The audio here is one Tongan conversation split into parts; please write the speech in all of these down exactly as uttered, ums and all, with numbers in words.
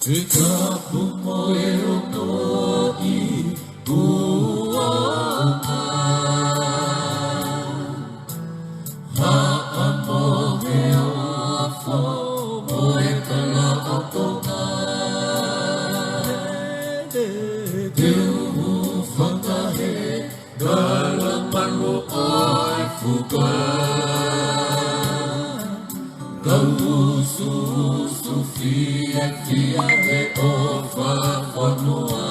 He tapu mo e ono ʻi Puanga. Haʻamo he ofo mo e kalaʻotonga. Te u fakahe kala malu ʻo e fuka. Kau usuusu fiefia he ʻofa fonua.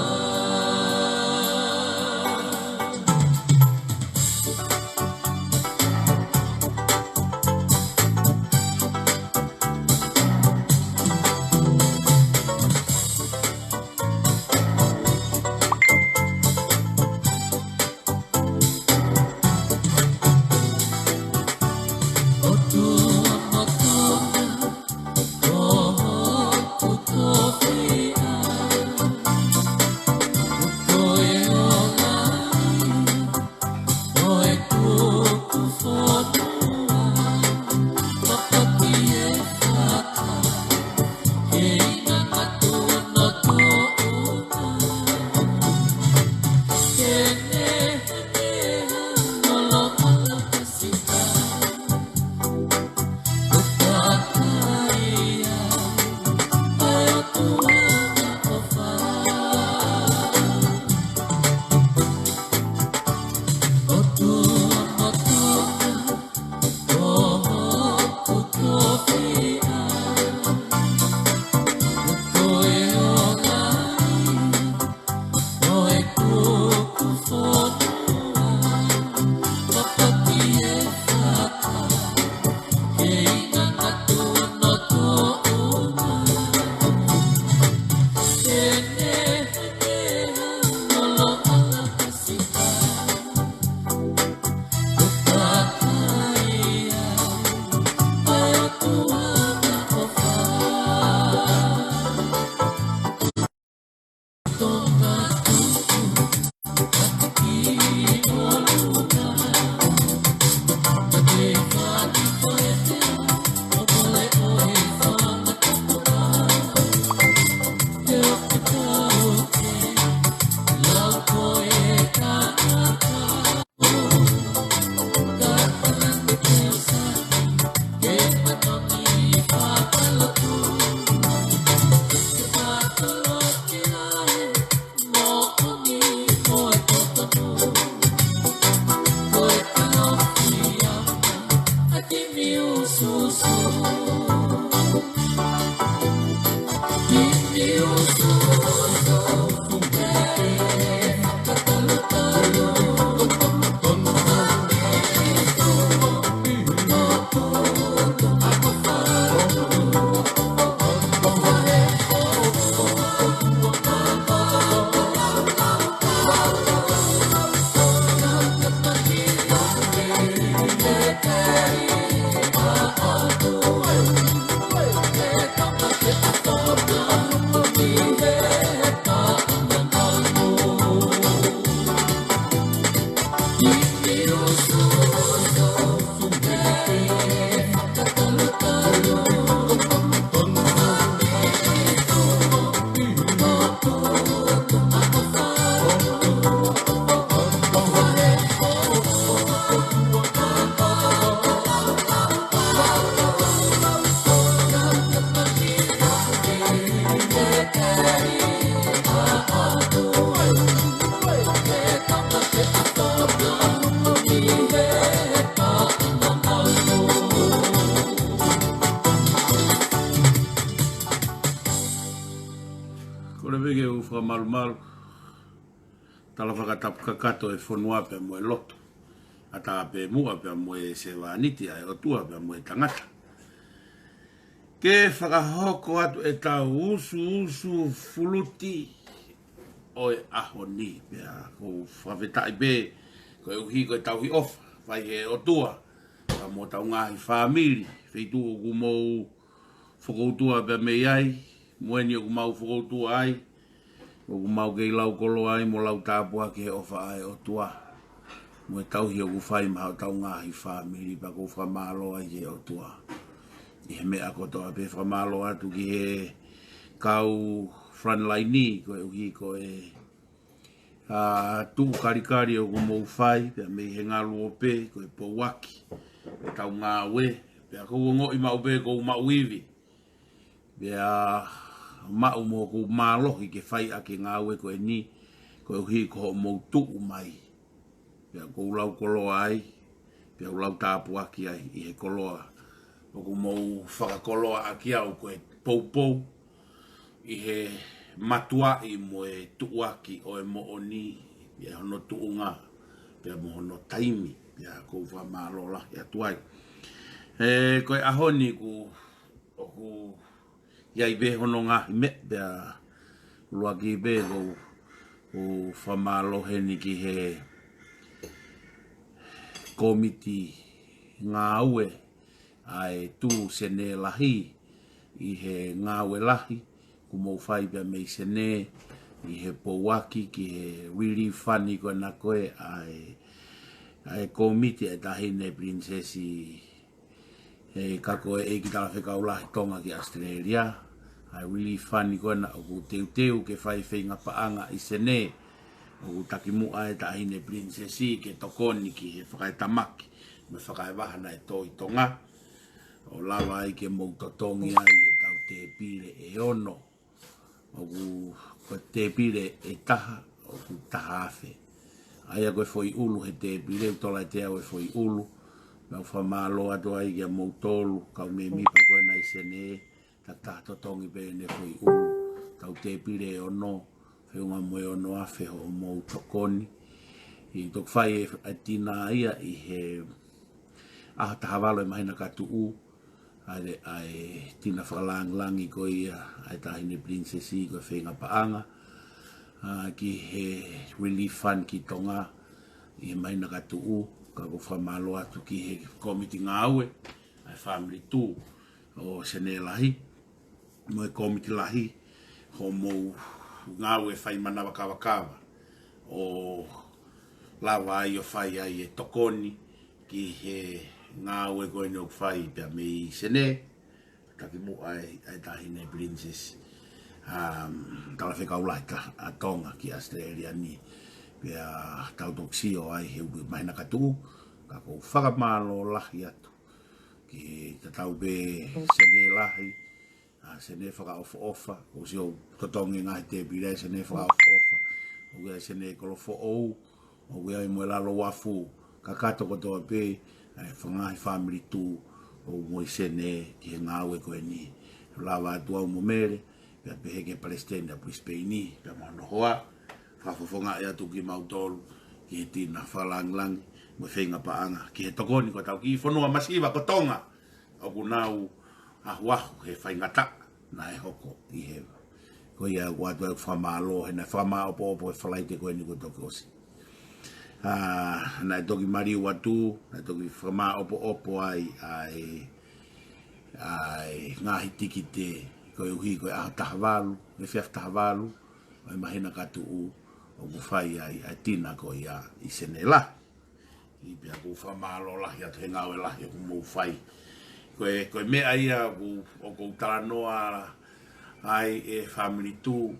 Kole pē ke u fakamalumalu. Tala fakatapu kakato e fonua pea mo e lotu. ʻAtā pē muʻa pea mo e sevāniti ʻa e ʻOtua pea mo e tangata. Ke fakahoko atu ʻetau usuusu fuluti ʻo e ʻaho ni pea ʻoku ou fakafetaʻi pē koeʻuhi ko e tauhi ʻofa, fai he ʻOtua, pea mo hotau ngaahi fāmili, feituʻu ʻoku mou fokoutua pea mei ai, mo eni ʻoku mau fokoutua ai, ʻoku mau kei lau koloa ai, mo lau tāpuaki he ʻofa ʻa e ʻOtua. Mo e tauhi ʻoku fai maʻa hotau ngaahi fāmili pea ʻoku ou fakamālō ai ki he ʻOtua. ʻI he meʻa kotoa pē fakamālō atu ki he kau frontline, koeʻuhi ko e, ā, tuʻu kalikali ʻoku mou fai, pea mei he ngaluope, ko e pouaki, e tau ngāue, pea ʻoku ou ongoʻi maʻu pē ʻoku ou maʻu ivi. Pea maʻu mo ʻoku ou mālohi ke fai ʻaki e ngāue ko eni, koeʻuhi ko hoʻomou tuʻu mai. Pea ʻoku ou lau koloa ai, pea u lau tāpuaki ai ʻi he koloa ʻoku mou fakakoloa ʻaki au ko e poupou ʻi he matuaʻi mo e tuʻuaki ʻo e moʻoni, pea hono tuʻunga, pea mo hono taimi, pea ʻoku ou fakamālō lahi atu ai. ʻE, ko e ʻaho ni ʻoku, ʻoku ʻi ai pē hono ngaahi meʻa, pea ʻuluaki pē ʻoku ou, ʻoku ou fakamālō heni ki he kōmiti ngāue ʻa e Tū Senē Lahi ʻi he ngāue lahi ʻoku mou fai pea mei Senē ʻi he pouaki ki he relief fund ko ena ko ē ʻa e, ʻa e kōmiti ʻa e Taʻahine Pilinisesi, ʻe, ka ko e ʻEiki Talafekau Lahi Tonga ki ʻAositelēlia, ʻa e relief fund ko ena ʻoku teuteu ke fai feinga paʻanga ʻi Senē, ʻoku takimuʻa e Taʻahine Pilinisesi ke tokoni ki he fakaetamaki mo e fakaevaha naʻe tō ʻi Tonga, ʻo lava ai ke mou totongi ai e tau tēpile ʻe ono. ʻOku, ko e tēpile ʻe taha, ʻoku taha afe. ʻA ia ko e foʻi ʻulu he tēpile, ʻoku tola ʻe teau e foʻi ʻulu. Mau fakamālō atu ai kia moutolu, kau mēmipa ko ena ʻi Senē, takitaha totongi pē ʻene foʻi ʻulu, tau tēpile ʻe ono, feʻunga mo e ono afe hoʻomou tokoni. ʻI toki fai e, e tina ia ʻi he ʻaho taha valu e māhina ka tuʻu, ʻa e, ʻa e tina fakalāngilangi ko ia, ʻa e Taʻahine Pilinisesi ko e feinga paʻanga, ā, ki he relief fund ki Tonga, ʻi he māhina ka tuʻu, ka ʻoku ou fakamālō atu ki he kōmiti ngāue, ʻa e Family Tū ʻo Senē Lahi, mo e kōmiti lahi, hoʻomou ngāue fai manava kavakava, ʻo lava ai ʻo fai ai e tokoni ki he ngāue ko eni ʻoku fai pea mei Senē, takimuʻa ai ʻa e Taʻahine Pilinisesi, um, Talafekau Lahi ʻa Tonga ki ʻAositelēlia ni, pea tau toki sio ai he uke māhina ka tuʻu, ka ʻoku ou fakamālō lahi atu ki he tatau pē Senē Lahi, ʻa Senē Fakaʻofoʻofa, ʻoku ou sio totongi ngaahi tēpile Senē Fakaʻofoʻofa, ʻoku ʻi ai Senē Kolofoʻou, ʻoku ʻi ai mo e Lalo Uafu, kakato kotoa pē, ʻa e ngaahi Family Tū ʻoku mou ʻi Senē ki he ngāue ko eni. Lava atu au mo Mele, pea pehē ki he Palesiteni ʻa Brisbane, pea mo hono hoa, fakafofongaʻi atu kimautolu ki he tina fakalāngilangi mo e feinga paʻanga ki he tokoni ko ʻetau kiʻi fonua masiva ko Tonga, ʻoku nau ʻahuʻahu he faingataʻa naʻe hoko ʻi he. Ko ia ʻoku ʻoatu ai e fakamālō he naʻe fakamāʻopoʻopo e Falaite ko eni kuo toki ʻosi. Ā, naʻe toki maliu atu, naʻe toki fakamāʻopoʻopo ai ʻa e, ʻa e ngaahi tikite koeʻuhi ko e ʻaho taha valu, efiafi taha valu ʻo e māhina ka tuʻu, ʻoku fai ai ʻa e tina ko ia ʻi Senē Lahi. ʻI pea ʻoku ou fakamālō lahi atu he ngāue lahi ʻoku mou fai. Ko e, ko e meʻa ia ʻoku, ʻoku ou talanoa ai e Family Tū,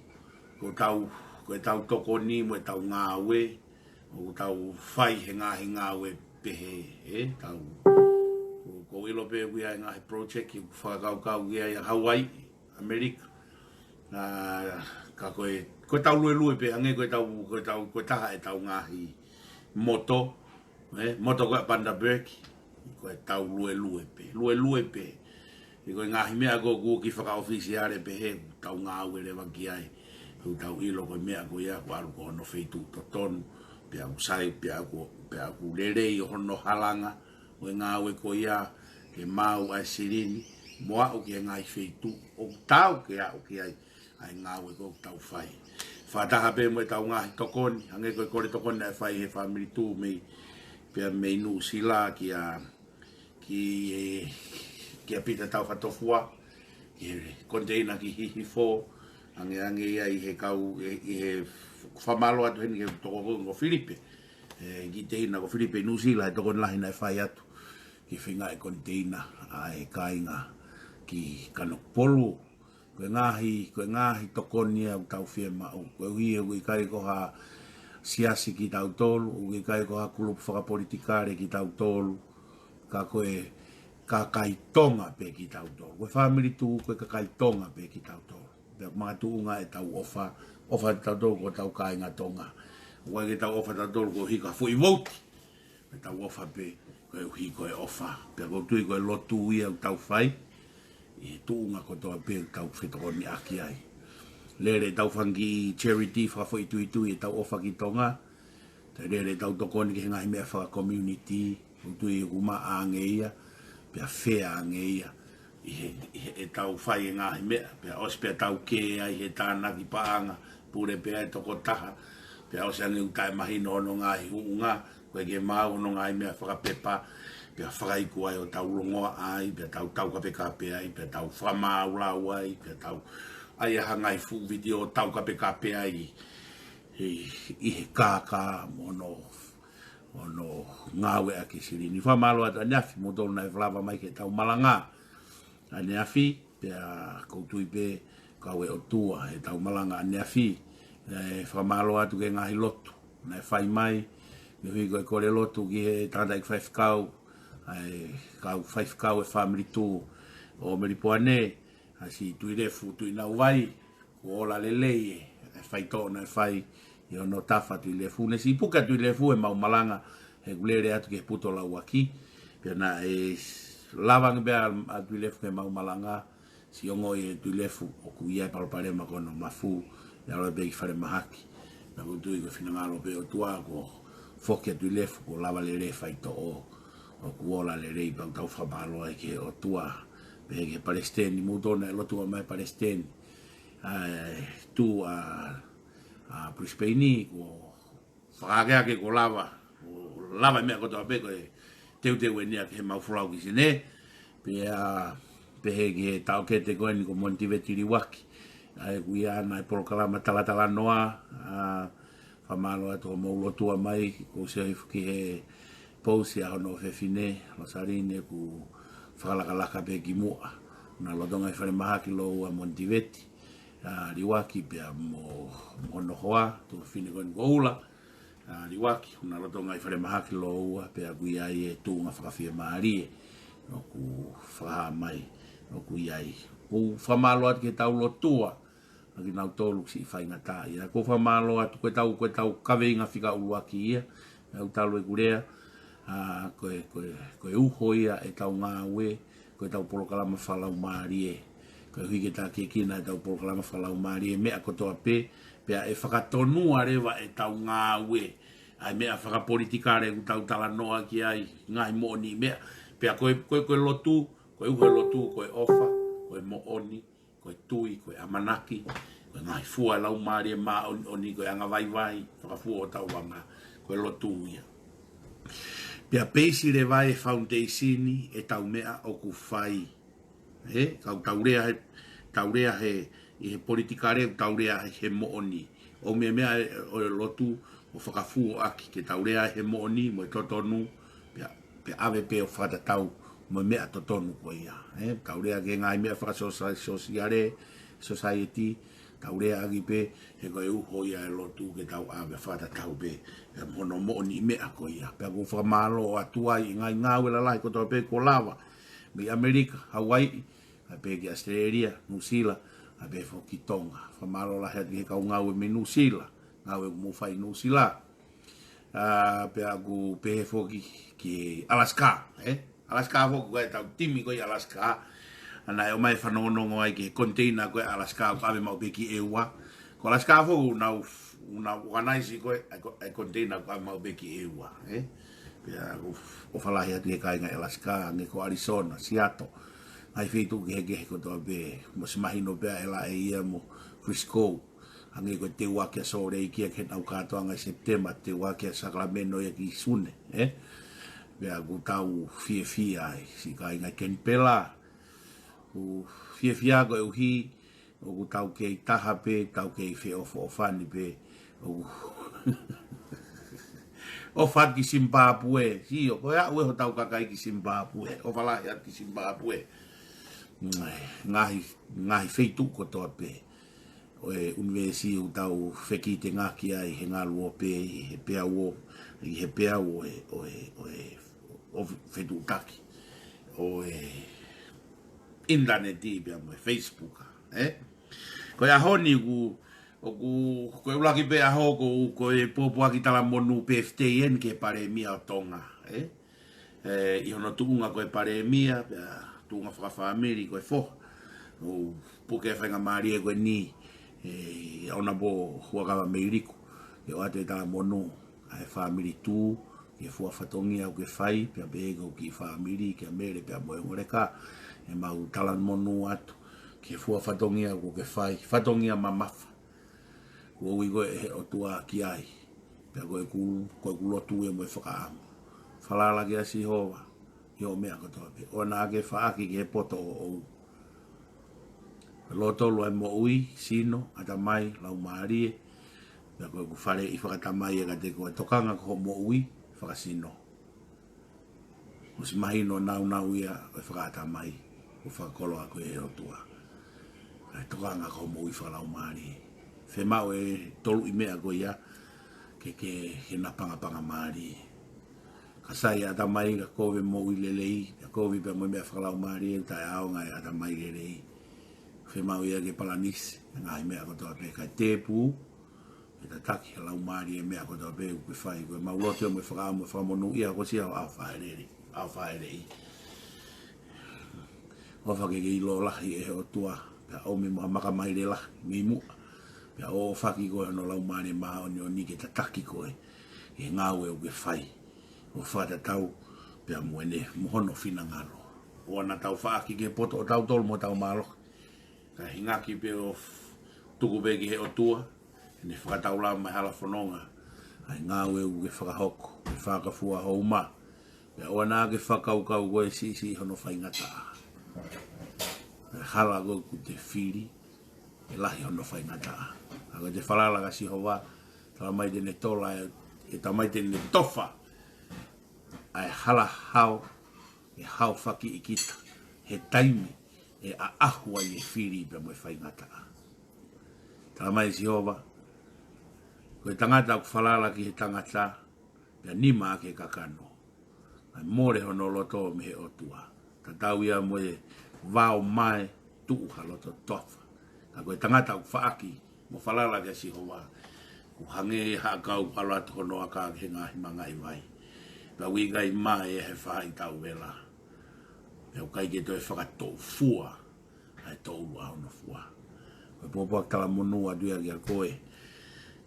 ko ʻetau, ko ʻetau tokoni mo ʻetau ngāue, ʻoku tau fai he ngaahi ngāue pehē, ē, tau. ʻOku, ʻoku ou ʻilo pē ʻoku ʻi ai e ngaahi project ʻoku fakakaukau ki ai ʻa Hawaii, ʻAmelika. Ā, ka ko e, ko ʻetau luelue pē, hangē ko ʻetau, ko ʻetau, ko e taha ʻetau ngaahi moto, ē, moto ko ē ʻa Bundaberg, ko ʻetau luelue pē, luelue pē. ʻI ko e ngaahi meʻa ko ē ʻoku kiʻi fakaʻofisiale pehē, ʻoku tau ngāue leva ki ai, ʻoku tau ʻilo ko e meʻa ko ia, ʻoku ʻalu ko hono feituʻu totonu, pea ʻoku sai, pea ʻoku, pea ʻoku lelei ʻo hono halanga, ʻo e ngāue ko ia, ke maʻu ʻa e silini, mo aʻu ki he ngaahi feituʻu ʻoku taau ke aʻu ki ai, ʻa e ngāue ko ē ʻoku tau fai. Fakataha pē mo ʻetau ngaahi tokoni, hangē ko e kole tokoni naʻe fai he Family Tū mei, pea mei Nuʻusila kia, ki, ē, kia Pita Taufatoʻa, ki he koniteina ki Hihifo, ange ange ia ʻi he kau, ē, ʻi he fakamālō atu heni ki he tokoua ko Filipe. Ē, ki he koniteina ko Filipe ʻi Nuʻusila, he tokoni lahi naʻe fai atu ki he feinga e koniteina ʻa e kāinga ki Kanokupolu, ko Ko e ngaahi, ko e ngaahi tokoni ia ʻoku tau fiemaʻu. Koeʻuhi he ʻoku ʻikai ko ha siasi kitautolu, ʻoku ʻikai ko ha kulupu fakapolitikale kitautolu, ka ko e kakai Tonga pē kitautolu. Ko e fāmili Tū, ko e kakai Tonga pē kitautolu. Pea makatuʻunga ʻetau ʻofa, ʻofa kitautolu ko hotau kāinga Tonga. ʻOku ʻikai ke tau ʻofa kitautolu koeʻuhi ko ha foʻi vouti. Pea tau ʻofa pē koeʻuhi ko e ʻofa. Pea ʻoku ou tui ko e lotu ia ʻoku tau fai ʻi he tuʻunga kotoa pē ʻoku tau fetokoniʻaki ai. Lele ʻetau fanga kiʻi charity fakafoʻituitui ʻetau ʻofa ki Tonga. Toe lele ʻetau tokoni ki he ngaahi meʻa faka-community. ʻOku ou tui ʻoku maʻa ange ia, pea fair ange ia. ʻI he, ʻi he ʻetau fai e ngaahi meʻa, pea ʻosi pea tau kē ai he tānaki paʻanga, pule pē ʻa e tokotaha, pea ʻosi ange ʻoku taʻemahino hono ngaahi huʻunga, ʻoku ʻikai ke maau hono ngaahi meʻa fakapepa, pea fakaiku ai ʻo tau longoaʻa ai, pea tau taukapekape ai, pea tau fakamāulau ai, pea tau ʻai ha ngaahi fuʻu vitiō ʻo taukapekape ai ʻi, ʻi he kākā mo hono, hono ngāueʻaki e silini. Fakamālō atu ʻaneafi, kimoutolu naʻe lava mai ki heʻetau malanga ʻaneafi, pea ʻoku ou tui pē kau e ʻOtua heʻetau malanga ʻaneafi. ʻE fakamālō atu ki he ngaahi lotu naʻe fai mai, koeʻuhi ko e kole lotu ki he tangataʻeiki faifekau, ʻa e kau faifekau e fāmili Tū ʻo Melipoane, ʻa Siʻituilefu Tuʻinauvai, kuo ola lelei e, e faitoʻo naʻe fai ʻi hono tafa Tuʻilefu. Ne siʻi puke ʻa Tuʻilefu heʻemau malanga, he ʻoku lele atu ki he puto lauaki. Pea naʻe lava ange pē ʻa, ʻa Tuʻilefu ki heʻemau malanga, siʻi ongoʻi ʻe Tuʻilefu ʻoku ʻi ai e palopalema ko hono mafu, ʻe ʻalu pē ki falemahaki. Naʻa ku tui ko e finangalo pē ʻOtua kuo foki ʻa Tuʻilefu kuo lava lelei e faitoʻo, ʻoku ola lelei, pea ʻoku tau fakamālō ai ki he ʻOtua. Pehē ki he palesiteni, mou tona e lotu mai palesiteni, ʻa e Tū ʻa, ʻa Brisbane, kuo fakaakeake kuo lava, kuo lava e meʻa kotoa pē, ko e teuteu eni ia ki heʻemau folau ki Sine. Pea pehē ki he taʻokete ko eni ko Monitiveti Liuaki, ʻa ia ʻoku ʻi ai ʻena e polokalama talatalanoa, ʻa, fakamālō atu hoʻomou lotua mai, ʻoku ou sio hifo ki he pousi ʻa hono ʻofefine, Losaline, ʻoku fakalakalaka pē ki muʻa. Naʻe lolotonga ʻi falemahaki lōua Monitiveti, ʻa, Liuaki pea mo, mo hono hoa, tuofefine ko eni ko Ula, ʻa, Liuaki, naʻe lolotonga ʻi falemahaki lōua, pea ʻoku ʻi ai e tuʻunga fakafiemālie ʻoku fakahā mai ʻoku ʻi ai. ʻOku ou fakamālō atu ki heʻetau lotua, ʻa kinautolu siʻi faingataʻaʻia. ʻOku ou fakamālō atu ko ʻetau, ko ʻetau kaveinga fika ʻuluaki ia, ʻa ia ʻoku talu ʻeku lea, ʻa, ko e, ko e, ko e uho ia ʻetau ngāue, ko ʻetau polokalama fakalaumālie. Koeʻuhi ke takiekina ʻetau polokalama fakalaumālie, meʻa kotoa pē, pea ʻe fakatonua leva ʻetau ngāue ʻa e meʻa fakapolitikale ʻoku tau talanoa ki ai, ngaahi moʻoni meʻa. Pea ko e, ko e, ko e lotu, ko e uho e lotu, ko e ʻofa, ko e moʻoni, ko e tui, ko e ʻamanaki, ko e ngaahi fua e Laumālie Māʻoniʻoni, ko e angavaivai, fakafua hotau anga, ko e lotu ia. Pea peisi leva e foundation ʻetau meʻa ʻoku fai. He, kau tau lea he, tau lea he, ʻi he politikale, tau lea he moʻoni. ʻOku meimei ʻa e, ʻo e lotu, ʻo fakafuoʻaki ke tau lea he moʻoni, mo e totonu, pea, pea ʻave pē ʻo fakatatau mo e meʻa totonu ko ia. He, tau lea ki he ngaahi meʻa fakasōsiale, sōsiale, society, tau lea ʻaki pē, he ko e uho ia e lotu ke tau ʻave fakatatau pē, pea mo hono moʻoniʻi meʻa ko ia. Pea ʻoku ou fakamālō atu ai ʻi he ngaahi ngāue lalahi kotoa pē kuo lava, mei ʻAmelika, Hawaii, ʻa ia pē ki ʻAositelēlia, Nuʻusila, ʻa ia pē foki Tonga. Fakamālō lahi atu ki he kau ngāue mei Nuʻusila, ngāue ʻoku mou fai ʻi Nuʻusila. ʻA, pea ʻoku pehē foki ki Alaska, ē? Alaska foki ko ʻetau timi ko ē ʻi Alaska. ʻA ia naʻe ʻomai e fanongonongo ai ki he container ko ē Alaska, ʻoku ʻave maʻu pē ki ʻEua. Ko Alaska foki ʻoku nau, ʻoku nau organize ko ē, ʻa e ko-, ʻa e container ʻoku ʻave maʻu pē ki ʻEua, ē? Pea ʻoku ʻofa lahi atu ki he kāinga ʻi Alaska, hangē ko Arizona, Seattle. Ngaahi feituʻu kehekehe kotoa pē, mou ʻosi mahino pē ʻa e laʻe ia mo Frisco. Hangē ko e teuaki ʻa Salt Lake ia ki heʻenau kātoanga ʻi Sepitema, teuaki ʻa Sacramento ia ki Sune, ē? Pea ʻoku tau fiefia ai, siʻi kāinga ʻi Kenipela. ʻOku fiefia koeʻuhi, ʻoku tau kei taha pē, tau kei feʻofoʻofani pē, ʻoku ʻofa atu ki Zimbabwe, sio, ko e aʻu ē hotau kakai ki Zimbabwe, ʻofa lahi atu ki Zimbabwe. ngaahi, ngaahi feituʻu kotoa pē ʻo e ʻunivēsi ʻoku tau fekitengaki ai he ngaluope, ʻi he peau, ʻi he peau ʻo e, ʻo e, ʻo e, ʻo e fetuʻutaki ʻo e ʻinitaneti pea mo e Facebook, ē? Ko e ʻaho ni ʻoku, ʻoku, ko e ʻuluaki pē ʻaho ko, ko e pōpoaki talamonū birthday eni ki he Palēmia ʻo Tonga, ē? ʻE, ʻi hono tuʻunga ko e Palēmia, pea tuʻunga fakafāmili ko e foha. ʻOku puke e faingamālie ko eni, ʻe, ʻi ʻaho ni pō Huʻakavameiliku, ke ʻoatu e talamonū ʻa e fāmili Tū, ki he fua fatongia ʻoku ke fai, pea pehē ki ho kiʻi fāmili, kia Mele pea mo e ongo leka, ʻemau talamonū atu ki he fua fatongia ʻoku ke fai, fatongia mamafa kuo ui koe ʻe he ʻOtua ki ai. Pea ko ʻeku, ko ʻeku lotu ia mo e fakaʻamu, falala kia Sihova ʻi hoʻo meʻa kotoa pē. ʻOua naʻa ke faʻaki ki he poto ʻoʻou. Lōtolu ʻa e moʻui, sino, ʻatamai, laumālie. Pea ko ʻeku faleʻi fakatamai ia kiate koe, tokanga ki hoʻo moʻui, fakasino. ʻOsi mahino nāunau ia ʻo e fakaʻatamai, ʻo fakakoloa koe ʻe he ʻOtua. Kae tokanga ki hoʻo moʻui fakalaumālie. Fiemaʻu e tolu ʻi meʻa ko ia, ke, ke, ke na pangapanga mālie. Ka sai ʻatamai, ka kovi moʻui lelei, ka kovi pea mo e meʻa fakalaumālie, taʻeʻaonga e ʻatamai lelei. Fiemaʻu ia ke palanisi e ngaahi meʻa kotoa pē, kae tēpū, ke tataki he laumālie e meʻa kotoa pē ʻoku ke fai. Ko ʻemau lotu ia mo e fakaʻamu, fakamonūʻia koe Sihova, ʻo fāʻeleʻi, ʻo fāʻeleʻi. ʻOfa ke ke ʻilo lahi ʻe he ʻOtua, pea ʻomi mo ha maka maile lahi mei muʻa. Pea ʻoʻofaki koe ʻe hono Laumālie Māʻoniʻoni ke tataki koe ʻi he ngāue ʻoku ke fai, ʻo fakatatau pea mo ʻene, mo hono finangalo. ʻOua naʻa tau faʻaki ki he poto ʻotautolu mo hotau mālohi, kae hingaki pē ʻo f-, tuku pē ki he ʻOtua ʻene fakataulama e hala fononga, ʻa e ngāue ʻoku ke fakahoko, ke fakafua ho uma. Pea ʻoua naʻa ke fakakaukau koe ʻe siʻisiʻi hono faingataʻa. ʻE hala koe ʻoku te fili, ʻe lahi hono faingataʻa. Ka ko ʻete falala kia Sihova, talamai te ne tola e, ʻe talamai te ne tofa ʻa e hala hao, ʻe hao fakiʻi kita he taimi ʻe ʻaʻahu ai e fili pea mo e faingataʻa. Talamai ʻe Sihova, ko e tangata ʻoku falala ki he tangata, pea nima ʻaki e kakano, ʻe mole hono loto mei he ʻOtua. Tatau ia mo e vao mae tuʻu ha loto toafa. Ka ko e tangata ʻoku faʻaki mo falala kia Sihova, ʻoku hangē ha ʻakau ʻalu atu hono aka ki he ngaahi mangaʻi vai. Pea ʻoku ʻikai mae ia he faʻahitauvela. Pea ʻoku ʻikai ke toe fakatoʻufua ʻa e toʻulu ʻa hono fua. Ko e pōpoaki talamonū atu ia kia koe,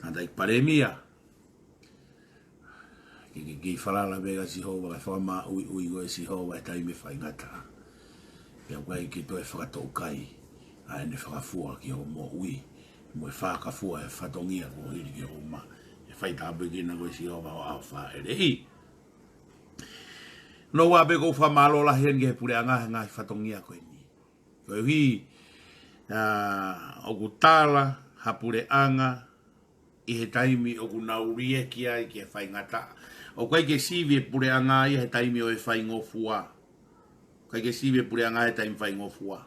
tangataʻeiki Palēmia, ke, ke, ke falala pē kia Sihova, kae fakamaʻuiʻui koe ʻe Sihova he taimi faingataʻa. Pea ʻoku ʻikai ke toe fakatoʻukai ʻa ʻene fakafua ki hoʻo moʻui, mo e fakafua e fatongia kuo hili ki ho uma. ʻE faitāpuekina koe ʻe Sihova, ʻo fāʻeleʻi. Nounou pē ʻoku ou fakamālō lahi heni ki he puleʻanga he ngaahi fatongia ko eni. Koeʻuhi, ʻa, ʻoku tala ha puleʻanga ʻi he taimi ʻoku nau liʻaki ai ki he faingataʻa. ʻOku ʻikai ke sivi e puleʻanga ia he taimi ʻo e faingofua. ʻIkai ke sivi e puleʻanga he taimi faingofua.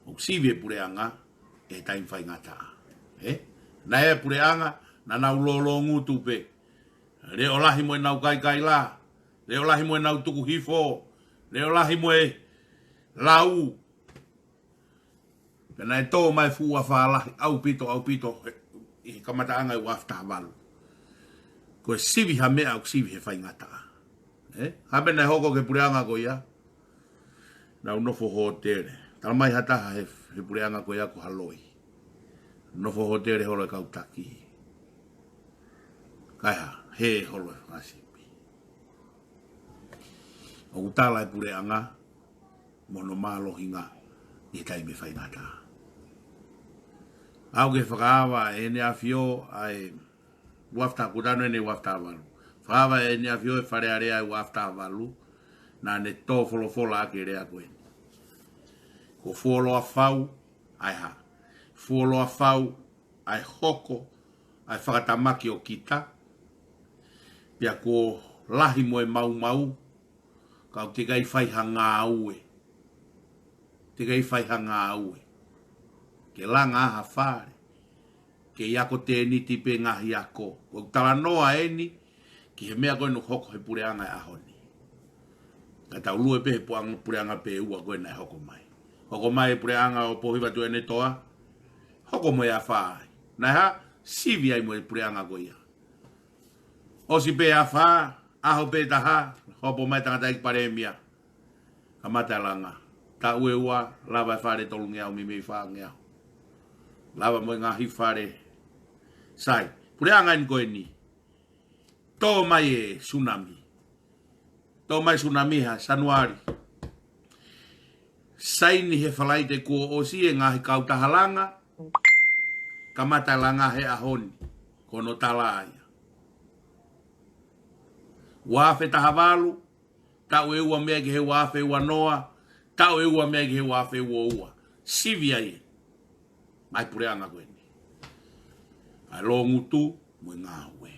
ʻOku sivi e puleʻanga he taimi faingataʻa. Ē? Naʻe ʻi ai e puleʻanga naʻa nau lōlōngutu pē. Leʻo lahi mo ʻenau kaikaila. Leʻo lahi mo ʻenau tuku hifo. Leʻo lahi mo e lau. Pea naʻe tō mai fuʻu afā lahi ʻaupito, ʻaupito, he, ʻi he kamataʻanga ʻo e ua afe taha valu. Ko e sivi ha meʻa ʻoku sivi he faingataʻa. Ē? Hā pē naʻe hoko ki he puleʻanga ko ia? Nau nofo hōtele. Talamai ha taha he, he puleʻanga ko ia ko Haloi. Nofo hōtele holo e kau taki. Kae hā, hē holo e fanga sipi. ʻOku tala e puleʻanga mo hono mālohinga ʻi he taimi faingataʻa. ʻAu ke fakaava ʻe ʻEne ʻAfio ʻa e ua afe taha, kuo tanu eni ua afe taha valu. Fakaava ʻe ʻEne ʻAfio e Fale Alea ʻi he ua afe taha valu, naʻa ne tō folofola ʻaki e lea ko eni. Kuo fuoloa fau ʻa e hā? Fuoloa fau ʻa e hoko ʻa e fakatamaki ʻo kita, pea kuo lahi mo e maumau, ka ʻoku teʻeki ai fai ha ngāue. Teʻeki ai fai ha ngāue. Ke langa ha fale. Ke ʻi ai ha tēniti pe ngaahi ako. Ko e talanoa eni ki he meʻa ko ē naʻe hoko he puleʻanga he ʻaho ni. Ka tau lue pē he puleʻanga, puleʻanga pē ʻe ua ko ē naʻe hoko mai. Hoko mai e puleʻanga ʻo Pōhiva Tuʻiʻonetoa. Hoko mo e afā ai. Naʻe hā, sivi ai mo e puleʻanga ko ia. ʻOsi pē afā, ʻaho pē taha, hopo mai tangataʻeiki palēmia. Kamata e langa. Taʻu ʻe ua, lava e fale tolungeau, meimei fāngeau. Lava mo e ngaahi fale. Sai, puleʻanga eni ko eni. Tō mai e sunami. Tō mai sunami ha Sānuali. Saini he Falaite kuo ʻosi e ngaahi kautaha langa. Kamata e langa he ʻaho ni. Ko hono tala ia. Ua afe taha valu, taʻu ʻe ua mei ai ki he ua afe ua noa, taʻu ʻe ua mei ai ki he ua afe ua ua. Sivi ai ʻa e puleʻanga ko eni. ʻA e loungutu mo e ngāue.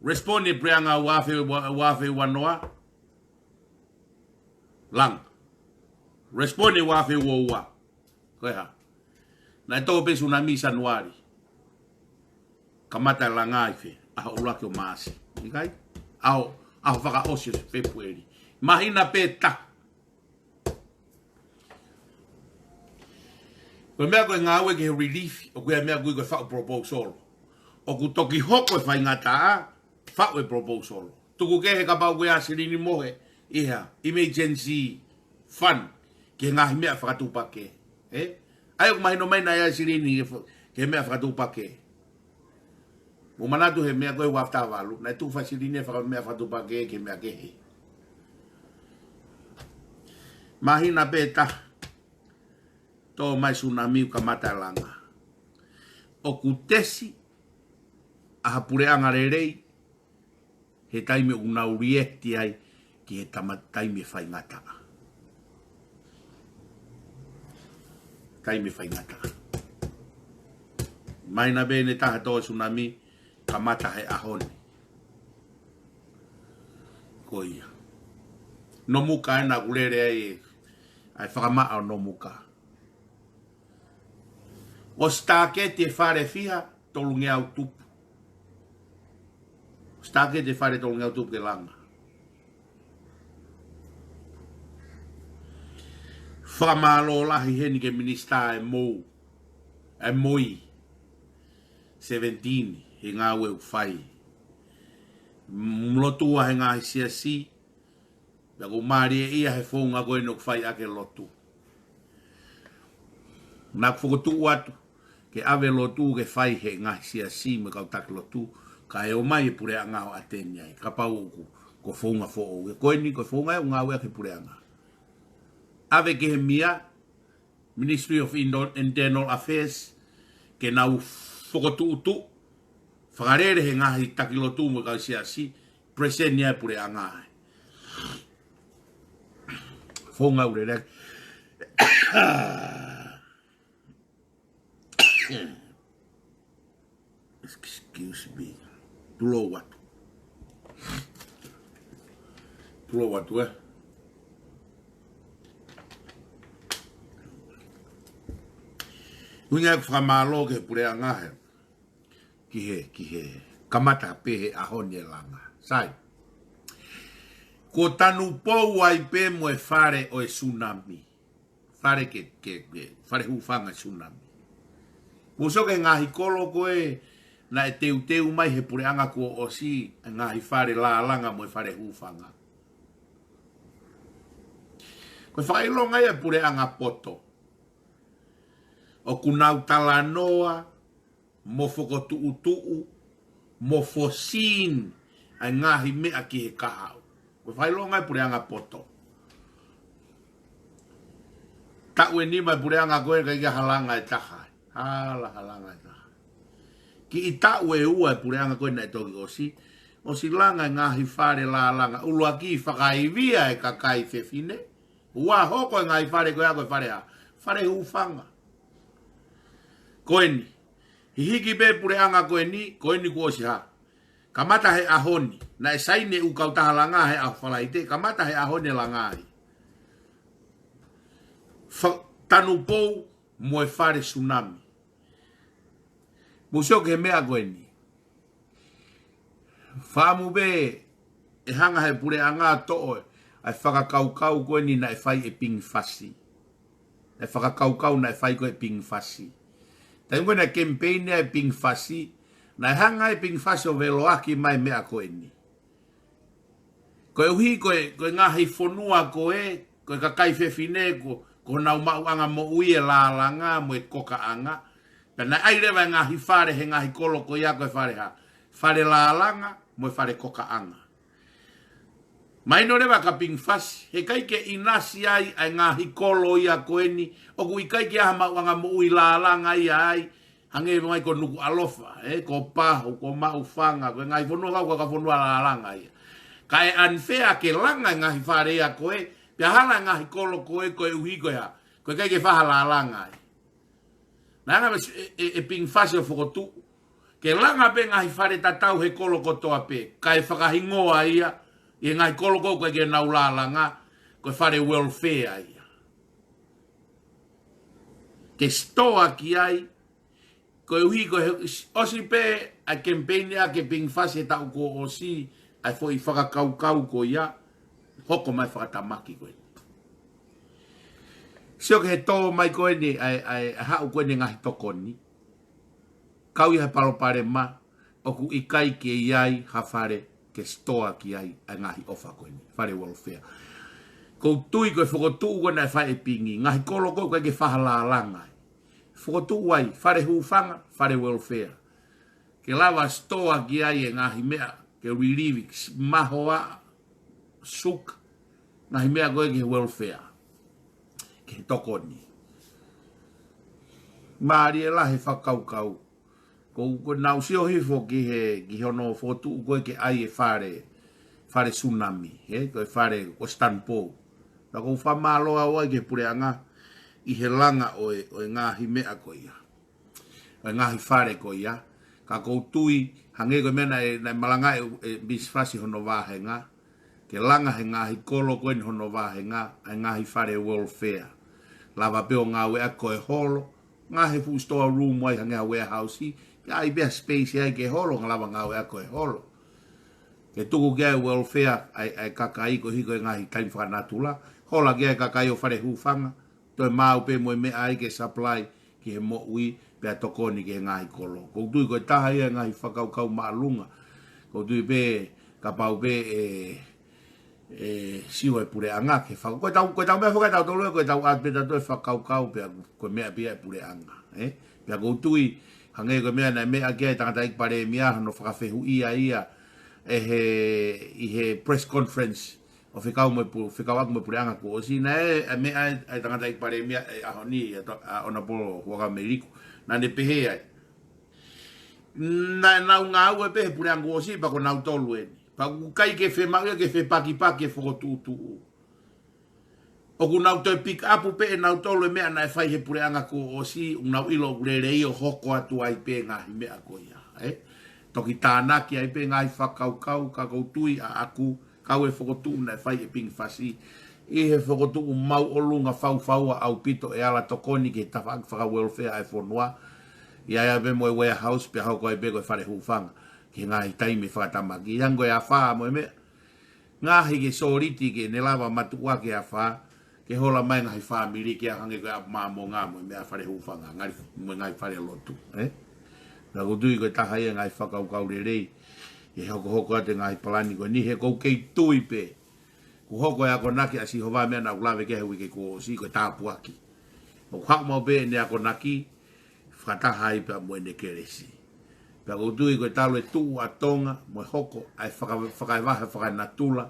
Respond e puleʻanga ua afe, ua, ua afe ua noa. Langa. Respond e ua afe ua ua. Ko e hā. Naʻe tō pē sunami Sānuali. Kamata e langa ʻi fē? ʻAho ʻuluaki ʻo Maʻasi. ʻIkai? ʻAho, ʻaho fakaʻosi ʻo Fēpueli. Māhina pē taha. Ko e meʻa ko e ngāue ki he relief, ʻoku ʻi ai e meʻa ʻoku ui ko e faʻu proposal. ʻOku toki hoko e faingataʻa, faʻu e proposal. Tuku kehe kapau ko e silini mohe, ʻi ha emergency fund, ki he ngaahi meʻa fakatuʻupakē. Ē? ʻA ia ʻoku mahino mai naʻe ʻi ai e silini ki he fa-, ki he meʻa fakatuʻupakē. Mou manatu he meʻa ko e ua afe taha valu, naʻe tuku fai silini e faka-, meʻa fakatuʻupakē ki he meʻa kehe. Māhina pē taha, tō mai sunami ʻo kamata e langa. ʻOku tesi ʻa ha puleʻanga lelei, he taimi ʻoku nau react ai ki he tama-, taimi e faingataʻa. Taimi e faingataʻa. Māhina pē ʻe taha tō e sunami, kamata he ʻaho ni. Ko ia. Nomuka ena ʻoku lele ai e, ʻa e fakamaʻa ʻo Nomuka. ʻOsi tāketi e fale fiha, tolungeau tupu. ʻOsi tāketi e fale tolungeau tupu ke langa. Fakamālō lahi heni ki he minisitā e mou, e moi. Seventeen, he ngāue ʻoku fai. M-, lotua he ngaahi siasi, pea ʻoku mālie ia he founga ko eni ʻoku fai ʻaki e lotu. Naʻa ku fokotuʻu atu ke ʻave lotu ke fai he ngaahi siasi mo e kau taki lotu, kae ʻomai e puleʻanga ʻo ʻateni ai. Kapau ʻoku, ko e founga foʻou. Ko eni ko e founga ʻoku ngāue ʻaki e puleʻanga. ʻAve ki he M I A, Ministry of Indo-, Internal Affairs, ke nau fokotuʻutuʻu, fakalele he ngaahi taki lotu mo e kau siasi, present ia e puleʻanga ai. Founga ʻoku lele. Excuse me. Tulou atu. Tulou atu, ē. ʻUhinga ʻeku fakamālō ki he puleʻanga he. Ki he, ki he. Kamata pē he ʻaho ni e langa. Sai. Ko Tanupou ai pē mo e fale ʻo e sunami. Fale ke, ke, ke, fale hūfanga sunami. Mou sio ki he ngaahi kolo ko ē naʻe teuteu mai he puleʻanga kuo ʻosi, e ngaahi fale lālanga mo e fale hūfanga. Ko e fakaʻilonga ia e puleʻanga poto. ʻOku nau talanoa, mo fokotuʻutuʻu, mo foreseen ʻa e ngaahi meʻa ki he kahaʻu. Ko e fakaʻilonga e puleʻanga poto. Taʻu ʻe nima e puleʻanga ko ē ka ʻikai ha langa ʻe taha. Hala, ha langa ʻe taha. Kiʻi taʻu ʻe ua e puleʻanga ko ē naʻe toki ʻosi. ʻOsi langa e ngaahi fale lālanga. ʻUluaki fakaivia e kakai fefine. Ua hoko e ngaahi fale ko ē ko e fale hā. Fale hūfanga. Ko eni. Hihiki pē puleʻanga ko eni, ko eni kuo ʻosi hā. Kamata he ʻaho ni. Naʻe saini e ʻū kautaha langa he ʻaho Falaite. Kamata he ʻaho ni e langa ai. Fa-, Tanupou mo e fale sunami. Mou sio ki he meʻa ko eni. Fakaʻamu pē ʻe hanga he puleʻanga ʻo toʻo ʻa e fakakaukau ko eni naʻe fai ʻe Pingifasi. ʻA e fakakaukau naʻe fai ko ē ʻe Pingifasi. Taimi ko ē naʻe kemipeini ai ʻe Pingifasi, naʻe hanga ʻe Pingifasi ʻo veloʻaki mai meʻa ko eni. Koeʻuhi ko e, ko e ngaahi fonua ko ē, ko e kakai fefine ko, ko honau maʻuʻanga moʻui e lālanga mo e kokaʻanga. Pea naʻe ʻai leva e ngaahi fale he ngaahi kolo ko ia ko e fale hā? Fale lālanga mo e fale kokaʻanga. Mahino leva kia Pingifasi, heʻikai ke ʻinasi ai ʻa e ngaahi kolo ia ko eni, ʻoku ʻikai ke ʻi ai ha maʻuʻanga moʻui lālanga ia ai, hangē mai ko Nukuʻalofa, ē, ko Pahu, ko Maʻufanga, ko e ngaahi fonua kau, ko e ka fonua lālanga ia. Ka ʻe unfair ke langa e ngaahi fale ia ko ē, pea hala e ngaahi kolo ko ē koeʻuhi ko e hā? Ko e ʻikai ke fai ha lālanga ai. Naʻe hanga ʻe, ʻe, ʻe Pingifasi ʻo fokotuʻu ke langa pē ngaahi fale tatau he kolo kotoa pē, kae fakahingoa ia ʻi he ngaahi kolo ko ē ʻoku ʻikai ke nau lālanga, ko e fale welfare ia. Ke sitoa ki ai, koeʻuhi ko e ʻosi pē ʻa e kemipeini ʻa Pingifasi he taʻu kuo ʻosi, ʻa e foʻi fakakaukau ko ia, hoko mai fakatamaki ko ē. Sio ki he tō mai ko eni ʻa e, ʻa e, ʻa e haʻu ko eni ngaahi tokoni. Kau ia he palopalema, ʻoku ʻikai ke ʻi ai ha fale ke sitoa ki ai ʻa e ngaahi ʻofa ko eni, fale welfare. ʻOku ou tui ko e fokotuʻu ko ē naʻe fai ʻe Pingi, ngaahi kolo ko ē ʻoku ʻikai ke fai ha lālanga ai. Fokotuʻu ai, fale hūfanga, fale welfare. Ke lava sitoa ki ai e ngaahi meʻa, ke relieve, mahoa, suka, ngaahi meʻa ko ē ki he welfare. Ki he tokoni. Mālie lahi e fakakaukau. Ko, ko ʻenau sio hifo ki he, ki hono fokotuʻu ko ē ke ʻai e fale, fale sunami, ē, ko e fale ko Stanpo. Pea ʻoku ou fakamālō au ai ki he puleʻanga ʻi he langa ʻo e, ʻo e ngaahi meʻa ko ia. ʻO e ngaahi fale ko ia. Ka ʻoku ou tui, hangē ko e meʻa naʻe, naʻe malanga ʻe, ʻe Pingifasi hono vāhenga. Ke langa he ngaahi kolo ko eni hono vāhenga, ʻa e ngaahi fale welfare. Lava pē ʻo ngāueʻaki ko e holo, ngaahi fuʻu store room ai hangē ha warehouse, pea ʻai pē ha space ai ki he holo, ka lava ngāueʻaki ko e holo. Ke tuku ki ai e welfare, ʻa e, ʻa e kakai koeʻuhi ko e ngaahi taimi fakanatula, hola ki ai e kakai ʻo fale hūfanga, toe maʻu pē mo e meʻa ai ke supply ki he moʻui pea tokoni ki he ngaahi kolo. ʻOku ou tui ko e taha ia e ngaahi fakakaukau māʻolunga. ʻOku ou tui pē kapau pē ʻe, ʻe sio e puleʻanga ke faka-, ko ʻetau, ko ʻetau meʻa fakaʻetau tolu, ko ʻetau ʻatu pē ʻetau toe fakakaukau pea ko e meʻa pē ia e puleʻanga, ē? Pea ʻoku ou tui, hangē ko e meʻa naʻe meʻa ki ai e tangataʻeiki palēmia, hono fakafehuʻia ia ʻe he, ʻi he press conference, ʻo fekau mo e pu-, fekauʻaki mo e puleʻanga kuo ʻosi, naʻe, ʻa e meʻa ʻa e, ʻa e tangataʻeiki palēmia ʻi he ʻaho ni, ʻa e to-, ʻa Honourable Huʻakavameiliku, naʻa ne pehē ai. Naʻa nau ngāue pē he puleʻanga kuo ʻosi, pea ko nautolu eni. Pea ʻoku ʻikai ke fiemaʻu ia ke fepakipaki e fokotuʻutuʻu. ʻOku nau toe pick up pē ʻe nautolu e meʻa naʻe fai he puleʻanga kuo ʻosi, ʻoku nau ʻilo ʻoku lelei ʻo hoko atu ai pē ngaahi meʻa ko ia, ē? Toki tānaki ai pē ngaahi fakakaukau, ka ʻoku ou tui ʻaʻaku, kau e fokotuʻu naʻe fai ʻe Pingifasi, ʻi he fokotuʻu māʻolunga faufaua ʻaupito e ala tokoni ki he tafaʻaki faka-welfare ʻa e fonua, ʻi ai pē mo e warehouse, pea hoko ai pē ko e fale hūfanga, ki he ngaahi taimi fakatamaki, ʻi ai ange ko e afā mo e meʻa, ngaahi ke sōliti ke ne lava matuʻuaki e afā, ke hola mai ngaahi fāmili ke hangē ko e ʻapi Māmonga mo e meʻa fale hūfanga, ngaahi, mo e ngaahi fale lotu, ē? Pea ʻoku ou tui ko e taha ia e ngaahi fakakaukau lelei, ke hokohoko atu e ngaahi palani ko eni he ʻoku ou kei tui pē. Kuo hoko e akonaki ʻa Sihova meʻa naʻa ku lave ki ai he uike kuo ʻosi ko e tāpuaki. ʻOku haʻu maʻu pē ʻene akonaki, fakataha ai pea mo ʻene kelesi. Pea ʻoku ou tui ko e talu e tuʻu ʻa Tonga, mo e hoko ʻa e faka-, fakaevaha fakaenatula.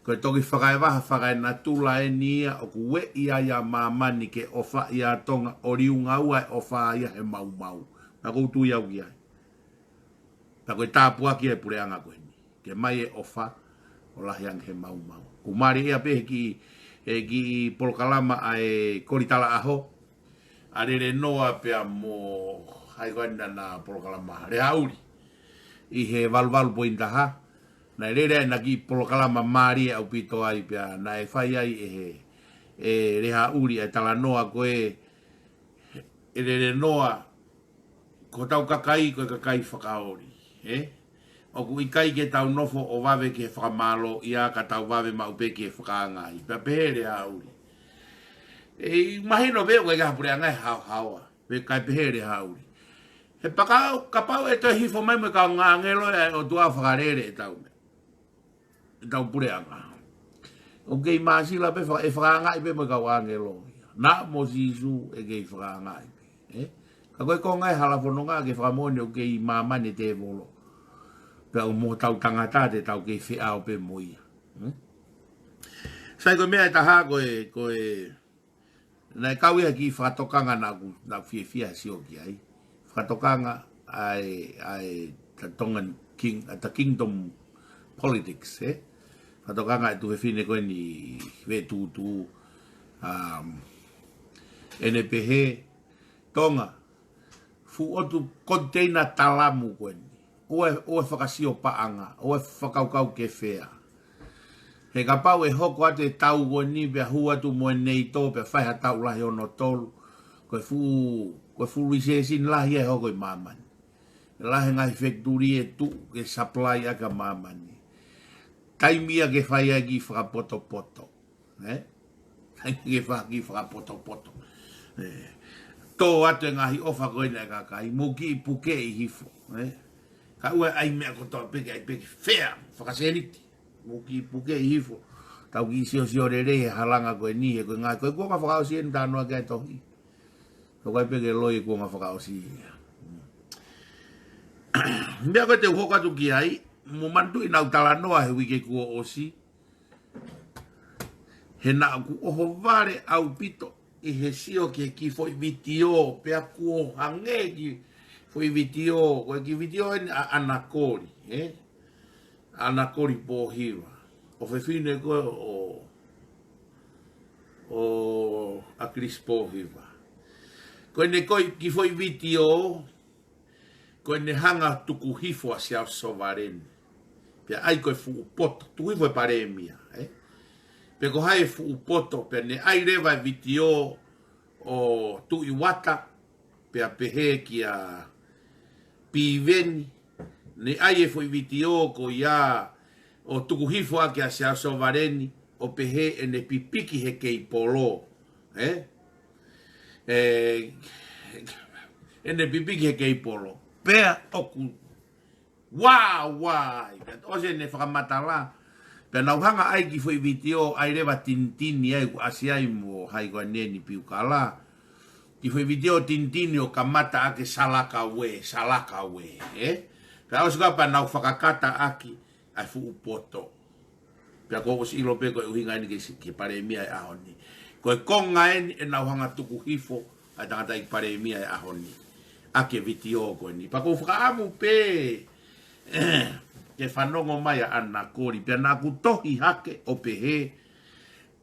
Ko e toki fakaevaha fakaenatula eni ia ʻoku ueʻi ai ʻa māmani ke ʻofaʻi ʻa Tonga, ʻo liunga ua e ʻofa ia he maumau. Pea ʻoku ou tui au ki ai. Pea ko e tāpuaki e puleʻanga ko eni. Ke mai e ʻofa, ʻo lahi ange he maumau. ʻOku mālie ia pē he kiʻi, he kiʻi polokalama ʻa e Kolitalaʻaho, ʻa Lele Noa pea mo hai ko ena ʻena polokalama, Lehaʻuli. ʻI he valuvalu poini taha, naʻe lele ai ʻena kiʻi polokalama mālie ʻaupito ai pea naʻe fai ai ʻe he, ʻe Lehāʻuli ʻa e talanoa ko ē, ʻe lele noa, ko hotau kakai ko e kakai fakaoli, ē? ʻOku ʻikai ke tau nofo ʻo vave ki he fakamālō ia ka tau vave maʻu pē ki he fakaangaʻi. Pea pehē ʻe Lehāʻuli, ʻe mahino pē ʻoku ʻikai ha puleʻanga ʻe haohaoa, pea kae pehē ʻe Lehāʻuli, he pakau, kapau ʻe toe hifo mai mo e kau ʻāngelo ʻa e ʻOtua ʻo fakalele ʻetau meʻa, ʻetau puleʻanga, ʻoku kei māsila pē faka-, ʻe fakaangaʻi pē mo e kau ʻāngelo ia. Naʻa mo Sīsū ʻe kei fakaangaʻi pē, ē? Ka ko e konga ē hala fononga ke fakamoʻoni ʻoku kei māmani e tēvolo. Pea ʻoku mo hotau tangata te tau kei feʻao pē mo ia. Ē? Sai, ko e meʻa ʻe taha ko e, ko e, naʻe kau ia ki he fakatokanga naʻa ku, naʻa ku fiefia he sio ki ai. Fakatokanga ʻa e, ʻa e, the Tongan King, ʻa e Kingdom Politics, ē? Fakatokanga ʻa e tuofefine ko eni Vetutu, um, ʻene pehē, Tonga, fuʻu ʻotu konteina talamu ko eni. ʻOua ʻe, ʻoua ʻe fakasio paʻanga, ʻoua ʻe fakakaukau ke fea. He kapau ʻe hoko atu e tau ko eni pea hū atu mo e NATO pea fai ha tau lahi ono tolu, ko e fuʻu, ko e fuʻu recession lahi ia ʻe hoko ʻi māmani. Lahi e ngaahi factory ʻe tuʻu ke supply ʻaki ʻa māmani. Taimi ia ke fai ai e kiʻi fakapotopoto. Ē? Taimi ke fai e kiʻi fakapotopoto. Ē. Tō atu e ngaahi ʻofa ko ena ʻa e kakai, mou kiʻi pukeʻi hifo. Ē? Ka ʻoua ʻe ʻai meʻa kotoa pē ke ʻai pē ke fea, fakaseliti. Mou kiʻi pukeʻi hifo. Tau kiʻi siosio lelei he halanga ko eni, he ko e ngaahi, ko e kuonga fakaʻosi eni talanoa ki ai e tohi. Ko e ʻikai pē ke loi e kuonga fakaʻosi ia. Meʻa ko ē te u hoko atu ki ai, mou manatuʻi naʻa ku talanoa he uike kuo ʻosi, he naʻa ku ʻohovale ʻaupito ʻi he sio ki he kiʻi foʻi vitiō, pea kuo hangē e kiʻi foʻi vitiō, ko e kiʻi vitiō eni ʻa ʻAna Koli, ē? ʻAna Koli Pōhiva. ʻOfefine ko ē ʻo, ʻo ʻAkilisi Pōhiva. Ko ʻene ko e kiʻi foʻi vitiō, ko ʻene hanga ʻo tuku hifo ʻa Siaosi Sovaleni. Pea ʻai ko e fuʻu poto, tuku hifo e palēmia, ē? Pea ko hai e fuʻu poto, pea ne ʻai leva e vitiō ʻo Tuʻi Uata, pea pehē kia Piveni, ne ʻai e foʻi vitiō ko ia ʻo tuku hifo ʻaki ʻa Siaosi Sovaleni, ʻo pehē ʻene pipiki he keipolo, ē? Ē, ʻene pipiki he keipolo. Pea ʻoku ua, ua, pea ʻosi ʻene fakamatala. Pea naʻa ku hanga ʻai e kiʻi foʻi vitiō, ʻai leva tinitini ai, kuo ʻasi ai mo hai ko eni ʻeni Piukala. Kiʻi foʻi vitiō tinitini ʻo kamata ʻaki e salakaue, salakaue, ē? Pea ʻosi ko ia pea naʻa ku fakakata ʻaki ʻa e fuʻu poto. Pea kuo u ʻosi ʻilo pē ko e ʻuhinga eni ki he, ki he palēmia he ʻaho ni. Ko e konga eni ʻenau hanga ʻo tuku hifo ʻa e tangataʻeiki palēmia he ʻaho ni ʻaki e vitiō ko eni. Pea ʻoku ou fakaʻamu pē ke fanongo mai ʻa ʻAna Koli, pea naʻa ku tohi hake ʻo pehē,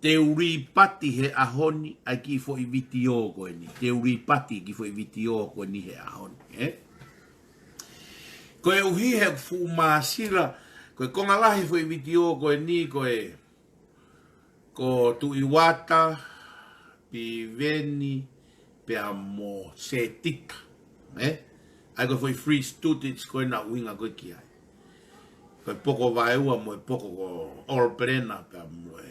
te u lipati he ʻaho ni ʻa e kiʻi foʻi vitiō ko eni. Te u lipati e kiʻi foʻi vitiō ko eni he ʻaho ni, ē? Koeʻuhi he fuʻu māsila, ko e konga lahi e foʻi vitiō ko eni, ko e, ko Tuʻi Uata, Piveni, pea mo Setita, ē? ʻA ia ko e foʻi Three Stooges ko ē naʻa ku ʻuhinga ko ē ki ai. Ko e poko vaeua mo e poko ko Olopelena pea mo e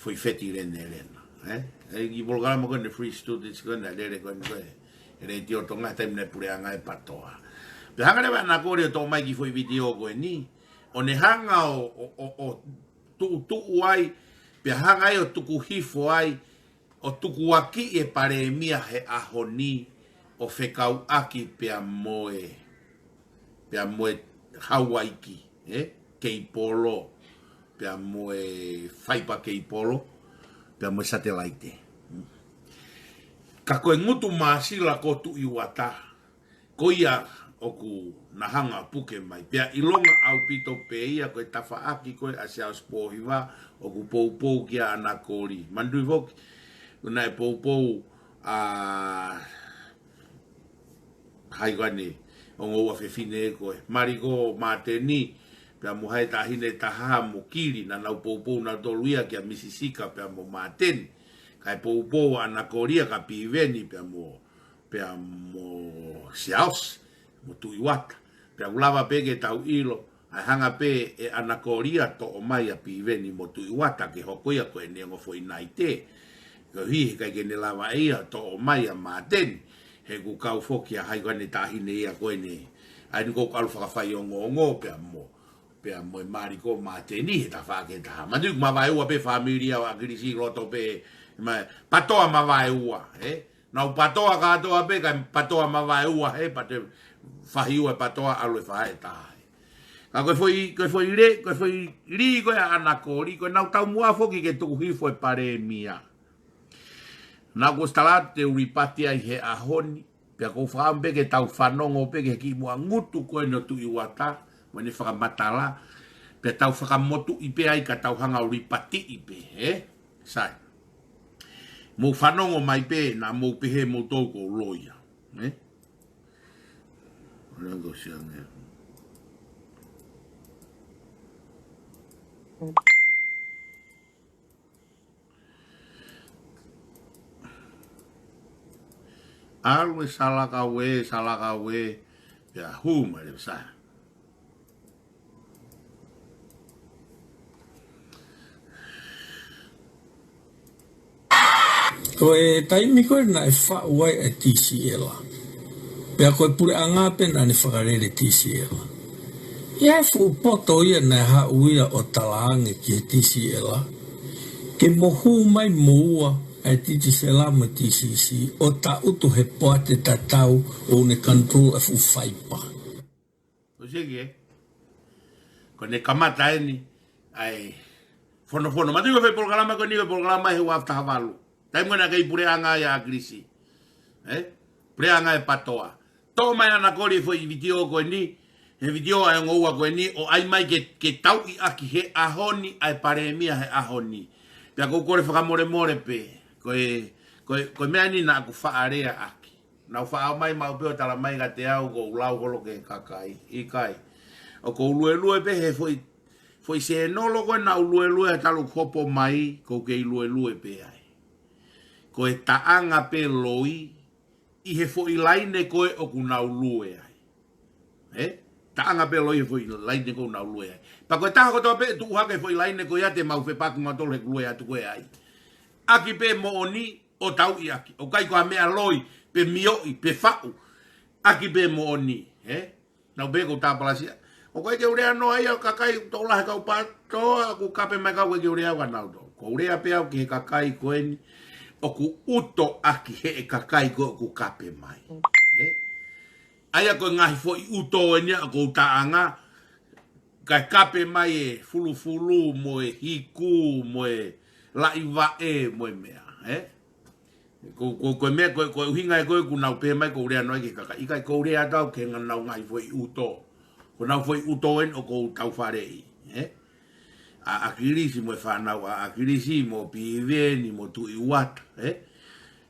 foʻi feti lena lena, ē? ʻA ia kiʻi polokalama ko eni Three Stooges ko ē naʻe lele ko eni ko ē he Letiō Tonga he taimi naʻe puleʻanga ai e PATOA. Pea hanga leva ʻe ʻAna Koli ʻo toʻo mai e kiʻi foʻi vitiō ko eni, ʻo ne hanga ʻo, ʻo, ʻo, ʻo tuʻutuʻu ai, pea hanga ai ʻo tuku hifo ai, ʻo tukuakiʻi e palēmia he ʻaho ni, ʻo fekauʻaki pea mo e, pea mo e Hauaiki, ē? Keipolo, pea mo e faipa keipolo, pea mo e satelaite. Ka ko e ngutu māsila ko Tuʻi Uata, ko ia ʻoku na hanga ʻo puke mai. Pea ʻilonga ʻaupito pē ia ko e tafaʻaki ko ē ʻa Siaosi Pōhiva ʻoku poupou kia ʻAna Koli. Manatuʻi foki, naʻe poupou ʻa, hai ko eni, ongo ua fefine ko ē, Maliko Māteni, pea mo hai taʻahine ʻe taha mo Kili, naʻa nau poupou nautolu ia kia Misi Sika pea mo Māteni. Kae poupou ʻa ʻAnakoli ia kia Piveni pea mo, pea mo Siaosi, mo Tuʻi Uata. Pea ʻoku lava pē ke tau ʻilo, ʻa e hanga pē ʻe ʻAnakoli ia ʻo toʻo mai ʻa Piveni mo Tuʻi Uata ke hoko ia ko ʻene ongo foʻi naite. Koeʻuhi he ʻikai ke ne lava ʻe ia ʻo toʻo mai ʻa Māteni, he ʻoku kau foki ʻa hai ko ʻene taʻahine ia ko eni. ʻA eni ʻoku ʻalu fakafaiongoongo pea mo, pea mo e mali ko Māteni he tafaʻaki ʻe taha. Manatuʻi ʻoku mavaeua pē fāmili ʻa ʻAkilisi, loto pē, ma, PATOA mavaeua, ē? Nau PATOA kātoa pē, kae PATOA mavaeua, ē, pea toe fahi ua e PATOA ʻalu e faʻahi ʻe taha. Ka ko e foʻi, ko e foʻi lī, ko e foʻi lī ko ē ʻa ʻAnakoli, ko ʻenau taumuʻa foki ke tuku hifo e palēmia. Naʻá ku ʻosi tala atu te u lipoti ai he ʻaho ni, pea ʻoku ou fakaʻamu pē ke tau fanongo pē ki he kiʻi muʻa ngutu ko eni ʻo Tuʻi Uata, mo ʻene fakamatala, pea tau fakamotuʻi pē ai ka tau hanga ʻo lipotiʻi pē, ē? Sai. Mou fanongo mai pē, naʻa mou pehē moutolu ko e loia, ē? Ora ko siange. ʻAlu e salakau ē, salakau ē, pea hū mai leva, sai. Ko e taimi ko ē naʻe faʻu ai e TCL, pea ko e puleʻanga pē naʻá ne fakalele TCL. ʻI ai e fuʻu poto ia naʻe haʻu ia ʻo talaange ki he TCL, ke mo hū mai moua ʻa e TCL mo e TCC ʻo taʻutu he poate tatau ʻo ne control e fuʻu faipa. ʻO seki, ē? Ko ʻene kamata eni ʻa e fonofono. Manatuʻi ko e foʻi polokalama ko eni, ko e polokalama he ua afe taha valu. Taimi ko ē naʻe kei puleʻanga ai ʻa ʻAkilisi, ē? Puleʻanga ʻa e PATOA. Toʻo mai ʻe ʻAnakoli e foʻi vitiō ko eni, he vitiō ʻa e ongo ua ko eni, ʻo ʻai mai ke, ke tauʻi ʻaki he ʻaho ni ʻa e palēmia he ʻaho ni. Pea ʻoku ou kole fakamolemole pē, ko e, ko e, ko e meʻa ni naʻá ku faʻa lea ʻaki. Nau faʻa ʻomai maʻu pē ʻo tala mai kiate au ʻoku ou lau holo ki he kakai. ʻIkai. ʻOku ou luelue pē he foʻi, foʻi sēnolo ko ē naʻá ku luelue ʻa e talu ʻeku hopo mai, ʻoku ou kei luelue pē ai. Ko e taʻanga pē loi ʻi he foʻi laine ko ē ʻoku nau lue ai. Ē? Taʻanga pē loi ʻi he foʻi laine ko ē ʻoku nau lue ai. Pea ko e taha kotoa pē ʻe tuʻu hake he foʻi laine ko ia te mau fepaki mautolu he ʻoku lue atu ko ē ai. ʻAki pē moʻoni ʻo tauʻi ʻaki. ʻOku ʻikai ko ha meʻa loi, pe mioʻi, pe faʻu. ʻAki pē moʻoni, ē? Naʻá ku pehē ʻoku ou tāpalasia. ʻOku ʻikai ke u lea noa ia ʻo kakai tokolahi kau PATOA, ʻoku kape mai kau ʻikai ke u lea au ka nau tō. ʻOku ou lea pē au ki he kakai ko eni, ʻoku ʻuto ʻaki he ʻe kakai ko ē ʻoku kape mai. Ē? ʻA ia ko e ngaahi foʻi ʻuto eni ia ʻoku ou taʻanga, kae kape mai e fulufulu, mo e hiku, mo e laʻivaʻe, mo e meʻa, ē? Ko, ko, ko e meʻa, ko, ko e ʻuhinga ē ko ē ʻoku nau pehē mai ʻoku ou lea noa ki he kakai. ʻIkai, ʻoku ou lea atu au ki heʻenau ngaahi foʻi ʻuto. Ko ʻenau foʻi ʻuto eni ʻoku ou tau faleʻi, ē? ʻA, ʻa ʻAkilisi mo e fānau, ʻa, ʻa ʻAkilisi mo Piveni mo Tuʻi Uata, ē?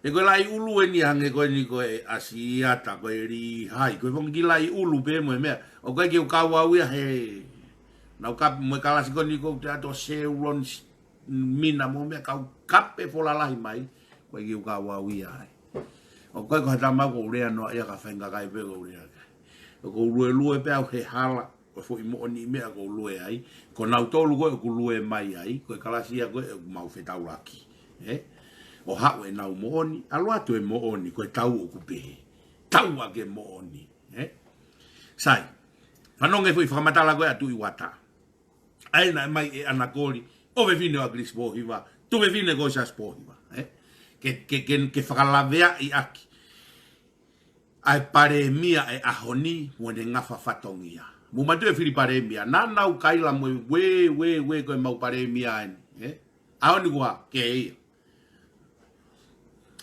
Ē ko e Laiulu eni hangē ko eni ko e ʻAsiata, ko e Lihai, ko e fongi Laiulu pē mo e meʻa. ʻOku ʻikai ke u kau au ia he, nau kape mo e kalasi ko eni ko e ʻoatu ʻa Seuloni, Mina mo e meʻa kau kape foʻi lalahi mai, ʻoku ʻikai ke u kau au ia ai. ʻOku ʻikai ko ha tama ʻoku ou lea noa ia ki ha faʻahinga kakai pē ʻoku ou lea ki ai. ʻOku ou luelue pē au he hala, ko e foʻi moʻoniʻi meʻa ʻoku ou lue ai, ko nautolu ko ē ʻoku lue mai ai, ko e kalasi ia ko ē ʻoku mau fetaulaki. Ē? ʻO haʻu ʻenau moʻoni, ʻalu atu e moʻoni, ko e tau ʻoku pehē. Tau ʻaki e moʻoni. Ē? Sai, fanongo ki he foʻi fakamatala ko ē ʻa Tuʻi Uata. ʻA ia naʻe ʻomai ʻe ʻAnakoli, ʻofefine ʻo ʻAkilisi Pōhiva, tuofefine ko Siaosi Pōhiva, ē? Ke, ke, ke, ke fakalaveaʻi ʻaki ʻa e palēmia ʻo e ʻaho ni mo ʻene ngafa fatongia. Mou manatuʻi e fili palēmia, naʻa nau kaila mo e uē, uē, uē ko e mau palēmia eni, ē? ʻAho ni kuo hā, kehe ia.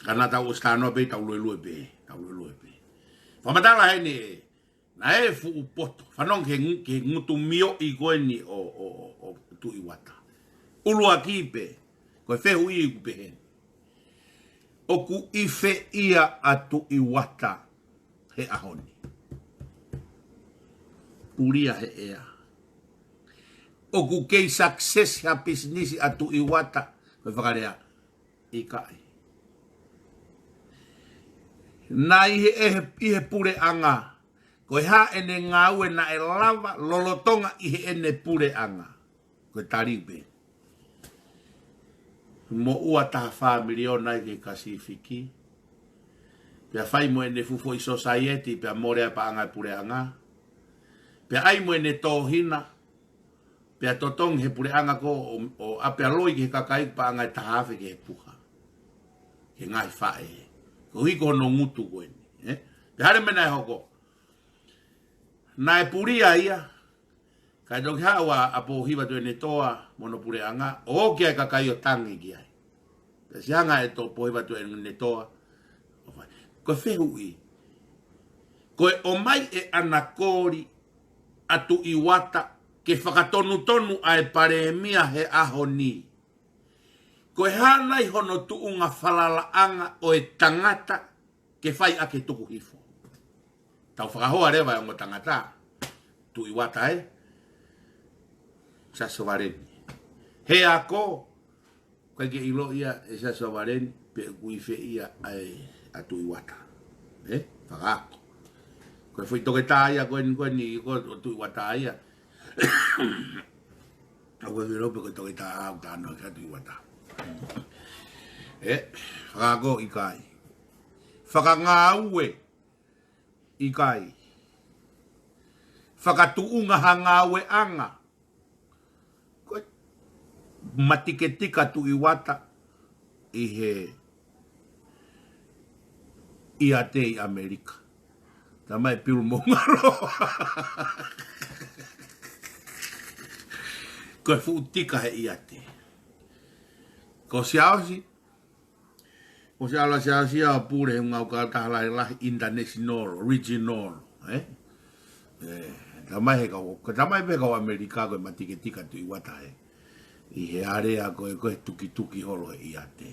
Ka naʻa tau ʻosi talanoa pē, tau luelue pē, tau luelue pē. Fakamatala heni ē, naʻe fuʻu poto. Fanongo ki he ngu-, ki he ngutu mioʻi ko eni ʻo, ʻo, ʻo, ʻo Tuʻi Uata. ʻUluaki pē, ko e fehuʻi ʻoku pehē ni. ʻOku ʻi fē ia ʻa Tuʻi Uata he ʻaho ni? Pulia he ʻea. ʻoku kei success ha pisinisi ʻa Tuʻi Uata, ko e fakalea, ʻikai. Naʻe ʻi he, ʻi he, ʻi he puleʻanga, ko e hā ʻene ngāue naʻe lava lolotonga ʻi heʻene puleʻanga? Ko e tali pē. Moʻua taha fā miliona ai ki he Pasifiki. Pea fai mo ʻene fuʻu foʻi sōsaieti, pea mole ai paʻanga e puleʻanga. Pea ʻai mo ʻene tōhina, pea totongi he puleʻanga ko ē ʻo, ʻo ʻapē ʻa loi ki he kakai paʻanga ʻe taha afe ki he puha. Ki he ngaahi faʻē. Koeʻuhi ko hono ngutu ko eni, ē? Pea hā e meʻa naʻe hoko? Naʻe pulia ia, kae toki haʻu ʻa, ʻa Pōhiva Tuʻiʻonetoa mo hono puleʻanga, ʻo ʻoki ai e kakai ʻo tangi ki ai. Pea siʻi hanga ʻe Pōhiva Tuʻiʻonetoa ʻo fai. Ko e fehuʻi, ko e ʻomai ʻe ʻAna Koli ʻa Tuʻi Uata ke fakatonutonu ʻa e palēmia he ʻaho ni, ko e hā nai hono tuʻunga falalaʻanga ʻo e tangata ke fai ʻaki e tuku hifo? Tau fakahoa leva e ongo tangata, Tuʻi Uata ē, Siaosi Sovaleni. He ako, ʻikai ke ʻilo ia ʻe Siaosi Sovaleni pe ʻoku ʻi fē ia ʻa e, ʻa Tuʻi Uata. Ē? Fakaako. Ko e foʻi toketā ia ko eni, ko eni, ko Tuʻi Uata ia. ʻOku ʻikai ke u ʻilo pe ko e toketā ʻoku talanoa ki ai ʻa Tuʻi Uata. Ē? Fakaako, ʻikai. Fakangāue, ʻikai. Fakatuʻunga ha ngāueʻanga. Ko e matiketika Tuʻi Uata ʻi he ʻiate ʻi ʻAmelika. Talamai ʻe Pilu Moungalo, ko e fuʻu tika he ʻiate. Ko Siaosi, ʻosi ʻalu ʻa Siaosi ia ʻo pule he ngaahi kautaha lahilahi, international, regional, ē? Ē, talamai he kau, ko e talamai pē he kau ʻAmelika ko e matiketika Tuʻi Uata ē. ʻI he area ko e, ko e tukituki holo he ʻiate.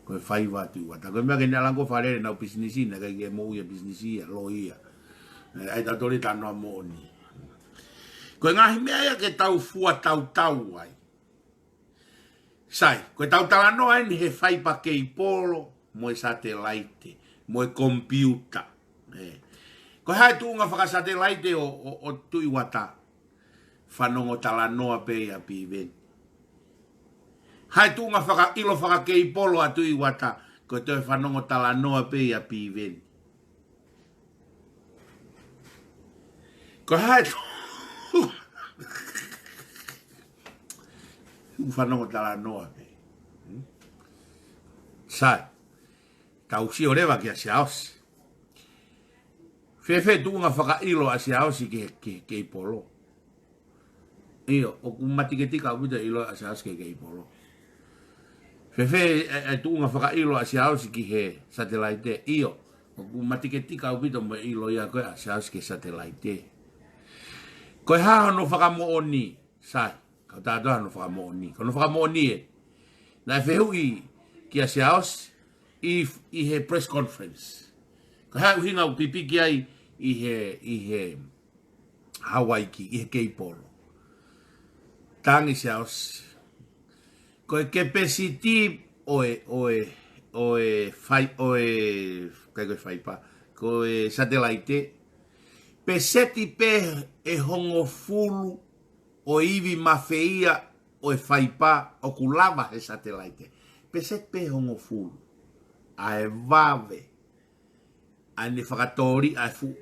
Ko e faiva Tuʻi Uata. Ko e meʻa ke ne ʻalu ange ʻo fai lele ʻenau pisinisi, naʻe ʻikai ke moʻui e pisinisi ia, loi ia. Ē, ʻai tautolu e talanoa moʻoni. Ko e ngaahi meʻa ia ke tau fua tautau ai. Sai, ko e tau talanoa eni he faipa keipolo, mo e satelaite, mo e komipiuta. Ē. Ko e hā e tuʻunga fakasatelaite ʻo, ʻo, ʻo Tuʻi Uata? Fanongo talanoa pē ia ʻa Piveni. Hā e tuʻunga fakaʻilo fakakeipolo ʻa Tuʻi Uata? Ko e toe fanongo talanoa pē ia ʻa Piveni. Ko hai tu-, u fanongo talanoa pē. Sai, tau sio leva kia Siaosi. Fēfē tuʻunga fakaʻilo ʻa Siaosi ki he, ki he keipolo? ʻIo, ʻoku matiketika ʻaupito ʻilo ʻa Siaosi ki he keipolo. Fēfē e, e tuʻunga fakaʻilo ʻa Siaosi ki he satelaite? ʻIo, ʻoku matiketika ʻaupito mo e ʻilo ia ko ē ʻa Siaosi ki he satelaite. Ko e hā hono fakamoʻoni, Sai, kau tātā hono fakamoʻoni. Ko hono fakamoʻoni ē, naʻe fehuʻi kia Siaosi ʻi, ʻi he press conference. Ko e hā e ʻuhinga ʻoku pipiki ai ʻi he, ʻi he Hawaiki, ʻi he keipolo? Talaange Siaosi, ko e kepesiti ʻo e, ʻo e, ʻo e fai-, ʻo e, ʻikai ko e faipa, ko e satelaite, peseti pē ʻe hongofulu ʻo e ivi mafeia ʻo e faipa ʻoku lava he satelaite. Peseti pē ʻe hongofulu ʻa e vave ʻa ʻene fakatōliʻa e fuʻu,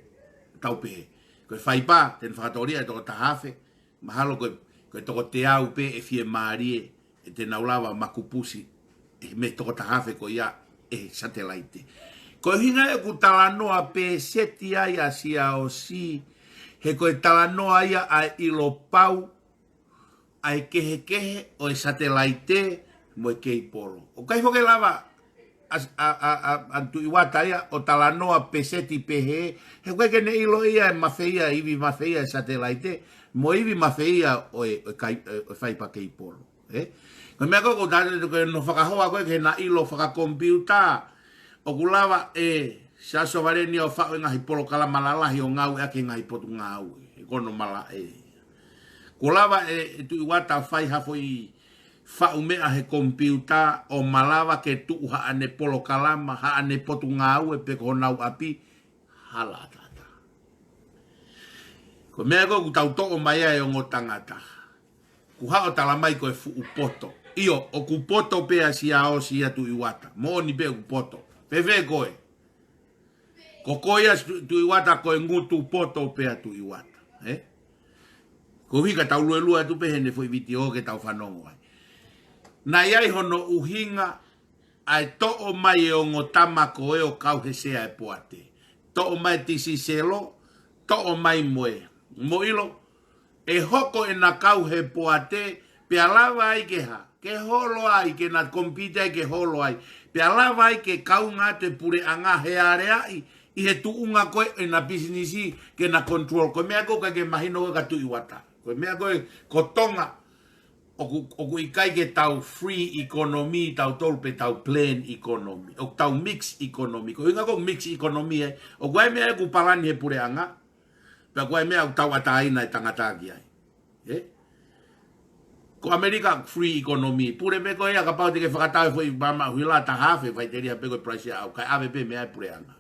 tau pehē, ko e faipa te ne fakatōliʻa e toko taha afe, mahalo ko e, ko e toko teau pē ʻe fiemālie ʻe te nau lava makupusi ʻe he mei he toko taha afe ko ia ʻe he satelaite. Ko e ʻuhinga ia ʻoku talanoa peseti ai ʻa Siaosi, he ko e talanoa ia ʻa e ʻilo pau ʻa e kehekehe ʻo e satelaite mo e keipolo. ʻOku ʻikai foki ke lava ʻa, ʻa, ʻa, ʻa, ʻa Tuʻi Uata ia ʻo talanoa peseti pehē, he ʻoku ʻikai ke ne ʻilo ia e mafeia, ivi mafeia e satelaite mo e ivi mafeia ʻo e, ʻo e kai-, ʻo e faipa keipolo. Ē? Ko e meʻa ko ē ʻoku ou tala atu ko ē hono fakahoa ko ē ki heʻena ʻilo fakakomipiuta, ʻoku lava ʻe Siaosi Sovaleni ʻo faʻu e ngaahi polokalama lalahi ʻo ngāueʻaki he ngaahi potungāue, he ko hono malaʻe. Kuo lava e, e Tuʻi Uata fai ha foʻi faʻu meʻa he komipiuta ʻo malava ke tuʻu haʻane polokalama, haʻane potungāue pe ko honau ʻapi, hala ʻataʻatā. Ko e meʻa ko ē ʻoku tau toʻo mai ai e ongo tangata. Kuo haʻu ʻo tala mai ko e fuʻu poto. ʻIo, ʻoku poto pē ʻa Siaosi ia Tuʻi Uata. Moʻoni pē ʻoku poto. Fēfē koe? Ko koe ia Tu-, Tuʻi Uata ko e ngutu poto pē ʻa Tuʻi Uata. Ē? Koeʻuhi ka tau luelue atu pē heʻene foʻi vitiō ke tau fanongo ai. Naʻe ʻi ai hono ʻuhinga ʻa e toʻo mai e ongo tama ko ē ʻo kau he sea e poate. Toʻo mai Tisiselo, toʻo mai mo e. Mou ʻilo, ʻe hoko ʻena kau he poate, pea lava ai ke hā, ke holo ai ke na compete ai ke holo ai. Pea lava ai ke kaunga atu e puleʻanga he aleaʻi, ʻi he tuʻunga ko ē ʻena pisinisi ke na control. Ko e meʻa ko ē ʻoku ʻikai ke mahino ko ē kia Tuʻi Uata. Ko e meʻa ko ē ko Tonga, ʻoku, ʻoku ʻikai ke tau free economy, tautolu pe tau plain economy. ʻOku tau mix economy. Ko e ʻuhinga ko e mix economy ē, ʻoku ʻi ai e meʻa ʻoku palani he puleʻanga, pea ʻoku ʻi ai e meʻa ʻoku tauʻatāina e tangata ki ai. Ē? Ko ʻAmelika free economy. Pule pē koe ia kapau te ke fakatau e foʻi pama huila taha afe, faʻiteliha pē ko e price ia ʻaʻau. Kae ʻave pē meʻa e puleʻanga.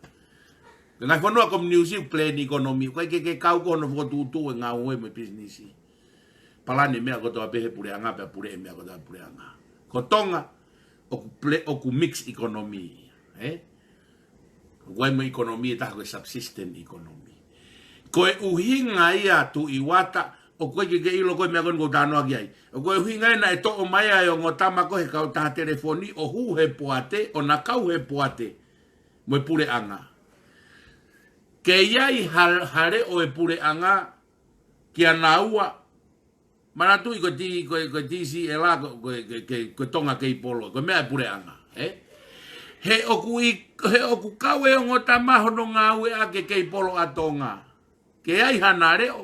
Ko e ngaahi fonua ko Niu Sila plain economy. ʻOku ʻikai ke, ke kau ko hono fokotuʻutuʻu e ngāue mo e pisinisi. Palani e meʻa kotoa pē he puleʻanga pea pule e meʻa kotoa he puleʻanga. Ko Tonga, ʻoku ple-, ʻoku mix economy. Ē? ʻOku ʻi ai mo e economy ʻe taha ko e subsistence economy. Ko e ʻuhinga ia Tuʻi Uata, ʻoku ʻikai ke ke ʻilo ko e meʻa ko eni ʻoku ou talanoa ki ai. Ko e ʻuhinga ia naʻe toʻo mai ai e ongo tama ko ē he kautaha telefoni ʻo hū he poate, ʻo na kau he poate mo e puleʻanga. Ke ʻi ai ha, ha leʻo e puleʻanga kia naua, manatuʻi ko e T-, ko e, ko e TCL, ko, ko, ko, ko, ko e Tonga Keipolo, ko e meʻa e puleʻanga, ē? He ʻoku ʻi, he ʻoku kau e ongo tama hono ngāue ʻaki e Keipolo ʻa Tonga. Ke ʻi ai hana leʻo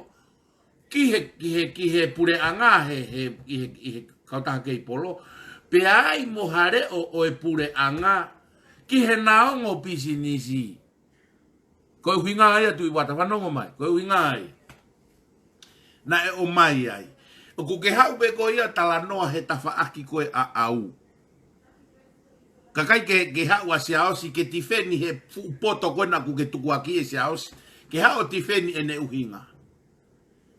ki he, ki he, ki he puleʻanga, he, he, ʻi he, ʻi he kautaha Keipolo, pea ʻi ai mo ha leʻo ʻo e puleʻanga ki heʻena ongo pisinisi. Ko e ʻuhinga ia Tuʻi Uata, fanongo mai, ko e ʻuhinga ia naʻe ʻomai ai. ʻOku ke haʻu pē koe ia talanoa he tafaʻaki ko ē ʻaʻau. Ka ʻikai ke, ke haʻu ʻa Siaosi ke tifeni he fuʻu poto ko ē naʻa ku ke tukuakiʻi ʻe Siaosi. Ke haʻu ʻo tifeni ʻene ʻuhinga.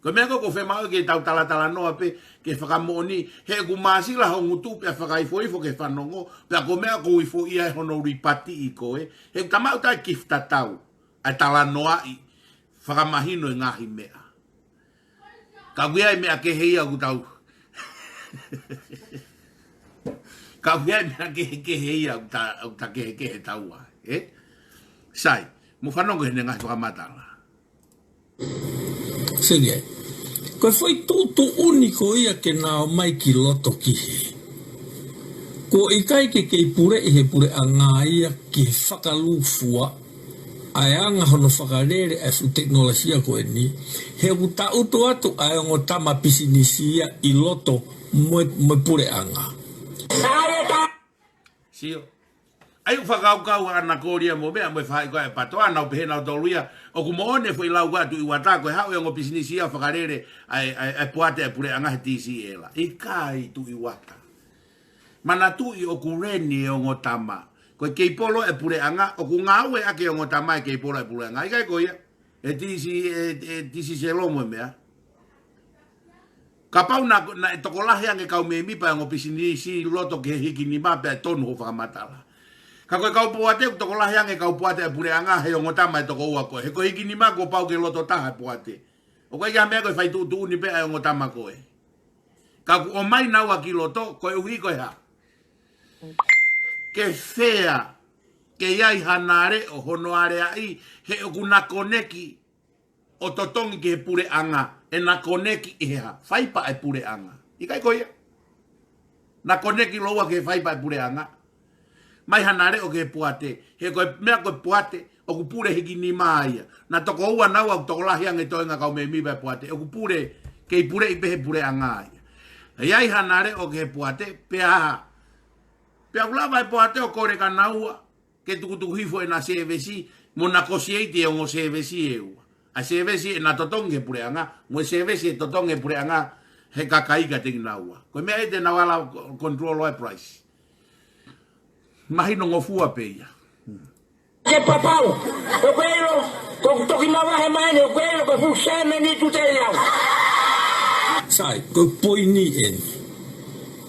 Ko e meʻa ko ē ʻoku fiemaʻu ke tau talatalanoa pē, ke fakamoʻoni, he ʻoku māsila ho ngutu pea fakaifoifo ke fanongo, pea ko e meʻa ʻoku ou ifoʻia ai hono ripatiʻi koe, he ʻoku ta maʻu taʻe kifi tatau, ʻa e talanoaʻi, fakamahino e ngaahi meʻa. Ka ʻoku ʻi ai e meʻa kehe ia ʻoku tau. Ka ʻoku ʻi ai e meʻa kehekehe ia ʻoku ta, ʻoku ta kehekehe taua, ē? Sai, mou fanongo heʻene ngaahi fakamatala. Sili ai. Ko e foʻi tuʻutuʻuni ko ia ke na ō mai ki loto ki hē. Kuo ʻikai ke kei puleʻi he puleʻanga ia ke fakalūkufua ʻa e anga hono fakalele ʻa e fuʻu tekinolosia ko eni. He ʻoku tangutu atu ʻa e ongo tama pisinisi ia ʻi loto mo e, mo e puleʻanga. Sio. ʻAi ʻoku fakakaukau ʻa ʻAna Kolia mo meʻa mo e faʻahi ko ē ʻa e PTOA, nau pehē nautolu ia, ʻoku moʻoni e foʻi lau ko ē ʻa Tuʻi Uata, ko e haʻu e ongo pisinisi ia ʻo fakalele ʻa e, ʻa e, ʻa e poate ʻa e puleʻanga he TCL. ʻIkai Tuʻi Uata. Manatuʻi ʻoku leni e ongo tama. Ko e Keipolo e puleʻanga, ʻoku ngāueʻaki e ongo tama e Keipolo e puleʻanga. ʻIkai ko ia. E TC, e, e TCL mo e meʻa. Kapau naʻe, naʻe tokolahi ange kau mēmipa e ongo pisinisi loto ki he hiki nima pea ʻe tonu hoʻo fakamatala. Ka ko e kau poate, ʻoku tokolahi ange kau poate e puleʻanga he ongo tama ʻe toko ua ko ē. He ko e hiki nima kuo pau ke loto taha e poate. ʻOku ʻikai ke ʻi ai ha meʻa ko e fai tuʻutuʻuni pē ʻa e ongo tama ko ē. Ka ʻoku ʻomai naua ki loto, koeʻuhi ko e hā. Ke fea, ke ʻi ai hana leʻo hono aleaʻi, he ʻoku na koneki ʻo totongi ki he puleʻanga, ʻena koneki ʻi he hā, faipa e puleʻanga. ʻIkai ko ia. Na koneki loua ki he faipa e puleʻanga. Mai hana leʻo ki he poate, he ko e meʻa ko e poate, ʻoku pule hiki nima ia. Na toko ua naua ʻoku tokolahi ange toenga kau mēmipa e poate, ʻoku pule, kei puleʻi pē he puleʻanga ia. ʻE ʻi ai hana leʻo ki he poate, pea hā. Pea ʻoku lava e poate ʻo kole kia naua, ke tukutuku hifo ʻena sēvesi, mo negotiate e ongo sēvesi ʻe ua. ʻA e sēvesi ʻena totongi he puleʻanga, mo e sēvesi ʻe totongi he puleʻanga, he kakai kiate kinaua. Ko e meʻa ia te nau ala control ʻa e price. Mahino ngofua pē ia. Ke papau, ʻoku ʻilo, ko e toki mavahe mai eni, ʻoku ʻilo, ko e fuʻu sēmeni tu te iau. Sai, ko e poini eni.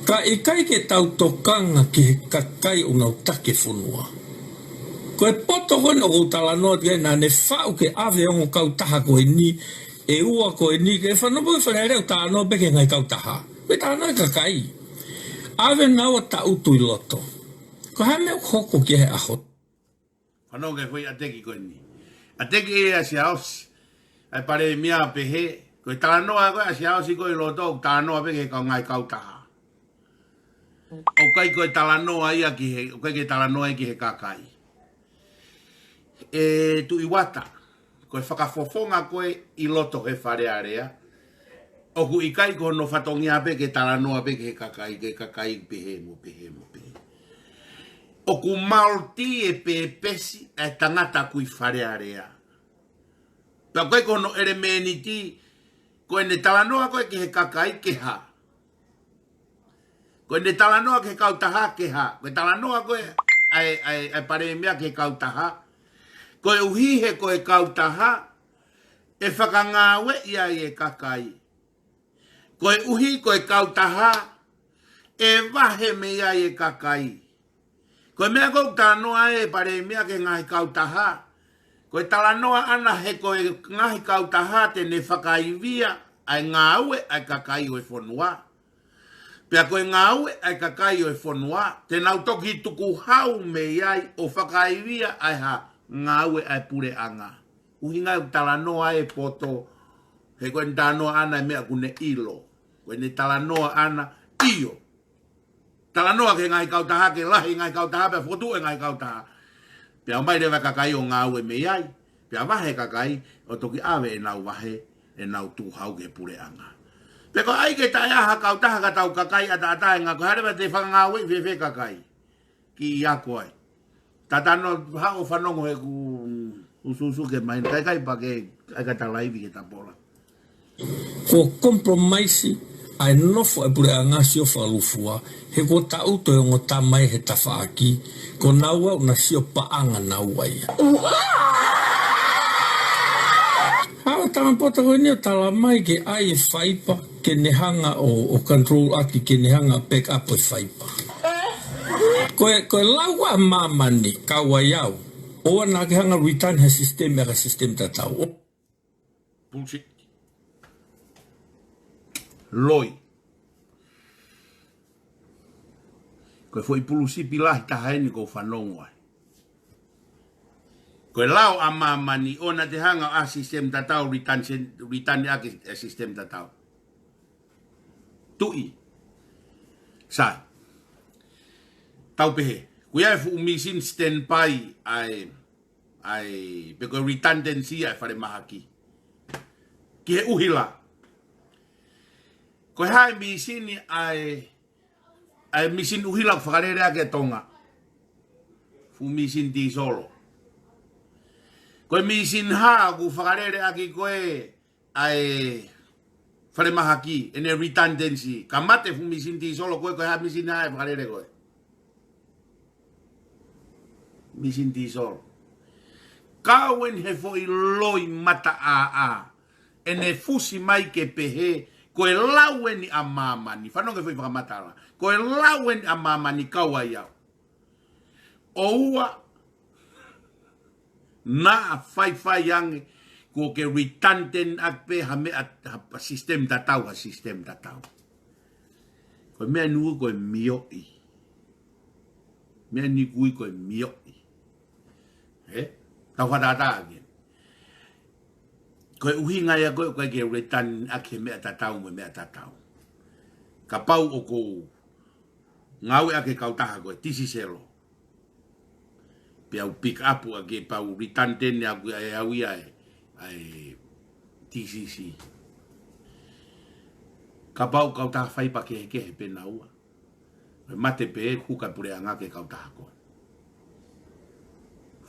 Ka ʻikai ke tau tokanga ki he kakai ʻoku nau taki e fonua. Ko e poto ko eni ʻoku ou talanoa ki ai naʻa ne faʻu ke ʻave ongo kautaha ko eni, ʻe ua ko eni, ke fanongo pē Fale Alea ʻoku talanoa pē ki he ngaahi kautaha. Ko e talanoa e kakai. ʻAve naua taʻutu ʻi loto. Ko e hā e meʻa ʻoku hoko ki he ʻaho? Fanongo ki he foʻi ʻateki ko eni. ʻAteki ʻe ʻAsiaosi. ʻA e Palēmia pehē. Ko e talanoa ko ē ʻa ʻAsiaosi ko ē ʻi loto, talanoa pē ki he kau ngaahi kautaha. ʻOku ʻikai ko e talanoa ia ki he, ʻoku ʻikai ke talanoa ia ki he kakai. ʻE Tuʻi Uata, ko e fakafofonga ko ē ʻi loto he Fale Alea, ʻoku ʻikai ko hono fatongia pē ke talanoa pē ki he kakai, ki he kakai pehē mo pehē mo pehē. ʻOku maoti e pēpesi ʻa e tangata ʻoku ʻi Fale Alea. Pea ʻoku ʻikai ko hono ʻelemēniti, ko ʻene talanoa ko ē ki he kakai ke hā. Ko ʻene talanoa ki he kautaha ke hā. Ko e talanoa ko ē ʻa e, ʻa e, ʻa e Palēmia ki he kautaha. Koeʻuhi he ko e kautaha ʻe fakangāueʻi ai e kakai. Koeʻuhi ko e kautaha ʻe vahe mei ai e kakai. Ko e meʻa ko ē ʻoku talanoa e Palēmia ki he ngaahi kautaha. Ko e talanoa ʻana he ko e ngaahi kautaha te ne fakaivia ʻa e ngāue ʻa e kakai ʻo e fonua. Pea ko e ngāue ʻa e kakai ʻo e fonua, te nau toki tukuhau mei ai ʻo fakaivia ʻa e hā, ngāue ʻa e puleʻanga. ʻUhinga ʻoku talanoa e poto, he ko ʻene talanoa ʻana e meʻa ʻoku ne ʻilo. Ko ʻene talanoa ʻana, ʻio. Talanoa ki he ngaahi kautaha, ke lahi e ngaahi kautaha, pea fokotuʻu e ngaahi kautaha. Pea ō mai leva e kakai ʻo ngāue mei ai. Pea vahe e kakai, ʻo toki ʻave ʻenau vahe, ʻenau tukuhau ki he puleʻanga. Pea ko e ʻai ke taʻe ʻi ai ha kautaha ka tau kakai ʻataʻatā e ngāue, ko e hā leva te fakangāueʻi fēfē e kakai. Kiʻi ako ai. Tatano haʻu ʻo fanongo he ʻoku usuusu ke mahino. Kaikai pea ke ʻai ka ta laivi ke ta pola. Ko e compromise ʻa e nofo e puleʻanga sio fakalūkufua, he ko e taʻutu e ongo tama ʻi he tafaʻaki, ko naua ʻoku na sio paʻanga naua ia. Haʻu e tangata poto ko eni ʻo tala mai ke ʻai e faipa, ke ne hanga ʻo, ʻo control ʻaki, ke ne hanga ʻo back up e faipa. Ko e, ko e lau ʻa māmani, kau ai au. ʻOua naʻa ke hanga return he system, ʻa e ka system tatau. Bullshit. Loi. Ko e foʻi pulusipi lahi taha eni ʻoku ou fanongo ai. Ko e lau ʻa māmani ʻoua naʻa te hanga ʻo ʻai system tatau, return sen-, return ʻaki e system tatau. Tuʻi. Sai. Tau pehē. Ko ia e fuʻu mīsini standby ʻa e, ʻa e, pe ko e redundancy ʻa e falemahaki. Ki he ʻuhila. Ko e hā e mīsini ʻa e, ʻa e mīsini ʻuhila ʻoku fakalele ʻaki ʻe Tonga? Fuʻu mīsini tīsolo. Ko e mīsini hā ʻoku fakalele ʻaki ko ē ʻa e falemahaki, ʻene redundancy? Ka mate fuʻu mīsini tīsolo ko ē, ko e hā e mīsini hā ʻe fakalele ko ē? Mīsini tīsolo. Kau eni he foʻi loi mataʻāʻā. ʻEne fusi mai ke pehē, ko e lau eni ʻa māmani. Fanongo ki he foʻi fakamatala. Ko e lau eni ʻa māmani, kau ai au. ʻOua naʻa faifai ange, kuo ke redundant ʻaki pē ha meʻa, ha system tatau, ha system tatau. Ko e meʻa eni ʻoku ui ko e mioʻi. Meʻa eni ʻoku ui ko e mioʻi. Ē? Tau fakatātā ange. Ko e ʻuhinga ia ko ē ʻoku ʻikai ke redundant ʻaki he meʻa tatau mo e meʻa tatau. Kapau ʻoku ou ngāue ʻaki e kautaha ko e T C Cell. Pea u pick up ʻaki e pau redundant ʻaku ʻe au ia ʻe, ʻa e T C C. Kapau kautaha faipa kehekehe pē naua. ʻE mate pē huka puleʻanga ki he kautaha ko ē.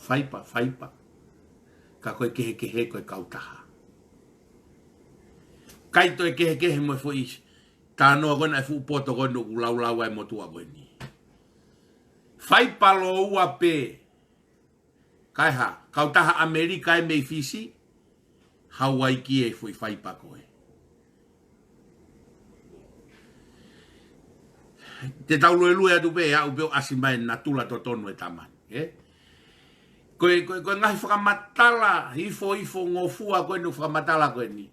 Faipa, faipa. Ka ko e kehekehe ko e kautaha. ʻIkai toe kehekehe mo e foʻi Talanoa ko ena e fuʻu poto ko ena ʻoku laulau ai motuʻa ko eni. Faipa lōua pē. Kae hā, kautaha ʻAmelika ʻe mei Fisi, Hauaiki e foʻi faipa ko ē. Te tau luelue atu pē, ʻe aʻu pē ʻo ʻasi mai natula totonu e tamani, ē? Ko e, ko e, ko e ngaahi fakamatala, hifo, hifo ngofua ko eni ʻoku fakamatala ko eni.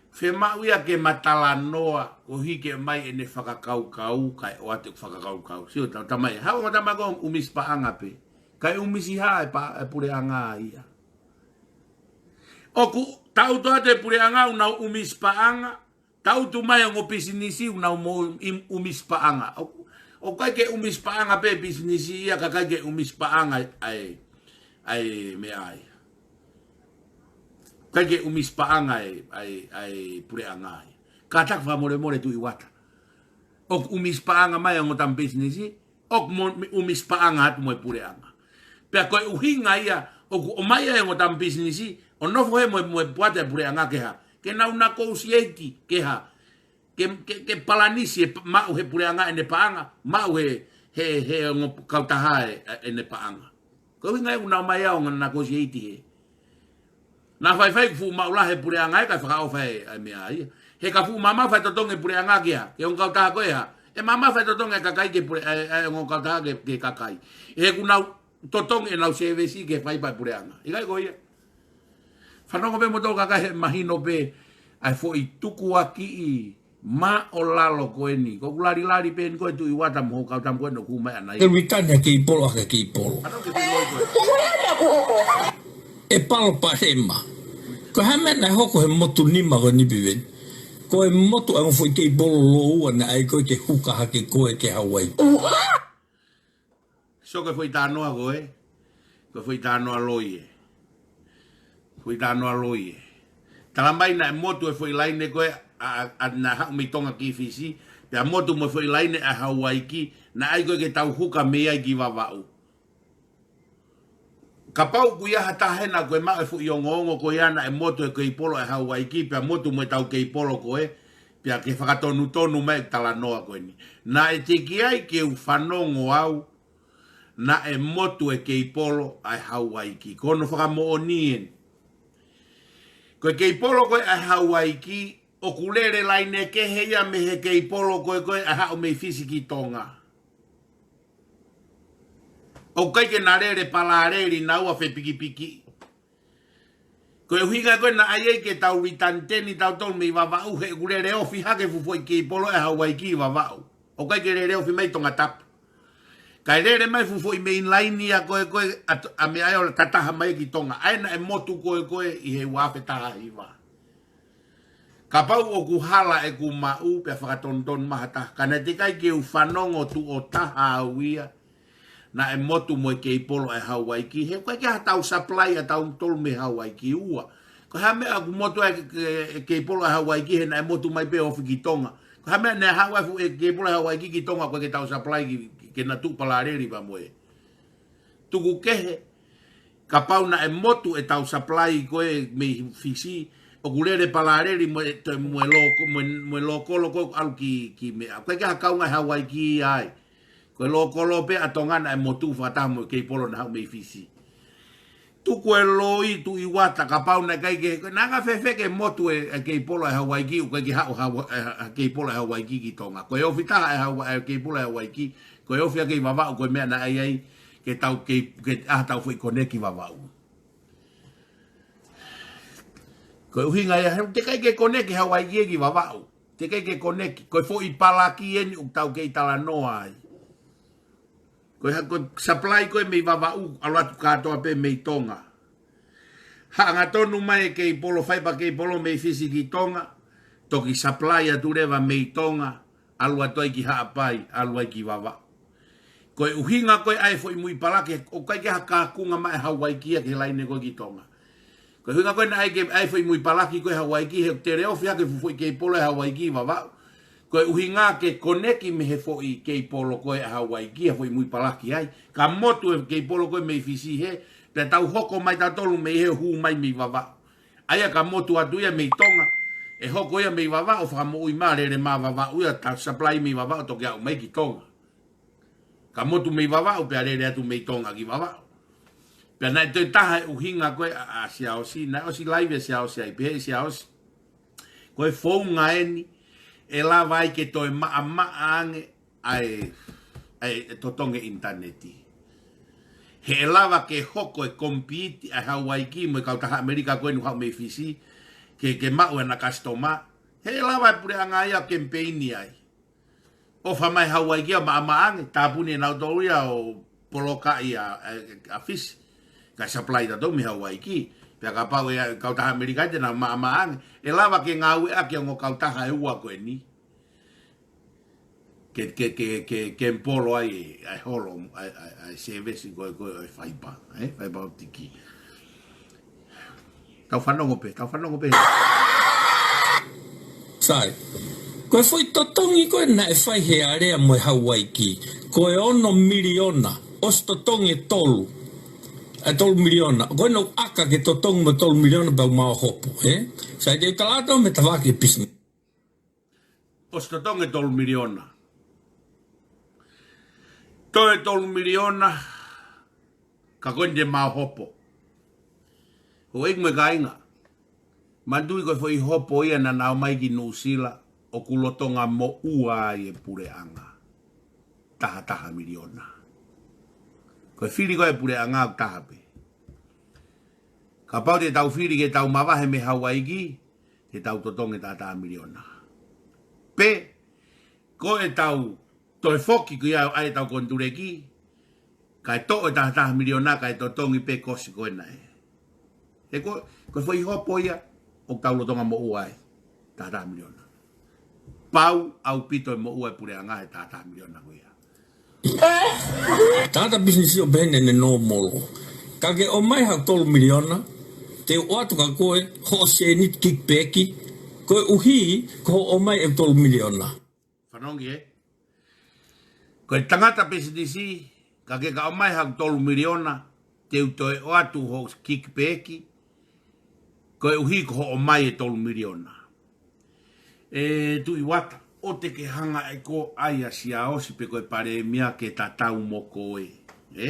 Fiemaʻu ia ke ma talanoa, koeʻuhi ke ʻomai ʻene fakakaukau, kae ʻoatu e fakakaukau. Sio, tau tamai, haʻu mo tamai ko e ʻumisi paʻanga pē. Kae ʻumisi hā e pa-, e puleʻanga ia. ʻOku tangutu atu e puleʻanga ʻoku nau ʻumisi paʻanga, tangutu mai ongo pisinisi ʻoku nau mo im-, ʻumisi paʻanga. ʻOku, ʻoku ʻikai ke ʻumisi paʻanga pē pisinisi ia, ka ʻikai ke ʻumisi paʻanga ai, ai, ai meʻa ai. ʻIkai ke ʻumisi paʻanga ai, ai, ai puleʻanga ai. Kātaki fakamolemole Tuʻi Uata. ʻOku ʻumisi paʻanga mai ongo tama pisinisi, ʻoku mo-, ʻumisi paʻanga atu mo e puleʻanga. Pea ko e ʻuhinga ia, ʻoku ʻomai ai ongo tama pisinisi, ʻo nofo he mo e, mo e puata e puleʻanga ke hā. Ke nau negotiate ke hā. Ke, ke, ke palanisi e pa-, maʻu he puleʻanga ʻene paʻanga, maʻu he, he, he ongo kautaha e, e, ʻene paʻanga. Ko e ʻuhinga ia ʻoku nau ʻomai ai ongo negotiate he. Naʻa faifai ʻoku fuʻu maʻu lahi e puleʻanga ia kae fakaʻofa e, e meʻa ia. He ka fuʻu maʻamaʻa faitotongi e puleʻanga ke hā. Ke ongo kautaha ko ē hā. ʻE maʻamaʻa faitotongi e kakai ke pule-, e, e ongo kautaha ke, ke kakai. He ʻoku nau totongi ʻenau sēvesi ke faipa e puleʻanga. ʻIkai ko ia. Fanongo pē moutolu kakai he mahino pē ʻa e foʻi tukuakiʻi māʻolalo ko eni. Ko ʻeku lali lali pē eni ko e Tuʻi Uata mo hoʻo kau tama ko eni ʻoku mai ʻanai. Ke ritani ʻa Keipolo ʻa Keipolo. Fanongo ke pē loi ko ē. ʻE palopalema. Ko e hā e meʻa naʻe hoko he motu nima ko eni Piveni. Ko e motu ʻa e ongo foʻi Keipolo lōua naʻe ʻai ko ē ke huka hake ko ē ki Hauaiki. Sio ko e foʻi talanoa ko ē, ko e foʻi talanoa loi ē. Foʻi talanoa loi ē. Talamai naʻe motu e foʻi laine ko ē, ʻa, ʻa, ʻa naʻe haʻu mei Tonga ki Fisi, pea motu mo e foʻi laine ʻa Hauaiki, naʻe ʻai ko ē ke tau huka mei ai ki Vavaʻu. Kapau ʻoku ʻi ai ha taha hena ko e maʻu e foʻi ongoongo ko ia naʻe motu e Keipolo ʻa Hauaiki, pea motu mo e tau Keipolo ko ē, pea ke fakatonutonu mai e talanoa ko eni. Naʻe teʻeki ai ke u fanongo au, naʻe motu e Keipolo ʻa Hauaiki. Ko hono fakamoʻoni eni. Ko e Keipolo ko ē ʻa Hauaiki, ʻoku lele laine kehe ia mei he Keipolo ko ē ko ē ʻa haʻu mei Fisi ki Tonga. ʻOku ʻikai ke na lele palaleli naua fepikipiki. Ko e ʻuhinga ko ē naʻe ʻai ai ke tau ritani teni tautolu mei Vavaʻu he ʻoku lele ofi hake fuʻu foʻi Keipolo ʻa Hauaiki ʻi Vavaʻu. ʻOku ʻikai ke lele ofi mai Tongatapu. Kae lele mai fuʻu foʻi main line ia ko ē ko ē ʻa, ʻa meʻa ai ʻo tataha mai ki Tonga. ʻA ia naʻe motu ko ē ko ē ʻi he ua afe taha hiva. Kapau ʻoku hala ʻeku maʻu pea fakatonutonu mai ha taha. Ka naʻe teʻeki ai ke u fanongo tuʻo taha au ia. Naʻe motu mo e Keipolo ʻa Hauaiki. He ʻoku ʻikai ke ʻi ai ha tau supply ʻa tautolu mei Hauaiki ua. Ko e hā e meʻa ʻoku motu ai e, e, e Keipolo ʻa Hauaiki he naʻe motu mai pē ofi ki Tonga. Ko e hā e meʻa naʻe haʻu ai fuʻu e Keipolo ʻa Hauaiki ki Tonga ʻoku ʻikai ke tau supply ki, ke na tuʻu palaleli pea mo e. Tuku kehe, kapau naʻe motu e tau supply ko ē mei Fisi, ʻoku lele palaleli mo e, mo e loko, mo e, mo e lokolo ko ē ʻalu ki, ki meʻa. ʻOku ʻikai ke ʻi ai ha kaunga ʻi Hauaiki ai. Ko e lokolo pē ʻa Tonga naʻe motu fakataha mo e Keipolo naʻe haʻu mei Fisi. Tuku e loi Tuʻi Uata kapau naʻe ʻikai ke, naʻe anga fēfē ke motu e, e Keipolo ʻa Hauaiki, ʻoku ʻikai ke haʻu Hawa-, e, e Keipolo ʻa Hauaiki ki Tonga. Ko e ofi taha e Hawa-, e Keipolo ʻa Hauaiki, ko e ofi ʻa e kei Vavaʻu, ko e meʻa naʻe ʻai ai, ke tau kei, ke ʻi ai ha tau foʻi koneki Vavaʻu. Ko e ʻuhinga ia, he teʻeki ai ke koneki Hauaiki ki Vavaʻu. Teʻeki ai ke koneki, ko e foʻi palaki eni ʻoku tau kei talanoa ai. Ko e ha-, ko e supply ko ē mei Vavaʻu, ʻalu atu kātoa pē mei Tonga. Haʻu angatonu mai e Keipolo, faipa Keipolo mei Fisi ki Tonga, toki supply atu leva mei Tonga, ʻalu atu ai ki Haʻapai, ʻalu ai ki Vavaʻu. Ko e ʻuhinga ko ē ʻa e foʻi muipalaki, ʻoku ʻikai ke ʻi ai ha kakunga mai ʻa Hauaiki ia ki he laine ko ē ki Tonga. Ko e ʻuhinga ko ē naʻe ʻai ke, ʻai foʻi muipalaki ko ē ʻa Hauaiki, he ʻoku tele ofi hake fuʻu foʻi Keipolo ʻa Hauaiki ʻi Vavaʻu. Ko e ʻuhinga ke koneki mei he foʻi Keipolo ko ē ʻa Hauaiki, ʻa e foʻi muipalaki ai. Ka motu e Keipolo ko ē mei Fisi hē, pea tau hoko mai tautolu mei hē ʻo hū mai mei Vavaʻu. ʻA ia ka motu atu ia mei Tonga, ʻE hoko ia mei Vavaʻu, fakamoʻui mai, lele mai Vavaʻu ia, tau supply mei Vavaʻu toki aʻu mai ki Tonga. Ka motu mei Vavaʻu, pea lele atu mei Tonga ki Vavaʻu. Pea naʻe toe taha e ʻuhinga ko ē ʻa, ʻa Siaosi, naʻe ʻosi live ʻa Siaosi ai, pehē ʻe Siaosi, ko e founga eni ʻe lava ai ke toe maʻamaʻa ange ʻa e, ʻa e totongi ʻinitaneti. He ʻe lava ke hoko e compete ʻa e Hawaiki mo e kautaha ʻAmelika ko eni ʻoku haʻu mei Fisi, ke, ke maʻu ʻena customer. He ʻe lava e puleʻanga ia ʻo kemipeini ai. ʻOfa mai Hawaiki ia ʻo maʻamaʻa ange, tāpuni ʻe nautolu ia ʻo polokaʻi ʻa, ʻa, ʻa Fisi. Kae supply tautolu mei Hawaiki. Pea kapau ʻe kautaha ʻAmelika te na maʻamaʻa ange, ʻe lava ke ngāueʻaki ʻa e ongo kautaha ʻe ua ko eni ke, ke, ke, ke, ke empolo ai ʻa e holo, ʻa e, ʻa e, ʻa e service ko ē, ko ē ʻo e fiber, ē? Fiber optic. Tau fanongo pē, tau fanongo pē. Sai. Ko e foʻi totongi ko ē naʻe fai he area mo e Hawaiki, ko e ono miliona, ʻosi totongi e tolu. ʻA e tolu miliona. Ko ena ʻoku ʻaka ke totongi mo e tolu miliona pea u maʻu hopo, ē? Sai, te u tala atu mei he tafaʻaki business. ʻOsi totongi e tolu miliona. Toe tolu miliona, ka ko eni te mau hopo. Houʻeiki mo e kāinga, manatuʻi ko e foʻi hopo ia naʻa nau ʻomai ki Nuʻusila, ʻoku lolotonga moʻua ai e puleʻanga. Taha taha miliona. Ko e fili ko ē e puleʻanga ʻoku taha pē. Kapau te tau fili ke tau mavahe mei Hawaiki, te tau totongi taha taha miliona. Pe, ko ʻetau toe foki ki ai ʻo ʻai ʻetau konituleki, kae toʻo e taha taha miliona, kae totongi pē kosi ko ena ē. He ko, ko e foʻi hopo ia, ʻoku tau lolotonga moʻua ai, taha taha miliona. Pau ʻaupito e moʻua e puleʻanga he taha taha miliona ko ia. Tangata business ʻo pehē ni ʻene normal. Ka ke ʻomai haʻo tolu miliona, te u ʻoatu kia koe hoʻo sēniti kickback, koeʻuhi ko hoʻo ʻomai e tolu miliona. Fanongo ē? Ko e tangata business, ka ke ka ʻomai haʻo tolu miliona, te u toe ʻoatu hoʻo kickback, koeʻuhi ko hoʻo ʻomai e tolu miliona. ʻE Tuʻivata, ʻoua te ke hanga ʻe koe ʻo ʻai ʻa Siaosi pe ko e palēmia ke tatau mo koe, ē?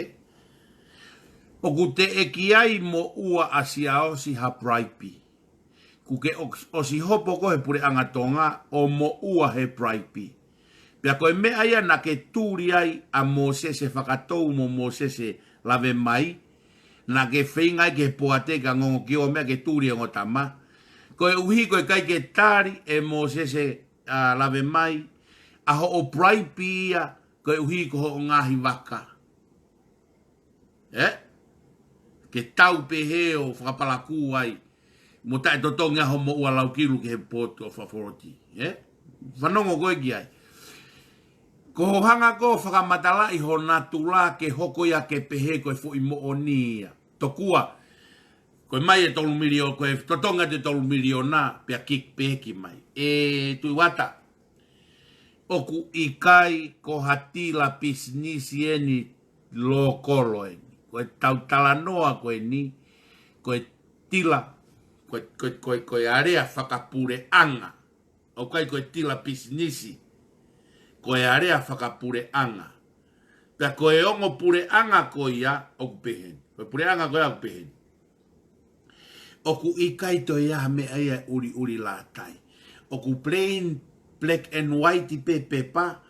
ʻOku teʻeki ai moʻua ʻa Siaosi ha bribe. Kuo ke ʻo-, ʻosi hopo koe he puleʻanga Tonga ʻo moʻua he bribe. Pea ko e meʻa ia naʻa ke tuli ai ʻa Mōsese Fakatou mo Mōsese Lavemai, naʻa ke feinga ai ke poate ka ngongo ki ʻo meʻa ke tuli e ongo tama. Koeʻuhi ko e ʻikai ke tali ʻe Mōsese, ʻa, Lavemai ʻa hoʻo bribe ia koeʻuhi ko hoʻo ngaahi vaka. Ē? Ke tau pehē ʻo fakapalakū ai mo taʻetotongi ʻa hoʻo moʻua laukilu ki he Port Authority. Ē? Fanongo koe ki ai. Ko hoʻo hanga koe ʻo fakamatalaʻi ho natula ke hoko ia ke pehē ko e foʻi moʻoni ia. Tokua, ko e ʻomai e tolu miliona, ko e totongi atu e tolu miliona, pea kickback mai. ʻE Tuʻivata, ʻoku ʻikai ko ha tila pisinisi eni lōkolo eni. Ko e tau talanoa ko eni, ko e tila, ko e, ko e, ko e, ko e area fakapuleʻanga. ʻOku ʻikai ko e tila pisinisi, ko e area fakapuleʻanga. Pea ko e ongo puleʻanga ko ia ʻoku pehē ni. Ko e puleʻanga ko ia ʻoku pehē ni. ʻOku ʻikai toe ʻi ai ha meʻa ia ʻe ʻuliʻuli lātai. ʻOku plain black and white pē pepa,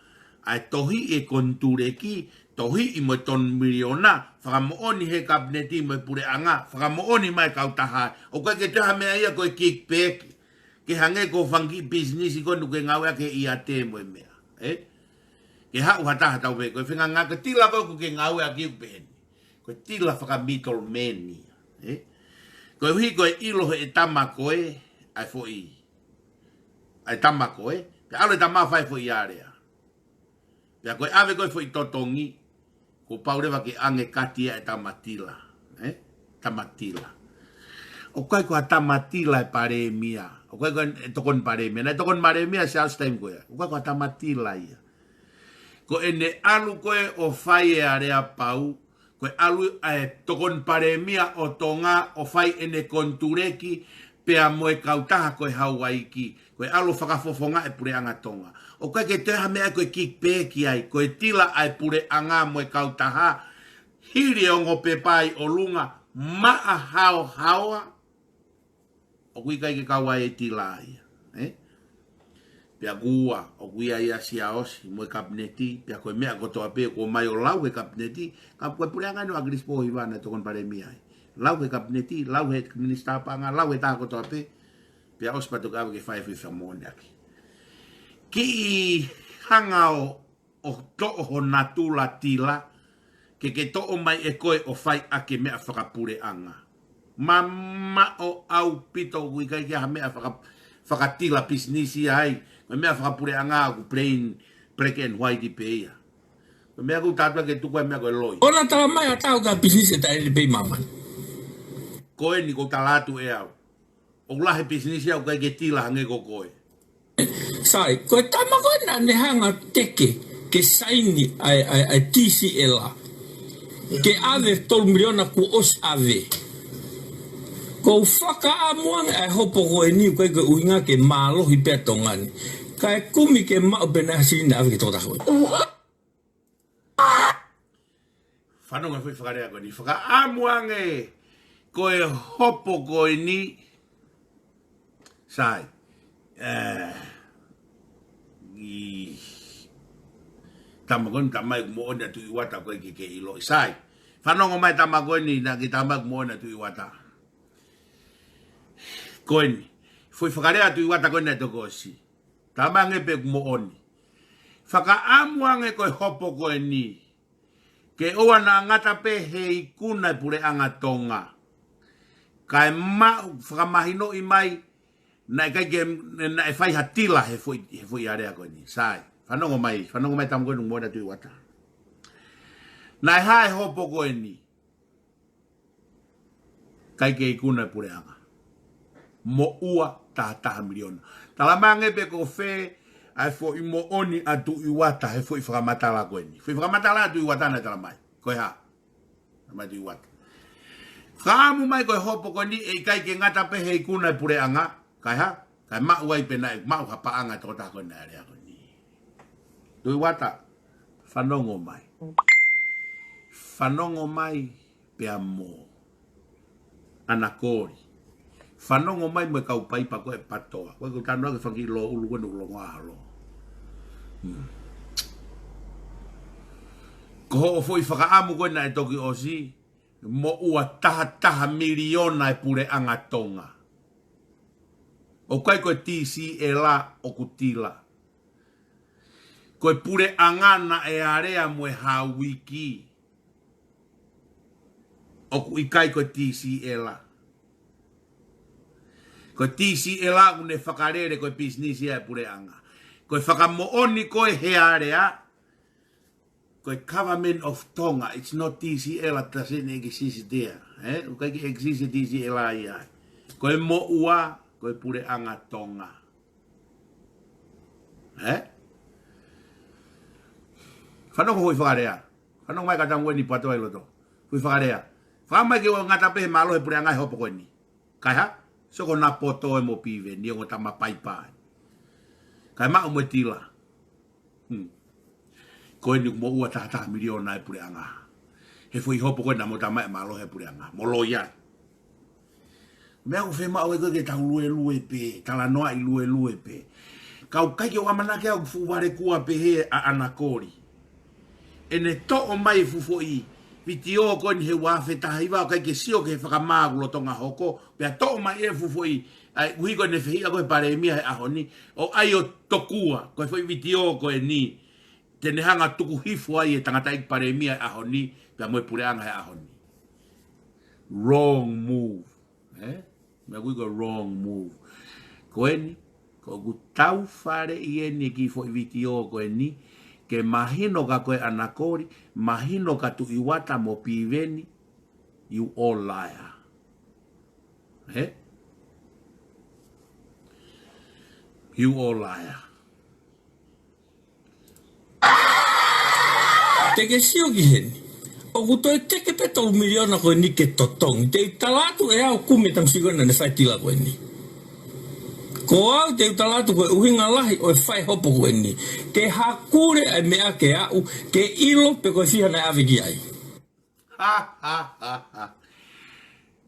ʻa e tohiʻi e konituleki, tohiʻi mo e tolu miliona, fakamoʻoni he kapineti mo e puleʻanga, fakamoʻoni mai kautaha. ʻOku ʻikai ke toe ʻi ai ha meʻa ia ko e kickback. Ke hangē ko e fanga kiʻi pisinisi ko ē ʻoku ke ngāueʻaki he ʻiate mo e meʻa. Ē? Ke haʻu ha taha tau pē, ko e fenganga ko e tila ko ē ʻoku ke ngāueʻaki ʻoku pehē ni. Ko e tila faka-middleman ia. Ē? Koeʻuhi ko e ʻilo he ʻe tama ko ē, ʻa e foʻi, ʻa e tama ko ē, pea ʻalu e tama fai foʻi area. Pea ko e ʻave ko ē foʻi totongi, kuo pau leva ke ʻange kati ia e tama tila. Ē? Tama tila. ʻOku ʻikai ko ha tama tila e palēmia. ʻOku ʻikai ko e tokoni palēmia. Naʻe tokoni palēmia Siaosi taimi ko ia. ʻOku ʻikai ko ha tama tila ia. Ko ʻene ʻalu ko ē ʻo fai e area pau, ko e ʻalu ʻa e tokoni palēmia ʻo Tonga ʻo fai ʻene konituleki, pea mo e kautaha ko e Hauaiki, ko e ʻalu ʻo fakafofonga e puleʻanga Tonga. ʻOku ʻikai ke toe ha meʻa ko e kickback ai, ko e tila ʻa e puleʻanga mo e kautaha, hili e ongo pepa ʻi ʻolunga, maʻa haohaoa, ʻoku ʻikai ke kau ai e tila ia, ē? Pea ʻoku ua, ʻoku ʻi ai ʻa Siaosi mo e kapineti, pea ko e meʻa kotoa pē ʻoku ʻomai ʻo lau he kapineti, ka ko e puleʻanga ʻeni ʻo ʻAkilisi Pōhiva naʻe tokoni palēmia ai. Lau he kapineti, lau he minisitā paʻanga, lau he taha kotoa pē, pea ʻosi pea toki ʻave ke fai e foʻi fakamoʻoniʻaki. Kiʻi hanga ʻo ʻo toʻo ho natula tila, ke ke toʻo mai ʻe koe ʻo fai ʻaki e meʻa fakapuleʻanga. Mamaʻo ʻaupito, ʻoku ʻikai ke ʻi ai ha meʻa faka-, fakatila pisinisi ai, ko e meʻa fakapuleʻanga ʻoku plain black and white pē ia. Ko e meʻa ʻoku ou tala atu ke tuku ai e meʻa ko e loi. ʻOua naʻa tala mai ʻe ha taha ʻoku ʻi ai ha pisinisi ʻe taʻe lele pē ʻi māmani. Ko eni ʻoku ou tala atu ʻe au. ʻOku lahi e pisinisi ia ʻoku ʻikai ke tila hangē ko koe. Sai, ko e tama ko ē naʻa ne hanga ʻo teke ke saini ʻa e, ʻa e, ʻa e T C L. Ke ʻave tolu miliona kuo ʻosi ʻave. ʻOku ou fakaʻamu ange ʻa e hopo ko eni ʻoku ʻikai ko e ʻuhinga ke mālohi pē ʻa Tonga ni. Kae kumi ke maʻu pē naʻe ʻasi naʻe ʻave ki he tokotaha ko ē. Fanongo e foʻi fakalea ko eni. Fakaʻamu ange ko e hopo ko eni. Sai. Eh, ʻi tama ko eni, tama ʻi moʻoni atu ʻi Uata ko ē ke ke ʻiloʻi. Sai. Fanongo mai tama ko eni naʻa ke tama ʻi moʻoni atu ʻi Uata. Ko eni. Foʻi fakalea atu ʻi Uata ko eni naʻe toki ʻosi. Tama ange pē ʻoku moʻoni. Fakaʻamu ange ko e hopo ko eni. Ke ʻoua naʻa ngata pē he ikuna e puleʻanga Tonga. Kae maʻu fakamahinoʻi mai, naʻe ʻikai ke, naʻe fai ha tila he foʻi, he foʻi alea ko eni. Sai. Fanongo mai, fanongo mai tama ko eni ʻoku moʻoni atu ʻi Uata. Naʻe hā e hopo ko eni. ʻIkai ke ikuna e puleʻanga. Moʻua taha taha miliona. Tala mai ange pē ko fē ʻa e foʻi moʻoni atu ʻi Uata he foʻi fakamatala ko eni. Foʻi fakamatala atu ʻi Uata naʻe tala mai. Ko e hā? Tala mai atu ʻi Uata. Fakaʻamu mai ko e hopo ko eni ʻe ʻikai ke ngata pē he ikuna e puleʻanga. Kae hā? Kae maʻu ai pē naʻe maʻu ha paʻanga e tokotaha ko ē naʻe alea ko eni. Tuʻi Uata, fanongo mai. Fanongo mai pea mo ʻAna Koli. Fanongo mai mo e kau paipa ko ē ʻa e PATOA. Ko e kau tanu ake fanga kiʻi lōʻulu ko ē ʻoku longoaʻa holo. Hmm. Ko hoʻo foʻi fakaʻamu ko ē naʻe toki ʻosi, moʻua taha taha miliona e puleʻanga Tonga. ʻOku ʻikai ko e T C L ʻoku tila. Ko e puleʻanga naʻe alea mo e Hauaiki. ʻOku ʻikai ko e T C L. Ko e T C L ʻoku ne fakalele ko e pisinisi ia e puleʻanga. Ko e fakamoʻoni ko ē he alea, ko e Government of Tonga, it's not T C L, doesn't exist there. Eh? ʻOku ʻikai ke exist T C L ia. Ko e moʻua, ko e puleʻanga Tonga. Eh? Fanongo foʻi fakalea. Fanongo mai ka tau ʻi he PATOA ʻi loto. Foʻi fakalea. Fakaʻamu mai ke ʻoua ngata pē he mālohi e puleʻanga he hopo ko eni. Kae hā? Sio ko ʻAna Poto ē mo Piveni, ongo tama paipa ē. Kae maʻu mo e tila. Hmm. Ko eni ʻoku moʻua taha taha miliona e puleʻanga. He foʻi hopo ko ē naʻa mo tala mai ʻe mālohi e puleʻanga. Mo loi ai. Meʻa ʻoku fiemaʻu ʻe koe ke tau luelue pē, talanoaʻi luelue pē. Ka ʻoku ʻikai ke u ʻamanaki au ʻoku fuʻu vale kuo pehē ʻa ʻAna Koli. ʻEne toʻo mai e fuʻu foʻi vitiō ko eni he ua afe taha hiva ʻoku ʻikai ke sio ki he fakamā ʻoku lolotonga hoko, pea toʻo mai e fuʻu foʻi, ʻa e ʻuhi ko ʻene fehiʻa ko ē he palēmia he ʻaho ni, ʻo ʻai ʻo tokua, ko e foʻi vitiō ko eni, te ne hanga ʻo tuku hifo ai e tangataʻeiki palēmia he ʻaho ni, pea mo e puleʻanga he ʻaho ni. Wrong move. Eh? Meʻa ʻoku ui ko e wrong move. Ko eni, ko ʻeku tau faleʻi eni e kiʻi foʻi vitiō ko eni, ke mahino kia koe ʻAna Koli, mahino kia Tuʻi Uata mo Piveni, you all liar. Eh? You all liar. Te ke sio ki heni. ʻOku toe teke pē tolu miliona ko eni ke totongi. Te u tala atu ʻe au kumi e tamasiʻi ko ē naʻa ne fai e tila ko eni. Ko au te u tala atu ko e ʻuhinga lahi ʻo e fai hopo ko eni, ke hakule ʻa e meʻa ke aʻu, ke ʻilo pe ko e fiha naʻe ʻave ki ai. Ha, ha, ha, ha.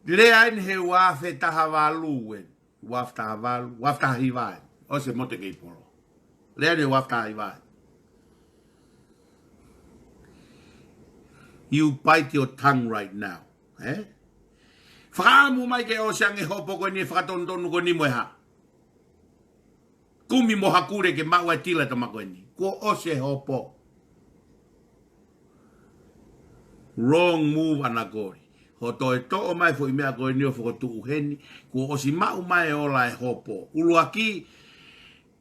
Lea eni he ua afe taha valu eni. Ua afe taha valu, ua afe taha hiva eni. ʻOsi e motu e kei polo. Lea eni he ua afe taha hiva eni. You bite your tongue right now. Eh? Fakaʻamu mai ke ʻosi ange hopo ko eni, fakatonutonu ko eni mo e hā. Kumi mo hakule ke maʻu ai e tila ʻa e tama ko eni. Kuo ʻosi e hopo. Wrong move, ʻAna Koli. Hoʻo toe toʻo mai foʻi meʻa ko eni ʻo fokotuʻu heni. Kuo ʻosi maʻu mai e ola e hopo. ʻUluaki,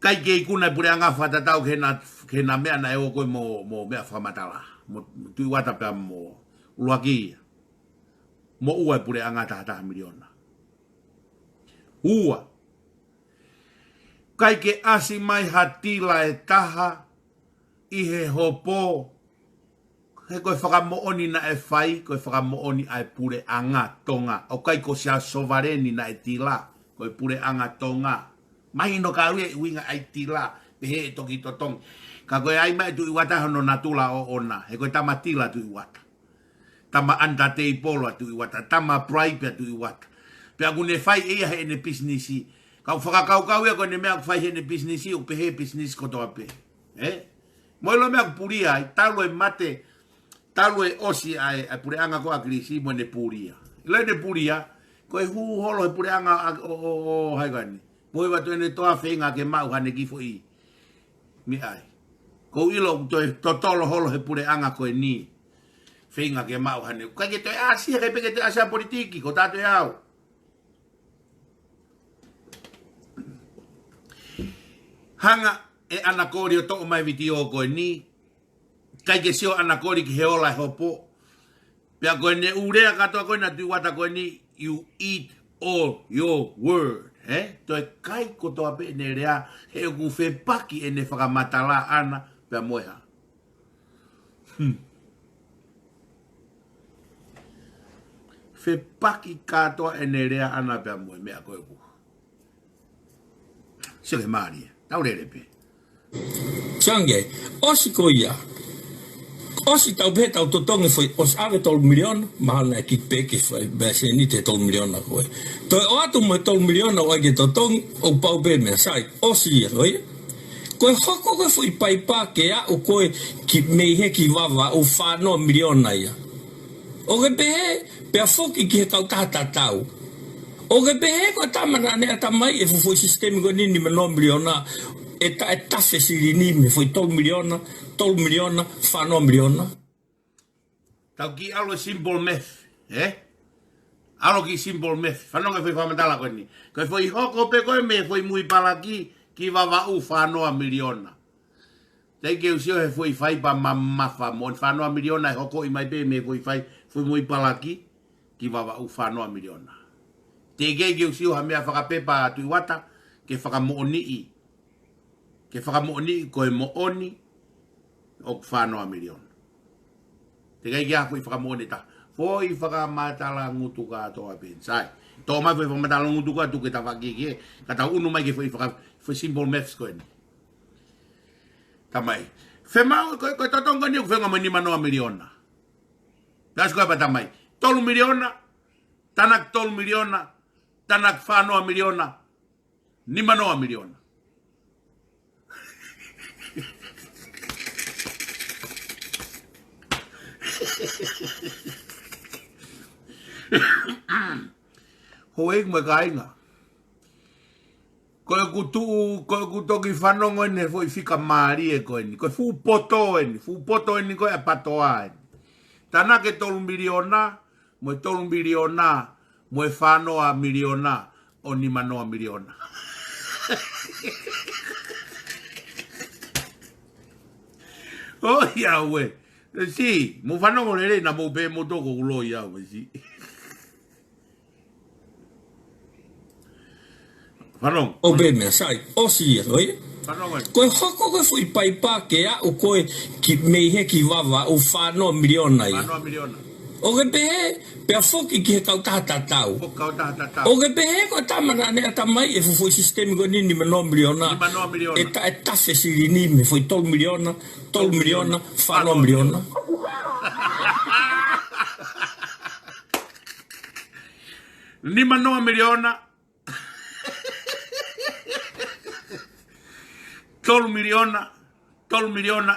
ʻikai ke ikuna e puleʻanga fakatatau ki heʻena, ki heʻena meʻa naʻe ō ko ē mo, mo meʻa fakamatala. Mo, mo Tuʻi Uata pea mo. ʻUluaki ia. Moʻua e puleʻanga taha taha miliona. Ua. ʻIkai ke ʻasi mai ha tila ʻe taha ʻi he hopo, he ko e fakamoʻoni naʻe fai, ko e fakamoʻoni ʻa e puleʻanga Tonga. ʻOku ʻikai ko Siaosi Sovaleni naʻe tila, ko e puleʻanga Tonga. Mahino ka ui e ʻuhinga ʻa e tila, pehē ʻe toki totongi. Ka ko e ʻai mai e Tuʻi Uata hono natula ʻoʻona, he ko e tama tila Tuʻi Uata. Tama under table ʻa Tuʻi Uata, tama bribe ʻa Tuʻi Uata. Pea ʻoku ne fai ʻe ia heʻene pisinisi. Kau fakakaukau ia ko ʻene meʻa ʻoku fai heʻene pisinisi, ʻoku pehē pisinisi kotoa pē. Eh? Mo e ʻilo meʻa ʻoku pulia ai, talu e mate, talu e ʻosi ʻa e, ʻa e puleʻanga ko ʻAkilisi mo ʻene pulia. ʻIlo ʻene pulia, ko e hū holo he puleʻanga ʻa, ʻo, ʻo, ʻo, hai kani. Mo e vatu ʻene toa feinga ke maʻu haʻane kiʻi foʻi meʻa ai. Ko u ʻilo ʻoku toe totolo holo he puleʻanga ko eni. Feinga ke maʻu haʻane. ʻIkai ke toe ʻasi, ʻikai pē ke toe ʻasi ʻa politiki, ko tato e au. Hanga ʻe ʻAna Koli ʻo toʻo mai e vitiō ko eni. ʻIkai ke sio ʻAna Koli ki he ola e hopo. Pea ko ʻene ʻū lea kātoa ko ena Tuʻi Uata ko eni, you eat all your word, eh? Toe kai kotoa pē ʻene lea, he ʻoku fepaki ʻene fakamatala ʻana, pea mo e hā. Hmm. Fepaki kātoa ʻene lea ʻana pea mo e meʻa ko ē ʻoku. Sio ki he mālie. Tau lele pē. Sange, ʻosi ko ia. ʻOsi tau pē tau totongi foʻi, ʻosi ʻave tolu miliona, mahalo naʻe kiʻi pē ke fai, pē seniti he tolu miliona ko ē. Toe ʻoatu mo e tolu miliona ʻoku ʻai ke totongi, ʻoku pau pē meʻa sai, ʻosi ia ko ia. Ko e hoko ko e foʻi paipa ke aʻu ko ē ki mei he ki Vavaʻu fā noa miliona ia. ʻOku ke pehē, pea foki ki he kautaha tatau. ʻOku ke pehē ko e tama naʻa ne ʻatamai e fuʻu foʻi sisitemi ko eni nima noa miliona, ʻe ta-, ʻe tafe silini mei he foʻi tolu miliona, tolu miliona, fā noa miliona. Tau kiʻi ʻalu e simple math, eh? ʻAlu kiʻi simple math. Fanongo ki he foʻi fakamatala ko eni. Ko e foʻi hoko pē ko ē mei he foʻi Muipalaki ki Vavaʻu fā noa miliona. Teʻeki ke u sio he foʻi faipa mamafa mo e fā noa miliona ʻe hokoʻi mai pē mei he foʻi fai, foʻi Muipalaki ki Vavaʻu fā noa miliona. Teʻeki ke u sio ha meʻa fakapepa Tuʻi Uata ke fakamoʻoniʻi. Ke fakamoʻoniʻi ko e moʻoni ʻoku fā noa miliona. Teʻeki ke ʻi ai ha foʻi fakamoʻoni ʻe taha. Foʻi fakamatala ngutu kātoa pē eni. Sai. Toʻo mai foʻi fakamatala ngutu kātoa ke tau fakakiekie. Ka tau ʻunu mai ki he foʻi faka-, foʻi simple maths ko eni. Tamai. Fiemaʻu ko, ko e totongi ko eni ʻoku feinga mo e nima noa miliona. That's ko e pā tamai. Tolu miliona, tānaki tolu miliona, tānaki fā noa miliona, nima noa miliona. Houʻeiki mo e kāinga. Ko ʻeku tuʻu, ko ʻeku toki fanongo eni he foʻi fika mālie ko eni. Ko e fuʻu poto eni, fuʻu poto eni ko e ʻa e patoa eni. Tānaki e tolu miliona, mo e tolu miliona, mo e fā noa miliona, ʻo nima noa miliona. ʻOi, ʻauē. Sī, mou fanongo lelei naʻa mou pehē mou toko kulo ia, ʻauē, sī. Fanongo. ʻO pē meʻa, sai, ʻosi ia, ʻoi? Fanongo. Ko e hoko ko e foʻi paipa ke aʻu ko ē ki mei he ki Vavaʻu fā noa miliona ia. Fā noa miliona. ʻOku ke pehē, pea foki ki he kautaha tatau. Ko e kautaha tatau. ʻOku ke pehē ko e tama naʻa ne ʻatamai e fuʻu foʻi sisitemi ko eni nima noa miliona. Nima noa miliona. ʻE ta-, ʻe tafe silini mei he foʻi tolu miliona, tolu miliona, fā noa miliona. Nima noa miliona. Tolu miliona, tolu miliona,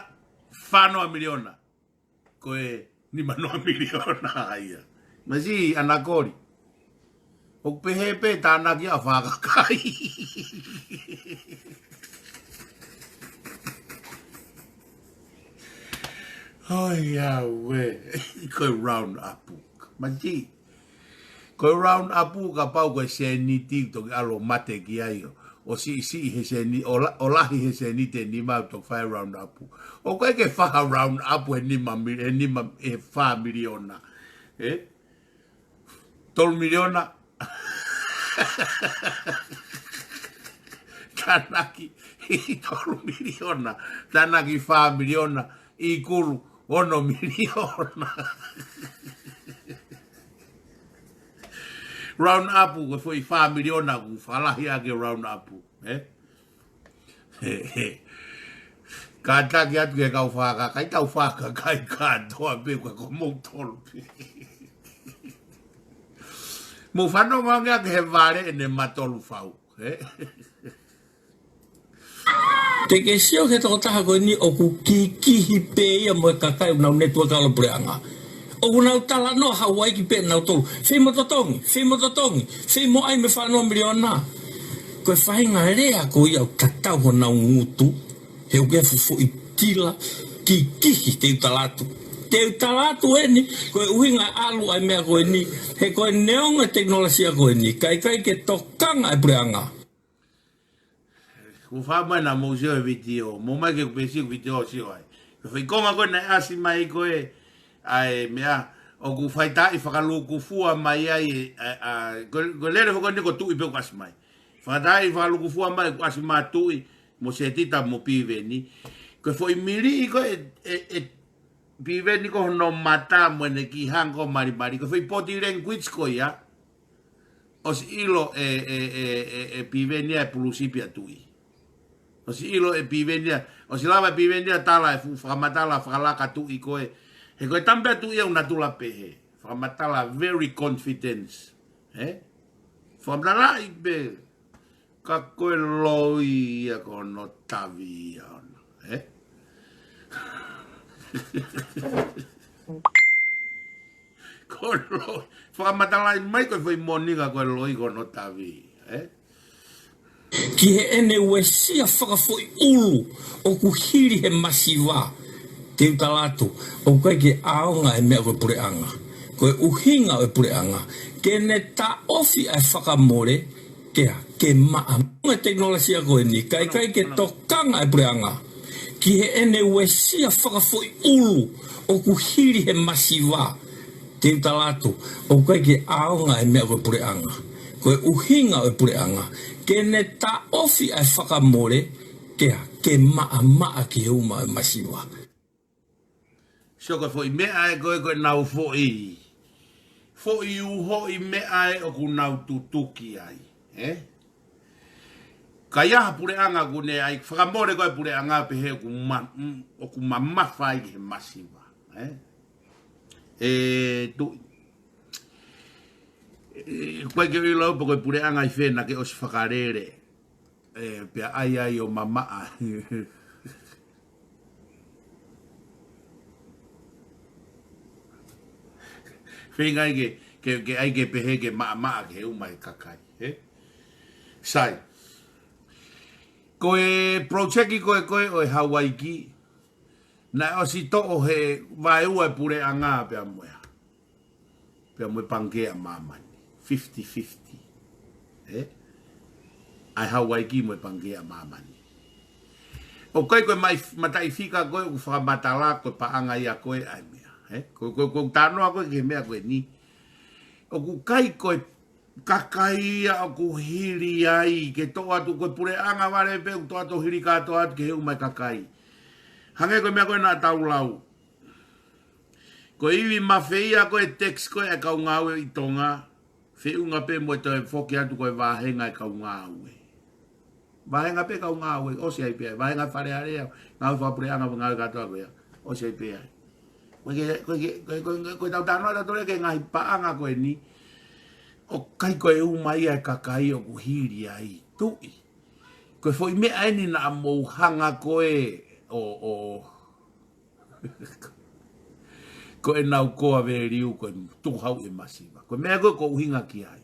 fā noa miliona. Ko e nima noa miliona ia. Masi ana koli. ʻOku pehē pē tānaki ʻa fakakai. Oi, ia ue. Ko e round up. Masi. Ko e round up kapau ko e sēniti toki ʻalu mate ki ai ʻo, ʻo siʻisiʻi he sēni-, ʻo la-, ʻo lahi he sēniti ʻe nima toki fai round up. ʻOku ʻikai ke faha round up he nima mil-, he nima, he fā miliona. Ē? Tolu miliona. Tānaki tolu miliona. Tānaki fā miliona. ʻIkulu ono miliona. Round up, ko e foʻi fā miliona ʻoku fakalahi ʻaki e round up, ē? Kātaki atu ke kau fakakai, tau fakakai kātoa pē, ka ko moutolu pē. Mou fanongo ange ʻaki he vale ʻene matolu fau, ē? Te ke sio ki he tokotaha ko eni ʻoku kikihi pē ia mo e kakai ʻoku nau network ʻa e puleʻanga. ʻOku nau talanoa Hauaiki pē nautolu. Fei mo totongi, fei mo totongi, fei mo ʻai mei he fā noa miliona. Ko e faʻahinga lea ko ia ʻoku tatau honau ngutu, he ʻoku ʻi ai e fuʻu foʻi tila kikihi te u tala atu. Te u tala atu eni, ko e ʻuhinga ʻalu ʻa e meʻa ko eni, he ko e neongo e tekinolosia ko eni, ka ʻikai ke tokanga e puleʻanga. Kuo fai mai naʻa mou sio he vitiō, mou ʻomai ke u pesi e vitiō sio ai. Ko e foʻi konga ko ē naʻe ʻasi mai ko ē, ʻa e meʻa, ʻoku faitaaʻi fakalūkufua mai ai, ʻa, ʻa, ko, ko e lele foki eni ko Tuʻi pē ʻoku ʻasi mai. Faitaaʻi fakalūkufua mai ʻoku ʻasi mai Tuʻi, mo Setita mo Piveni. Ko e foʻi mili ko ē, ʻe, ʻe, Piveni ko hono mata mo ʻene kiʻi hanga ko ē malimali. Ko e foʻi body language ko ia. ʻOsi ʻilo ʻe, ʻe, ʻe, ʻe, ʻe Piveni ia e pulusipi ʻa Tuʻi. ʻOsi ʻilo ʻe Piveni ia, ʻosi lava ʻe Piveni ia tala e fuʻu fakamatala fakalaka Tuʻi ko ē. He ko e tama pē ʻa Tuʻi ia ʻoku natula pehē. Fakamatala very confidence. Ē? Fakamatalaʻi pē. Ka ko e loi ia ko hono tavi ia ʻona. Ē? Ko e loi. Fakamatalaʻi mai ko e foʻi moni ka ko e loi ko hono tavi. Ē? Ki heʻene uesia fakafoʻi ʻulu ʻoku hili he masiva. Te u tala atu, ʻoku ʻikai ke ʻaonga e meʻa ko e puleʻanga. Ko e ʻuhinga ʻo e puleʻanga, ke ne taʻofi ʻa e fakamole, ke, ke maʻa. Mo e tekinolosia ko eni, ka ʻikai ke tokanga e puleʻanga. Ki heʻene uesia fakafoʻi ʻulu ʻoku hili he masiva. Te u tala atu, ʻoku ʻikai ke ʻaonga e meʻa ko e puleʻanga. Ko e ʻuhinga ʻo e puleʻanga, ke ne taʻofi ʻa e fakamole, ke, ke maʻamaʻa ki he uma ʻo e masiva. Sio ko e foʻi meʻa ē ko ē ko ʻenau foʻi, foʻi uhoʻi meʻa ē ʻoku nau tutuki ai, ē? Ka ʻi ai ha puleʻanga ʻoku ne ʻai fakamole ko e puleʻanga pehē ʻoku ma-, mm, ʻoku mamafa ai ki he masiva, ē? Ē, Tuʻi. Ē, ko e ke ʻilo pe ko e puleʻanga ʻi fē naʻa ke ʻosi fakalele. Ē, pea ʻai ai ʻo mamaʻa. Feinga ai ke, ke, ke ʻai ke pehē ke maʻamaʻa ki he uma ʻo e kakai, ē? Sai. Ko e project ko ē ko ē ʻo e Hauaiki, naʻe ʻosi toʻo he vaeua e puleʻanga pea mo e hā. Pea mo e Pangikē ʻa Māmani. Fifty fifty. Ē? ʻA e Hauaiki mo e Pangikē ʻa Māmani. ʻOku ʻikai ko e mai-, mataʻi fika ko ē ʻoku fakamatala ko e paʻanga ia ko ē ʻa e meʻa. Ē? Ko, ko, ko e talanoa ko ē ki he meʻa ko eni. ʻOku ʻikai ko e kakai ia ʻoku hili ai, ke toʻo atu ko e puleʻanga vale pē, ʻoku toʻo atu hili kātoa atu ki he uma ʻo e kakai. Hangē ko e meʻa ko ē naʻa tau lau. Ko e ivi mafeia ko e tax ko e kau ngāue ʻi Tonga, feʻunga pē mo e toe foki atu ko e vāhenga e kau ngāue. Vāhenga pē kau ngāue, ʻosi ai pē ai. Vāhenga Fale Alea, ngāue fakapuleʻanga, ngāue kātoa ko ia, ʻosi ai pē ai. Ko e ke, ko e ke, ko e, ko e, ko e tau talanoa tautolu ki he ngaahi paʻanga ko eni, ʻoku ʻikai ko e uma ia e kakai ʻoku hili ai, tuʻi. Ko e foʻi meʻa eni naʻa mou hanga ko ē ʻo, ʻo, ko ʻenau core value ko e tukuhau e masiva. Ko e meʻa ko ē ʻoku ou ʻuhinga ki ai.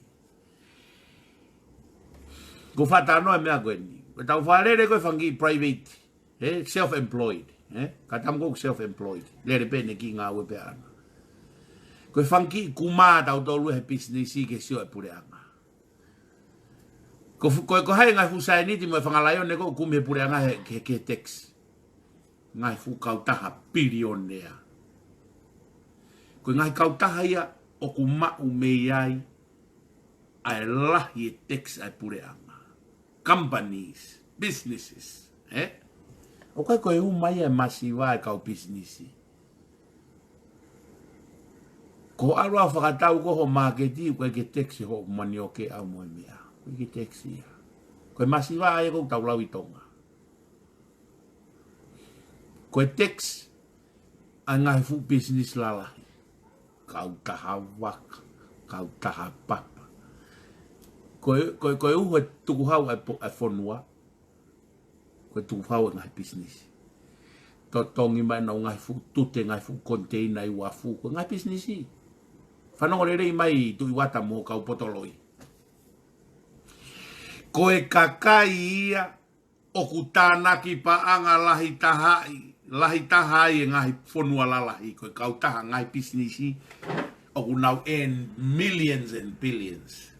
Ko e faʻa talanoa e meʻa ko eni. Ko e tau fakalele ko e fanga kiʻi private, ē, self-employed, ē? Ka tamu ko e self-employed. Lele pē ʻene kiʻi ngāue pē ʻana. Ko e fanga kiʻi kumā tautolu he pisinisi ke sio e puleʻanga. Ko fu-, ko, ko hai ngaahi fuʻu saianiti mo e fanga laione ko ē ʻoku kumi he puleʻanga he, he, he tax. Ngaahi fuʻu kautaha pilionea. Ko e ngaahi kautaha ia ʻoku maʻu mei ai ʻa e lahi e tax ʻa e puleʻanga. Companies, businesses, ē? ʻOku ʻikai ko e uma ia e masiva e kau pisinisi. Ko e ʻalu ʻo fakatau ko ho māketi, ʻoku ʻikai ke tax hoʻo manioke ʻau mo e meʻa. ʻOku ʻikai ke tax ia. Ko e masiva ia ʻoku tau lau ʻi Tonga. Ko e tax ʻa e ngaahi fuʻu pisinisi lalahi. Kautaha vaka, kautaha papa. Ko e, ko e, ko e uho e tukuhau ʻa e po-, ʻa e fonua. Ko e tukuhau e ngaahi pisinisi. Totongi mai ʻenau ngaahi fuʻu tute, ngaahi fuʻu koniteina ʻi uafu, ko e ngaahi pisinisi. Fanongo lelei mai Tuʻi Uata mo e kau potoloi. Ko e kakai ia ʻoku tānaki paʻanga lahi taha ai, lahi taha ai e ngaahi fonua lalahi, ko e kautaha ngaahi pisinisi, ʻoku nau earn millions and billions.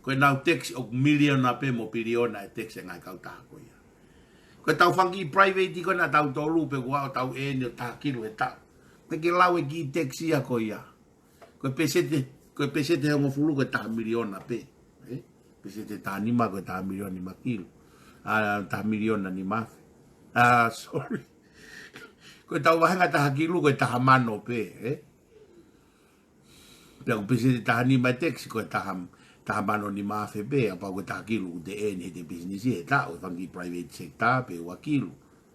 Ko ʻenau tax ʻoku miliona pē mo piliona e tax e ngaahi kautaha ko ia. Ko e tau fanga kiʻi private ko ena tautolu pē kuo ʻalu ʻo tau earn ʻo taha kilu he taʻu. Pea ke lau e kiʻi tax ia ko ia. Ko e peseti, ko e peseti ʻe hongofulu ko e taha miliona pē. Ē? Peseti ʻe taha nima ko e taha miliona nima kilu. ʻA, taha miliona nima afe. ʻA, sorry. Ko e tau vāhenga taha kilu ko e taha mano pē, ē? Pea ko e peseti ʻe taha nima e tax ko e taha, taha mano nima afe pē, ʻa pau ko e taha kilu ʻoku te earn he te pisinisi he taʻu, fanga kiʻi private sector pē ua kilu.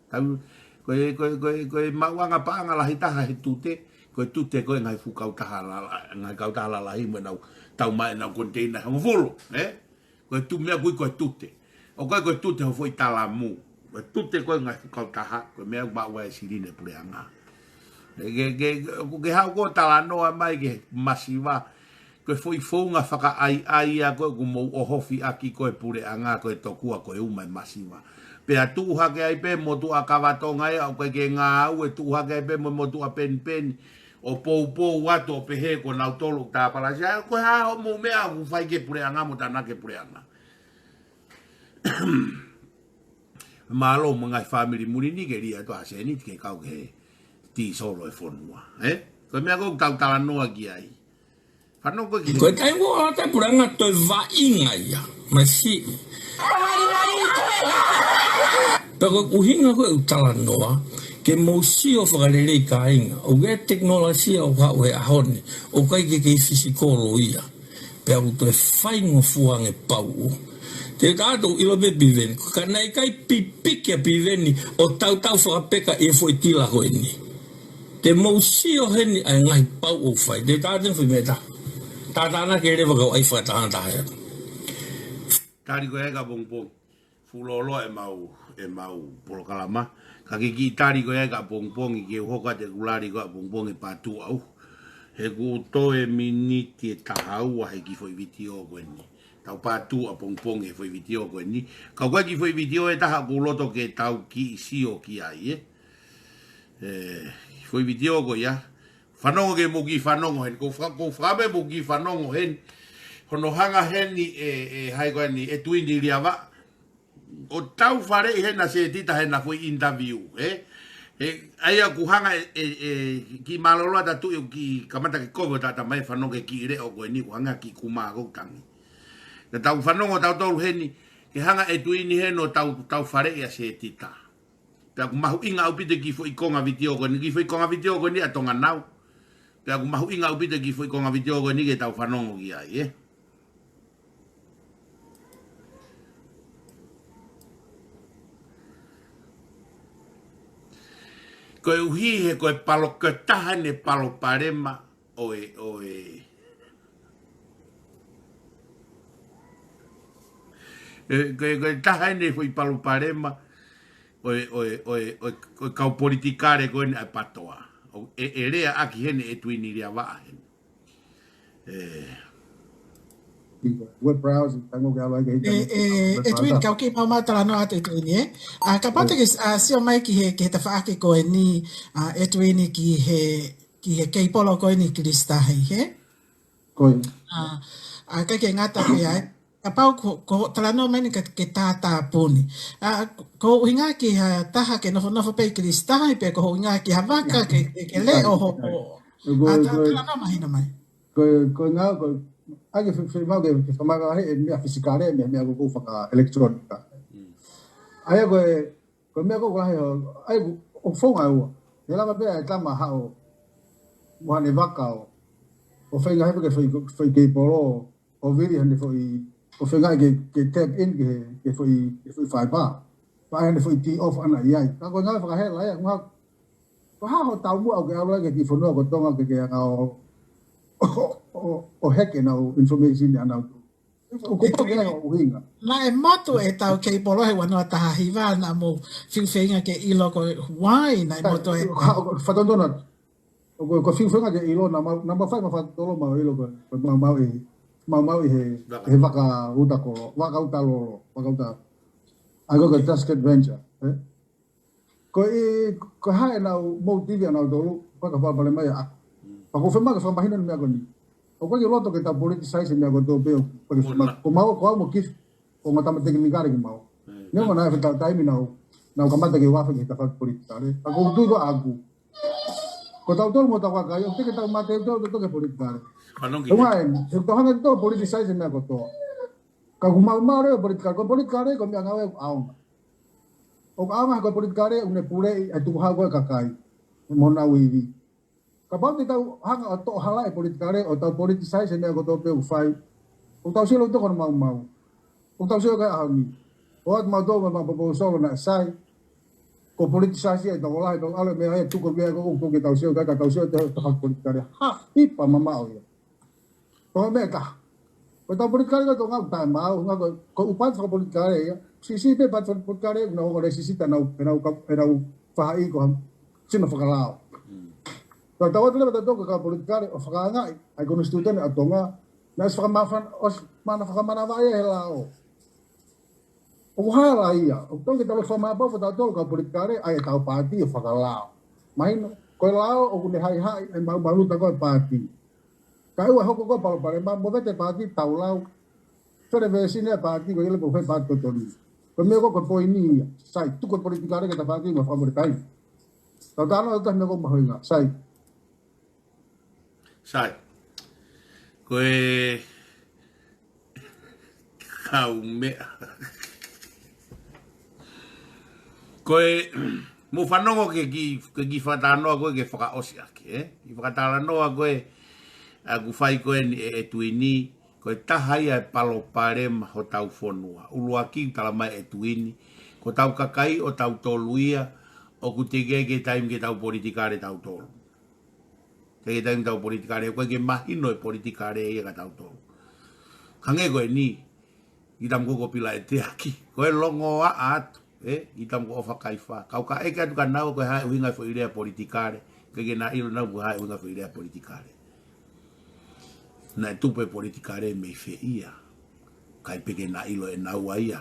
Tau, ko e, ko e, ko e, ko e maʻuʻanga paʻanga lahi taha he tute, ko e tute ko e ngaahi fuʻu kautaha lala-, ngaahi kautaha lalahi mo ʻenau tau mai ʻenau koniteina ʻe hongofulu, ē? Ko e tu-, meʻa ko ē ko e tute. ʻOku ʻikai ko e tute ho foʻi talamu. Ko e tute ko e ngaahi fuʻu kautaha, ko e meʻa ʻoku maʻu ai e silini e puleʻanga. Ke, ke, ke, ʻoku ke haʻu ʻo talanoa mai ki he masiva, ko e foʻi founga fakaʻaiʻai ia ko ē ʻoku mou ʻohofi ʻaki ko e puleʻanga ko e tokua ko e uma e masiva. Pea tuʻu hake ai pē motuʻa Kavatonga ia, ʻoku ʻikai ke ngāue, tuʻu hake ai pē mo motuʻa Penipeni, ʻo poupou atu ʻo pehē ko nautolu ʻoku tāpalasia, ko e hā hoʻomou meʻa ʻoku fai ki he puleʻanga mo tānaki e puleʻanga. Mālō mo e ngaahi fāmili muli ni ke lī atu ʻa e sēniti ke kau ki he tīsolo e fonua. Ē? Ko e meʻa ko ē ʻoku tau talanoa ki ai. Fanongo ki he Ko e taimi ko ē ʻa e puleʻanga toe vaʻinga ia. Masiʻi. Pea ko e ʻuhinga ko ē ʻoku talanoa, ke mou sio fakalelei kāinga. ʻOku ʻi ai e tekinolosia ʻoku haʻu he ʻaho ni, ʻoku ʻikai ke kei fisikolo ia. Pea ʻoku toe faingofua ange pauʻu. Te u taʻu ʻilo pē Piveni, ko e ka naʻe ʻikai pipiki ʻa Piveni ʻo tautau fakapeka ʻi he foʻi tila ko eni. Te mou sio heni ʻa e ngaahi pauʻu ʻoku fai. Te u taʻu atu foʻi meʻa ʻe taha. Tātānaki leva kau ʻai fakataha taha ia. Tali ko ē ka pongipongi. Fuʻu lōloa ʻemau, ʻemau polokalama. Ka ke kiʻi tali ko ē ka pongipongi ke u hoko atu ʻeku lali ko ē pongipongi pātū au. He kuo toe miniti ʻe taha ua he kiʻi foʻi vitiō ko eni. Tau pātū ʻapongipongi he foʻi vitiō ko eni. Ka ko e kiʻi foʻi vitiō ʻe taha ʻoku ou loto ke tau kiʻi sio ki ai, ē. Ē, foʻi vitiō ko ia. Fanongo ke mou kiʻi fanongo heni. Ko fa-, ko fame mou kiʻi fanongo heni. Hono hanga heni ʻe, ʻe hai ko eni, ʻe Tuini Liava. ʻO tau faleʻi hena Setita hena foʻi interview, ē? Ē, ʻa ia ʻoku hanga ʻe, ʻe, ʻe, kiʻi mālōlō atu ʻoku kiʻi kamata ke kovi ʻo tata mai fanongo ki he kiʻi leʻo ko eni ʻoku hanga kiʻi kumā ʻoku tangi. Ka tau fanongo tautolu heni, ke hanga ʻe Tuini heni ʻo tau, tau faleʻi ʻa Setita. Pea ʻoku mahuʻinga ʻaupito kiʻi foʻi konga vitiō ko eni, kiʻi foʻi konga vitiō ko eni ʻa Tonga Now. Pea ʻoku mahuʻinga ʻaupito e kiʻi foʻi konga vitiō ko eni ke tau fanongo ki ai, ē. Koeʻuhi he ko e palo, ko e taha eni e palopalema ʻo e, ʻo e, ē, ko e, ko e taha eni e foʻi palopalema ʻo e, ʻo e, ʻo e, ʻo e, ʻo e kau politikale ko eni ʻa e PATOA. ʻO e, e lea ʻaki heni ʻe Tuini Liavaʻa heni. Ē. Web browser, tango ke ala ke hita ʻE, ʻe, ʻe Tuini, kau kiʻi maumau talanoa atu ʻe Tuini, ē? ʻA, kapau te ke, ʻa, sio mai ki he, ki he tafaʻaki ko eni, ʻa, ʻe Tuini ki he, ki he keipolo ko eni Kilisitahi, hē? Ko ia. ʻA, ʻa, ʻikai ke ngata pē ai. Kapau ko, ko talanoa mai eni ka ke tātāpuni. ʻA, ko hoʻo ʻuhinga ki ha taha ke nofonofo pē ʻi Kilisitahi, pe ko hoʻo ʻuhinga ki ha vaka ke, ke, ke leʻo ho, ho, ʻa, tā, talanoa mahino mai. Ko, ko e ngā, ko, ʻai ke fe-, fe-, mau ke, ke fakamaka he, e meʻa fisikale, meʻa, meʻa ko, ko faka-electronic. ʻA ia ko e, ko e meʻa ko, ko lahi ʻo, ʻai ko, ʻo fonga ua. He lava pē ʻa e tama haʻu, mo haʻane vaka ʻo, ʻo feinga he ke fai, fai keipolo, ʻo vili haʻane foʻi, ʻo feinga ke, ke tap in ke, ke foʻi, ke foʻi fiber. Pea haʻane foʻi tee off ʻana ʻi ai. Ka ko e ngā fakahela ia, ngā Ko e hā hoʻo taumuʻa ʻoku ke ʻalu ai ki he kiʻi fonua ko Tonga ke ke anga ʻo, ʻo, ʻo, ʻo heke ʻenau information ʻanautolu. ʻOku pau ke ʻai hoʻo ʻuhinga. Naʻe motu ʻetau keipolo he ua noa taha hiva naʻa mou fiu feinga ke ʻilo ko e why naʻe motu e. Ka, ʻo, fatonutonu atu. ʻOku, ko e fiu feinga ke ʻilo naʻa mau, naʻa mau fai ma fatotolo mau ʻilo ko, ko mau mau ʻi, mau mau ʻi he, he vaka uta kolo, vaka uta lolo, vaka uta. ʻAi ko e Tuskegee Ranger, ē? Ko e, ko e hā ʻenau motive ʻanautolu, ko e ka palopalema ia ʻaku. Pea ʻoku ou fiemaʻu ke fakamahino ʻeni meʻa ko eni. ʻOku ʻikai ke u loto ke tau politicize e meʻa kotoa pē, ʻoku ʻikai ke fiemaʻu, ko mau, ko au mo Keith, ko e ongo tama tekinikale ko mau. Neongo naʻe fetau taimi naʻa nau, nau kamata ke u afe ki he tafaʻaki politikale. Pea ʻoku ou tui ko ʻaku. Ko tautolu mo tau kakai, ʻoku teʻeki ke tau mateuteu tautolu ki he politikale. Ko e ngā eni, he ʻoku tau hanga ʻo politicize e meʻa kotoa. Ka ʻoku maumau leva e politikale, ko e politikale, ko e meʻangāue ʻoku ʻaonga. ʻOku ʻaonga he ko e politikale, ʻoku ne puleʻi e tukuhau ko e kakai. Mo honau ivi. Kapau te tau hanga ʻo toʻo hala e politikale, ʻo tau politicize e meʻa kotoa pē ʻoku fai. ʻOku tau sio ʻi loto ko hono maumau. ʻOku tau sio ki he ʻaho ni. ʻOatu mautolu mo e proposal naʻe sai. Ko e politicize e tokolahi, tau ʻalu e meʻa ia tuku e meʻa ko ʻoku ke tau sio ki ai ka tau sio ki he tafaʻaki politikale. Ha, hipa mamaʻo ia. Ko e meʻa ʻe taha. Ko ʻetau politikale ko e Tonga ʻoku taʻemaau, ngā ko, ko e ʻū pāti fakapolitikale ia. Siʻisiʻi pē pāti fakapolitikale, ʻoku nau ʻoku lēsisita ʻenau, ʻenau ka, ʻenau faʻahi ko ha sino fakalao. Ko ʻetau ʻatu leva tautolu ko e kau politikale ʻo fakaangaʻi ʻa e konisitūtone ʻa Tonga, naʻe ʻosi fakamafan-, ʻosi mana fakamanavaʻi ia he lao. ʻOku hala ia, ʻoku totonu ke tau fakamāpau fakatautolu kau politikale, ʻa ʻetau pāti ʻo fakalao. Mahino, ko e lao ʻoku ne haʻihaʻi e maʻumaʻuluta ko e pāti. Ka ʻoua ʻe hoko ko e palopalema, mo vete pāti tau lau. Fele vesine pāti ko ia le ko fai pāti totonu. Ko e meʻa ko, ko e poini ia. Sai, tuku e politikale ke ta pāti mo fakamole taimi. Tau talanoa atu he meʻa ko mahuʻinga. Sai. Sai. Ko e kau meʻa. Ko e, mou fanongo ki he kiʻi, ki he kiʻi fakatalanoa ko ē ke fakaʻosi ʻaki, ē? Kiʻi fakatalanoa ko ē, ʻa ʻoku fai ko eni ʻe, ʻe Tuini, ko e taha ia e palopalema hotau fonua. ʻUluaki tala mai ʻe Tuini, ko hotau kakai ʻotautolu ia, ʻoku teʻeki ke taimi ke tau politikale tautolu. Teʻeki taimi tau politikale, ʻoku ʻikai ke mahino e politikale ia kia tautolu. Hangē ko eni, ʻi tamu ko ko pila e teaki, ko e longoaʻa atu, ē, ʻi tamu ko ʻofa kaifā. Kau ka ʻeke atu kia naua ko e hā e ʻuhinga e foʻi lea politikale, ʻikai ke na ʻilo naua ko e hā e ʻuhinga e foʻi lea politikale. Naʻe tupu e politikale mei fē ia. ʻIkai pē ke na ʻilo ʻe naua ia.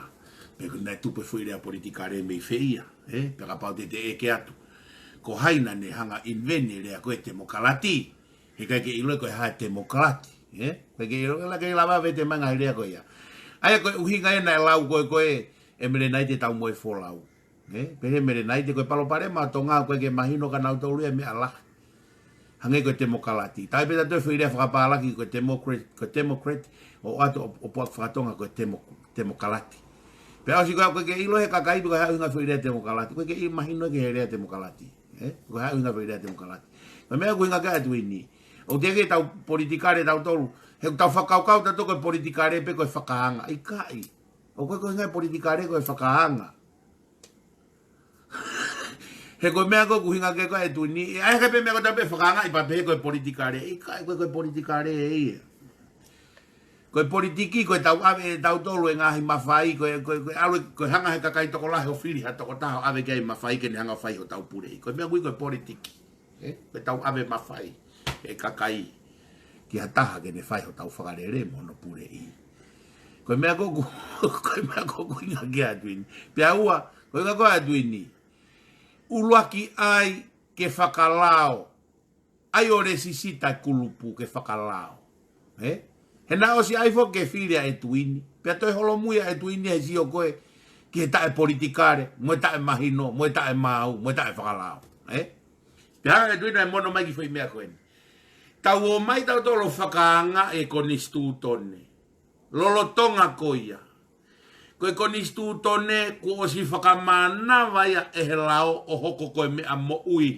Pe ko e naʻe tupu e foʻi lea politikale mei fē ia. Ē? Pea kapau te te ʻeke atu. Ko hai naʻa ne hanga ʻo inveni e lea ko e temokalati. He ʻikai ke ʻilo ko e hā e temokalati. Ē? ʻIkai ke ʻilo, ʻikai ke lava vete mai ngaahi lea ko ia. ʻA ia ko e ʻuhinga ia naʻe lau ko ē ko ē ʻe Mele Naite tau mo e folau. Ē, pehē Mele Naite ko e palopalema ʻa Tonga ʻoku ʻikai ke mahino kia nautolu ia e meʻa lahi. Hangē ko e temokalati. Tau pē tautolu e foʻi lea fakapālaki ko e democrat, ko e democrat, ʻo ʻoatu ʻo, ʻo puʻaki fakatonga ko e demo-, temokalati. Pea ʻosi ko ē ʻoku ʻikai ke ʻilo he kakai pe ko e hā e ʻuhinga e foʻi lea temokalati. ʻOku ʻikai ke ʻi-, mahino ki he lea temokalati. Ē? Ko e hā e ʻuhinga e foʻi lea temokalati. Ko e meʻa ʻoku ʻuhinga ki ai ʻa Tuini. ʻOku teʻeki ke tau politikale tautolu. He ʻoku tau fakakaukau tautolu ko e politikale pē ko e fakaanga. ʻIkai. ʻOku ʻikai ko e ngaahi politikale ko e fakaanga. He ko e meʻa ko ē ʻoku ʻuhinga ki ai ko ē ʻa e Tuini. ʻE ʻai hake pē meʻa ko ē tautolu pē fakaanga ʻi pā pehē ko e politikale. ʻIkai, ko e, ko e politikale ē ia. Ko e politiki, ko e tauʻave ʻe tautolu e ngaahi mafai, ko e, ko e, ko e ʻalu, ko e hanga he kakai tokolahi ʻo fili ha tokotaha ʻo ʻave ki ai e mafai ke ne hanga ʻo fai hotau puleʻi. Ko e meʻa ʻoku ui ko e politiki. Ē? Ko e tauʻave mafai ʻe kakai ki ha taha ke ne fai hotau fakalele mo hono puleʻi. Ko e meʻa ko ē ʻoku, ko e meʻa ko ē ʻoku ʻuhinga ki ai ʻa e Tuini. Pea ua, ko e ʻuhinga ko ē ʻa e Tuini. ʻUluaki ʻai ke fakalao. ʻAi ʻo lēsisita e kulupu ke fakalao. Ē? He naʻe ʻosi ʻai foki ke fili ʻa e Tuini. Pea toe holomui ʻa e Tuini he sio ko ē ki he taʻe politikale, mo e taʻe mahino, mo e taʻe maau, mo e taʻe fakalao. Ē? Pea hanga ʻe Tuini ʻo mono mai ki he foʻi meʻa ko eni. Tau ō mai tautolu ʻo fakaanga e konisitūtone. Lolotonga ko ia. Ko e konisitūtone kuo ʻosi fakamānava ia ʻe he lao ʻo hoko ko e meʻa moʻui.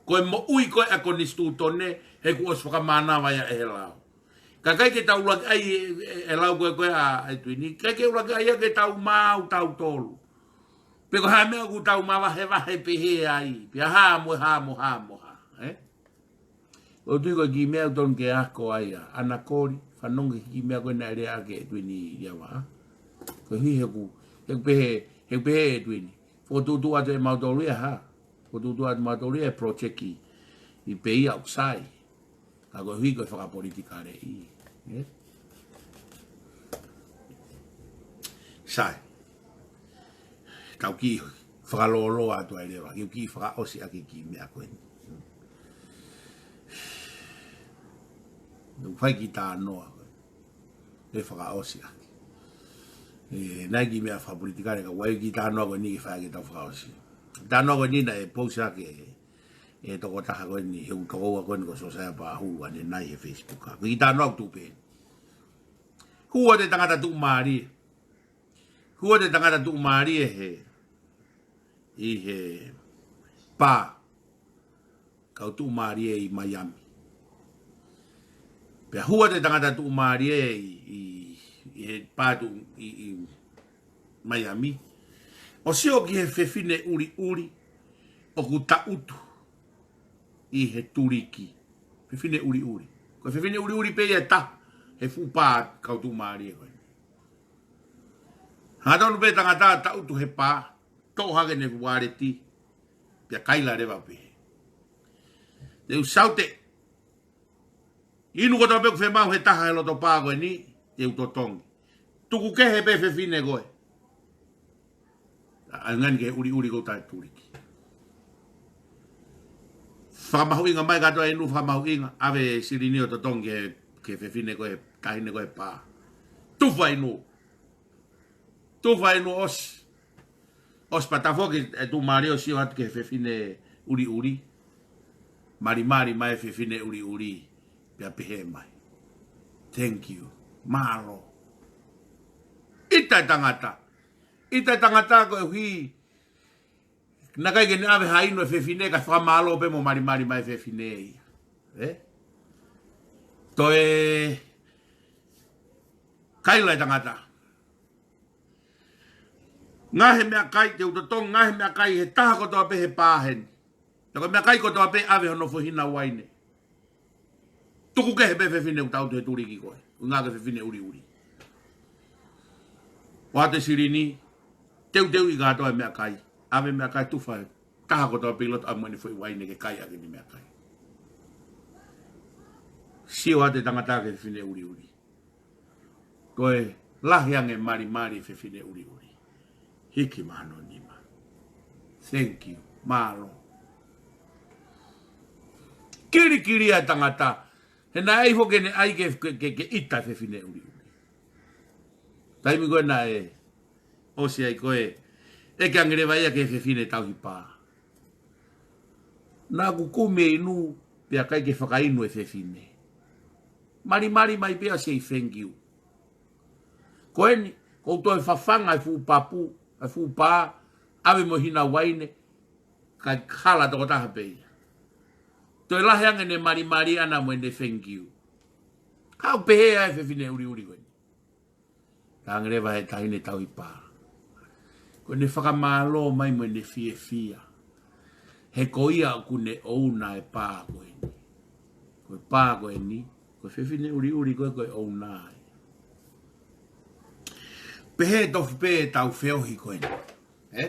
Ko e moʻui ko ē ʻa e konisitūtone he kuo ʻosi fakamānava ia ʻe he lao. Ka ʻikai ke tau ʻuluaki ʻai e, e, e lao ko ē ko ē ʻa, ʻa e Tuini. ʻIkai ke ʻuluaki ʻai ia ke tau maau tautolu. Pe ko e hā e meʻa ʻoku tau mavahevahe pehē ai. Pea hā mo hā mo hā mo hā. Ē? ʻOku ou tui ko e kiʻi meʻa ʻoku totonu ke ako ai ʻa ʻAna Koli, fanongo ki he kiʻi meʻa ko ē naʻe lea ʻaki ʻe Tuini ia wa. Ko e hā he ʻoku, he ʻoku pehē, he ʻoku pehē ʻe Tuini. Fokotuʻutuʻu atu ʻe mautolu ia hā. Fokotuʻutuʻu atu mautolu ia e project ʻi, ʻi pē ia ʻoku sai. Ka ko e hā ko e fakapolitikale ʻi. Ē? Sai. Kau kiʻi fakalōloa atu ai leva, kau kiʻi fakaʻosi ʻaki e kiʻi meʻa ko eni. Naʻa ku fai kiʻi talanoa ko ē. ʻE fakaʻosi ʻaki. ʻE, naʻe kiʻi meʻa fakapolitikale ka ʻoku ʻi ai e kiʻi talanoa ko eni ke fai ke tau fakaʻosi. Talanoa ko eni naʻe post ʻaki ʻe, ʻe he tokotaha ko eni, he ʻū tokoua ko eni ko Sosaia Pahulu ʻanenai he Facebook. Ko e kiʻi talanoa ʻoku tuʻu pē. Hū atu e tangata tuʻumālie. Hū atu e tangata tuʻumālie he, ʻi he pā, kau tuʻumālie ʻi Miami. Pea hū atu e tangata tuʻumālie ʻi, ʻi, ʻi he pā tuʻu ʻi, ʻi Miami. ʻO sio ki he fefine ʻuliʻuli, ʻoku taʻutu ʻi he tuliki. Fefine ʻuliʻuli. Ko e fefine ʻuliʻuli pē ia ʻe taha, he fuʻu pā kau tuʻumālie ko ē. Hangatonu pē tangata taʻutu he pā, toʻo hake ʻene waleti, pea kaila leva pē. Te u saute, inu kotoa pē ʻoku fiemaʻu he taha he loto pā ko eni, te u totongi. Tuku kehe pē fefine ko ē. ʻA, ʻa ngani ke ʻuliʻuli ko ē taʻe tuliki. Fakamahuʻinga mai kātoa inu fakamahuʻinga, ʻave silini ʻo totongi ki he, ki he fefine ko ē, taʻahine ko ē pā. Tufa inu. Tufa inu ʻosi. ʻOsi pea tafoki e tuʻumālie ʻo sio atu ki he fefine ʻuliʻuli. Malimali mai e fefine ʻuliʻuli. Pea pehē mai. Thank you. Mālō. ʻIta e tangata. ʻIta e tangata koeʻuhi naʻe ʻikai ke ne ʻave ha inu e fefine ka fakamālō pē mo malimali mai e fefine ia. Ē? Toe kaila e tangata. Ngaahi meʻakai, te u totongi ngaahi meʻakai he taha kotoa pē he pā heni. Pea ko e meʻakai kotoa pē ʻave hono foʻi hina uaine. Tuku kehe pē fefine ʻoku taʻutu he tuliki ko ē. ʻUhinga ko e fefine ʻuliʻuli. ʻOatu e silini, teuteuʻi kātoa e meʻakai. ʻAve meʻakai tufa he taha kotoa pē ʻi loto ʻave mo ʻene foʻi uaine ke kai ʻaki ʻene meʻakai. Sio atu e tangata ki he fefine ʻuliʻuli. Ko e lahi ange malimali e fefine ʻuliʻuli. Hiki mahalo nima. Thank you. Mālō. Kilikili ʻa e tangata. He naʻe ʻai foki ʻene ʻai ke, ke, ke, ke ʻita e fefine ʻuliʻuli. Taimi ko ē naʻe ʻosi ai ko ē. ʻEke ange leva ia ki he fefine tauhi pā. Naʻa ku kumi e inu, pea ʻikai ke fakainu e fefine. Malimali mai pē ʻo say thank you. Ko eni, ko u toe fafanga e fuʻu papu, e fuʻu pā, ʻave mo e hina uaine, kae hala tokotaha pē ia. Toe lahi ange ʻene malimali ʻana mo ʻene thank you. Ka ʻoku pehē ai e fefine ʻuliʻuli ko eni. Talaange leva ʻe he taʻahine tauhi pā, ko ʻene fakamālō mai mo ʻene fiefia. He ko ia ʻoku ne ʻouna e pā ko eni. Ko e pā ko eni, ko e fefine ʻuliʻuli ko ē ko e ʻouna ai. Pehē tofu pē ʻetau feohi ko eni. Ē?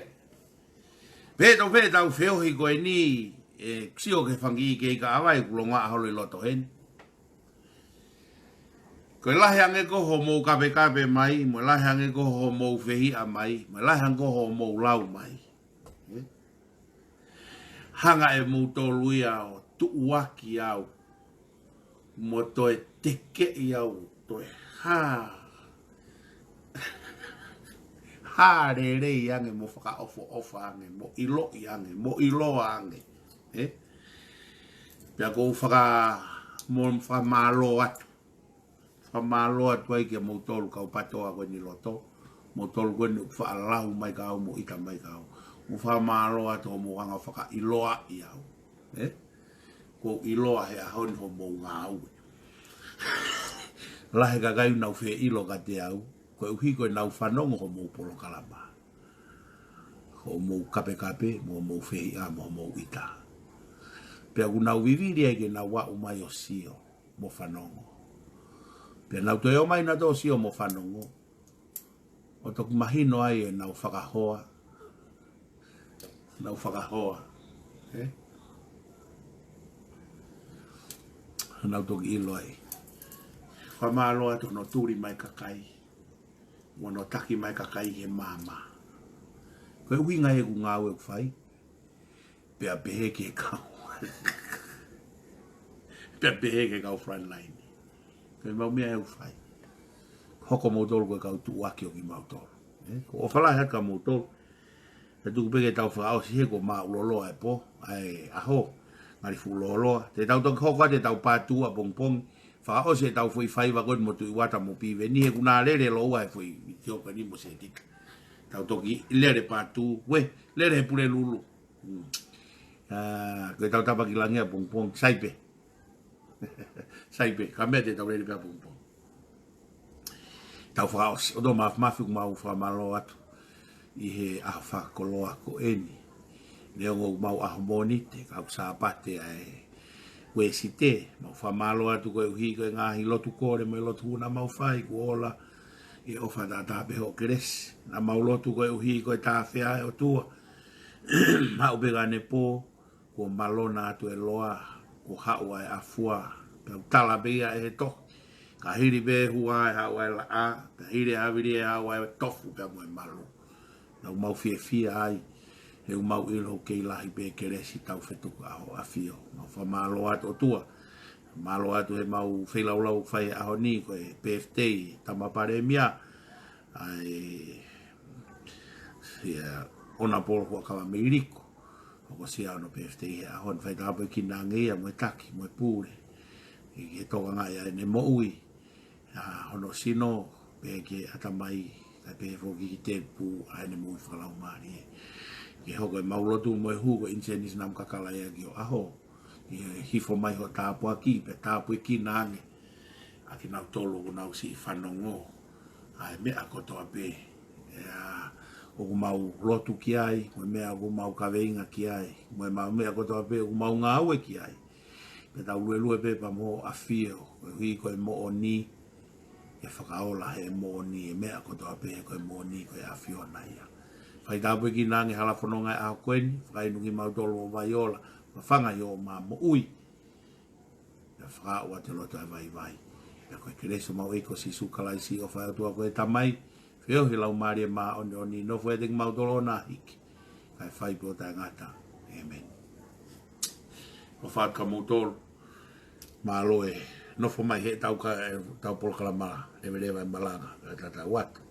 Pehē tofu pē ʻetau feohi ko eni, ʻe sio ki he fanga kiʻi kei kaʻavai ʻoku longoaʻa holo ʻi loto heni. Ko e lahi ange ko hoʻomou kapekape mai, mo e lahi ange ko hoʻomou fehiʻa mai, mo e lahi ange ko hoʻomou lau mai. Ē? Hanga ʻe moutolu ia ʻo tuʻuaki au, mo toe tekeʻi au, toe hā, hā lelei ange, mo fakaʻofoʻofa ange, mo ʻiloʻi ange, mo ʻiloa ange. Ē? Pea ʻoku ou faka-, mo fakamālō atu. Fakamālō atu ai kia moutolu kau PTOA ko eni ʻi loto. Moutolu ko eni ʻoku faʻa lau mai kia au mo ʻita mai kia au. Mo fakamālō atu hoʻomou hanga ʻo fakaʻiloaʻi au. Ē? ʻOku ou ʻiloa he ʻaho ni hoʻomou ngāue. Lahi e kakai ʻoku nau feʻilo kiate au, koeʻuhi ko ʻenau fanongo hoʻomou polokalama. Hoʻomou kapekape, mo hoʻomou fehiʻa, mo hoʻomou ʻita. Pea ʻoku nau vivili ai ke nau aʻu mai ʻo sio mo fanongo. Pea nau toe ō mai nautolu ʻo sio mo fanongo, ʻo toki mahino ai ʻenau fakahoa. Nau fakahoa. Ē? Nau toki ʻilo ai. Fakamālō atu hono tuli mai kakai, mo hono taki mai kakai he maama. Ko e ʻuhinga ia ʻeku ngāue ʻoku fai. Pea pehē ki he kau. Pea pehē ki he kau frontline. Ko e mau meʻa ʻoku fai. Hoko moutolu ko e kau tuʻuaki ʻo kimautolu. Ē? ʻOku ou ʻofa lahi atu kia moutolu. Pea tuku pē ke tau fakaʻosi he kuo māʻuloloa e pō, ʻa e ʻaho, ngali fuʻu lōloa. Te tau toki hoko atu ʻetau part two ʻapongipongi. Fakaʻosi ʻetau foʻi faiva ko eni mo Tuʻi Uata mo Piveni, he ʻoku na lele lōua he foʻi vitiō ko eni mo Setita. Tau toki lele part two, uē, lele he Pulelulu. Mm. ʻA, ko ʻetau tapa ki langi ʻapongipongi, sai pē. Sai pē, ka meʻa te tau lele pē ʻapongipongi. Tau fakaʻosi, ʻOtua Māfimafi, ʻoku mau fakamālō atu ʻi he ʻaho fakakoloa ko eni. Neongo ʻoku mau ʻaho Mōnite, ka ʻoku Sāpate ʻa e Uēsite, mau fakamālō atu koeʻuhi ko e ngaahi lotu kole mo e lotu hū naʻa mau fai, kuo ola ʻi he ʻofa taʻataʻa pē hoʻo kelesi. Naʻa mau lotu koeʻuhi ko e tāfea ʻe ʻOtua. Haʻu pē ki heʻene pō, kuo malona atu e loa, kuo haʻu ʻa e ʻafua, pea ʻoku tala pē ia ʻe he tohi. Ka hili pē hua ʻe haʻu ʻa e laʻā, ka hili ʻa e havili ʻe haʻu ʻa e tofu pea mo e malu. Naʻa mau fiefia ai, he ʻoku mau ʻilo ʻoku kei lahi pē kelesi tau fetuku ʻa hoʻo ʻafio. Mau fakamālō atu ʻOtua, mālō atu he mau feilaulau fai he ʻaho ni, ko e birthday, Tama Palēmia, ʻa e, ia, Honourable Huʻakavameiliku. Hokosia hono birthday he ʻaho ni, fai tāpuekina ange ia mo e taki, mo e pule. ʻI he tokangaʻi ʻa ʻene moʻui, ʻa hono sino, pea ki he ʻatamai, kae pehē foki ki he tēpū ʻa ʻene moʻui fakalaumālie. Ke hoko e mau lotu mo e hū ko e ʻinisēnisi naʻa mau kakala ia ki ho ʻaho. ʻI he hifo mai hoʻo tāpuaki, pea tāpuekina ange ʻa kinautolu ʻoku nau siʻi fanongo ʻa e meʻa kotoa pē ʻa ia ʻoku mau lotu ki ai, mo e meʻa ʻoku mau kaveinga ki ai, mo e mau meʻa kotoa pē ʻoku mau ngāue ki ai. Pea tau luelue pē pea mo hoʻo ʻafio, koeʻuhi ko e moʻoni, ʻe fakaola he moʻoni e meʻa kotoa pē, he ko e moʻoni ko e ʻAfiona ia. Fai tāpuekina ange hala fononga e ʻaho ko eni, fakainu kimautolu ʻo vai ola, fafanga ʻi hoʻo mā moʻui. Pea fakaaʻu atu e loto ʻa e vaivai. Pea ko e kelesi ʻa homau ʻEiki ko Sīsū Kalaisi, ʻofa ʻa e ʻOtua ko e Tamai, feohi ʻa e Laumālie Māʻoniʻoni, nofo ʻiate kimautolu ʻo na hiki, kae fai pē ʻo taʻengata. ʻĒmeni. ʻOfa atu kia moutolu. Mālō e nofo mai heʻetau ka-, ʻetau polokalama Leveleva e Malanga, kae tatau atu.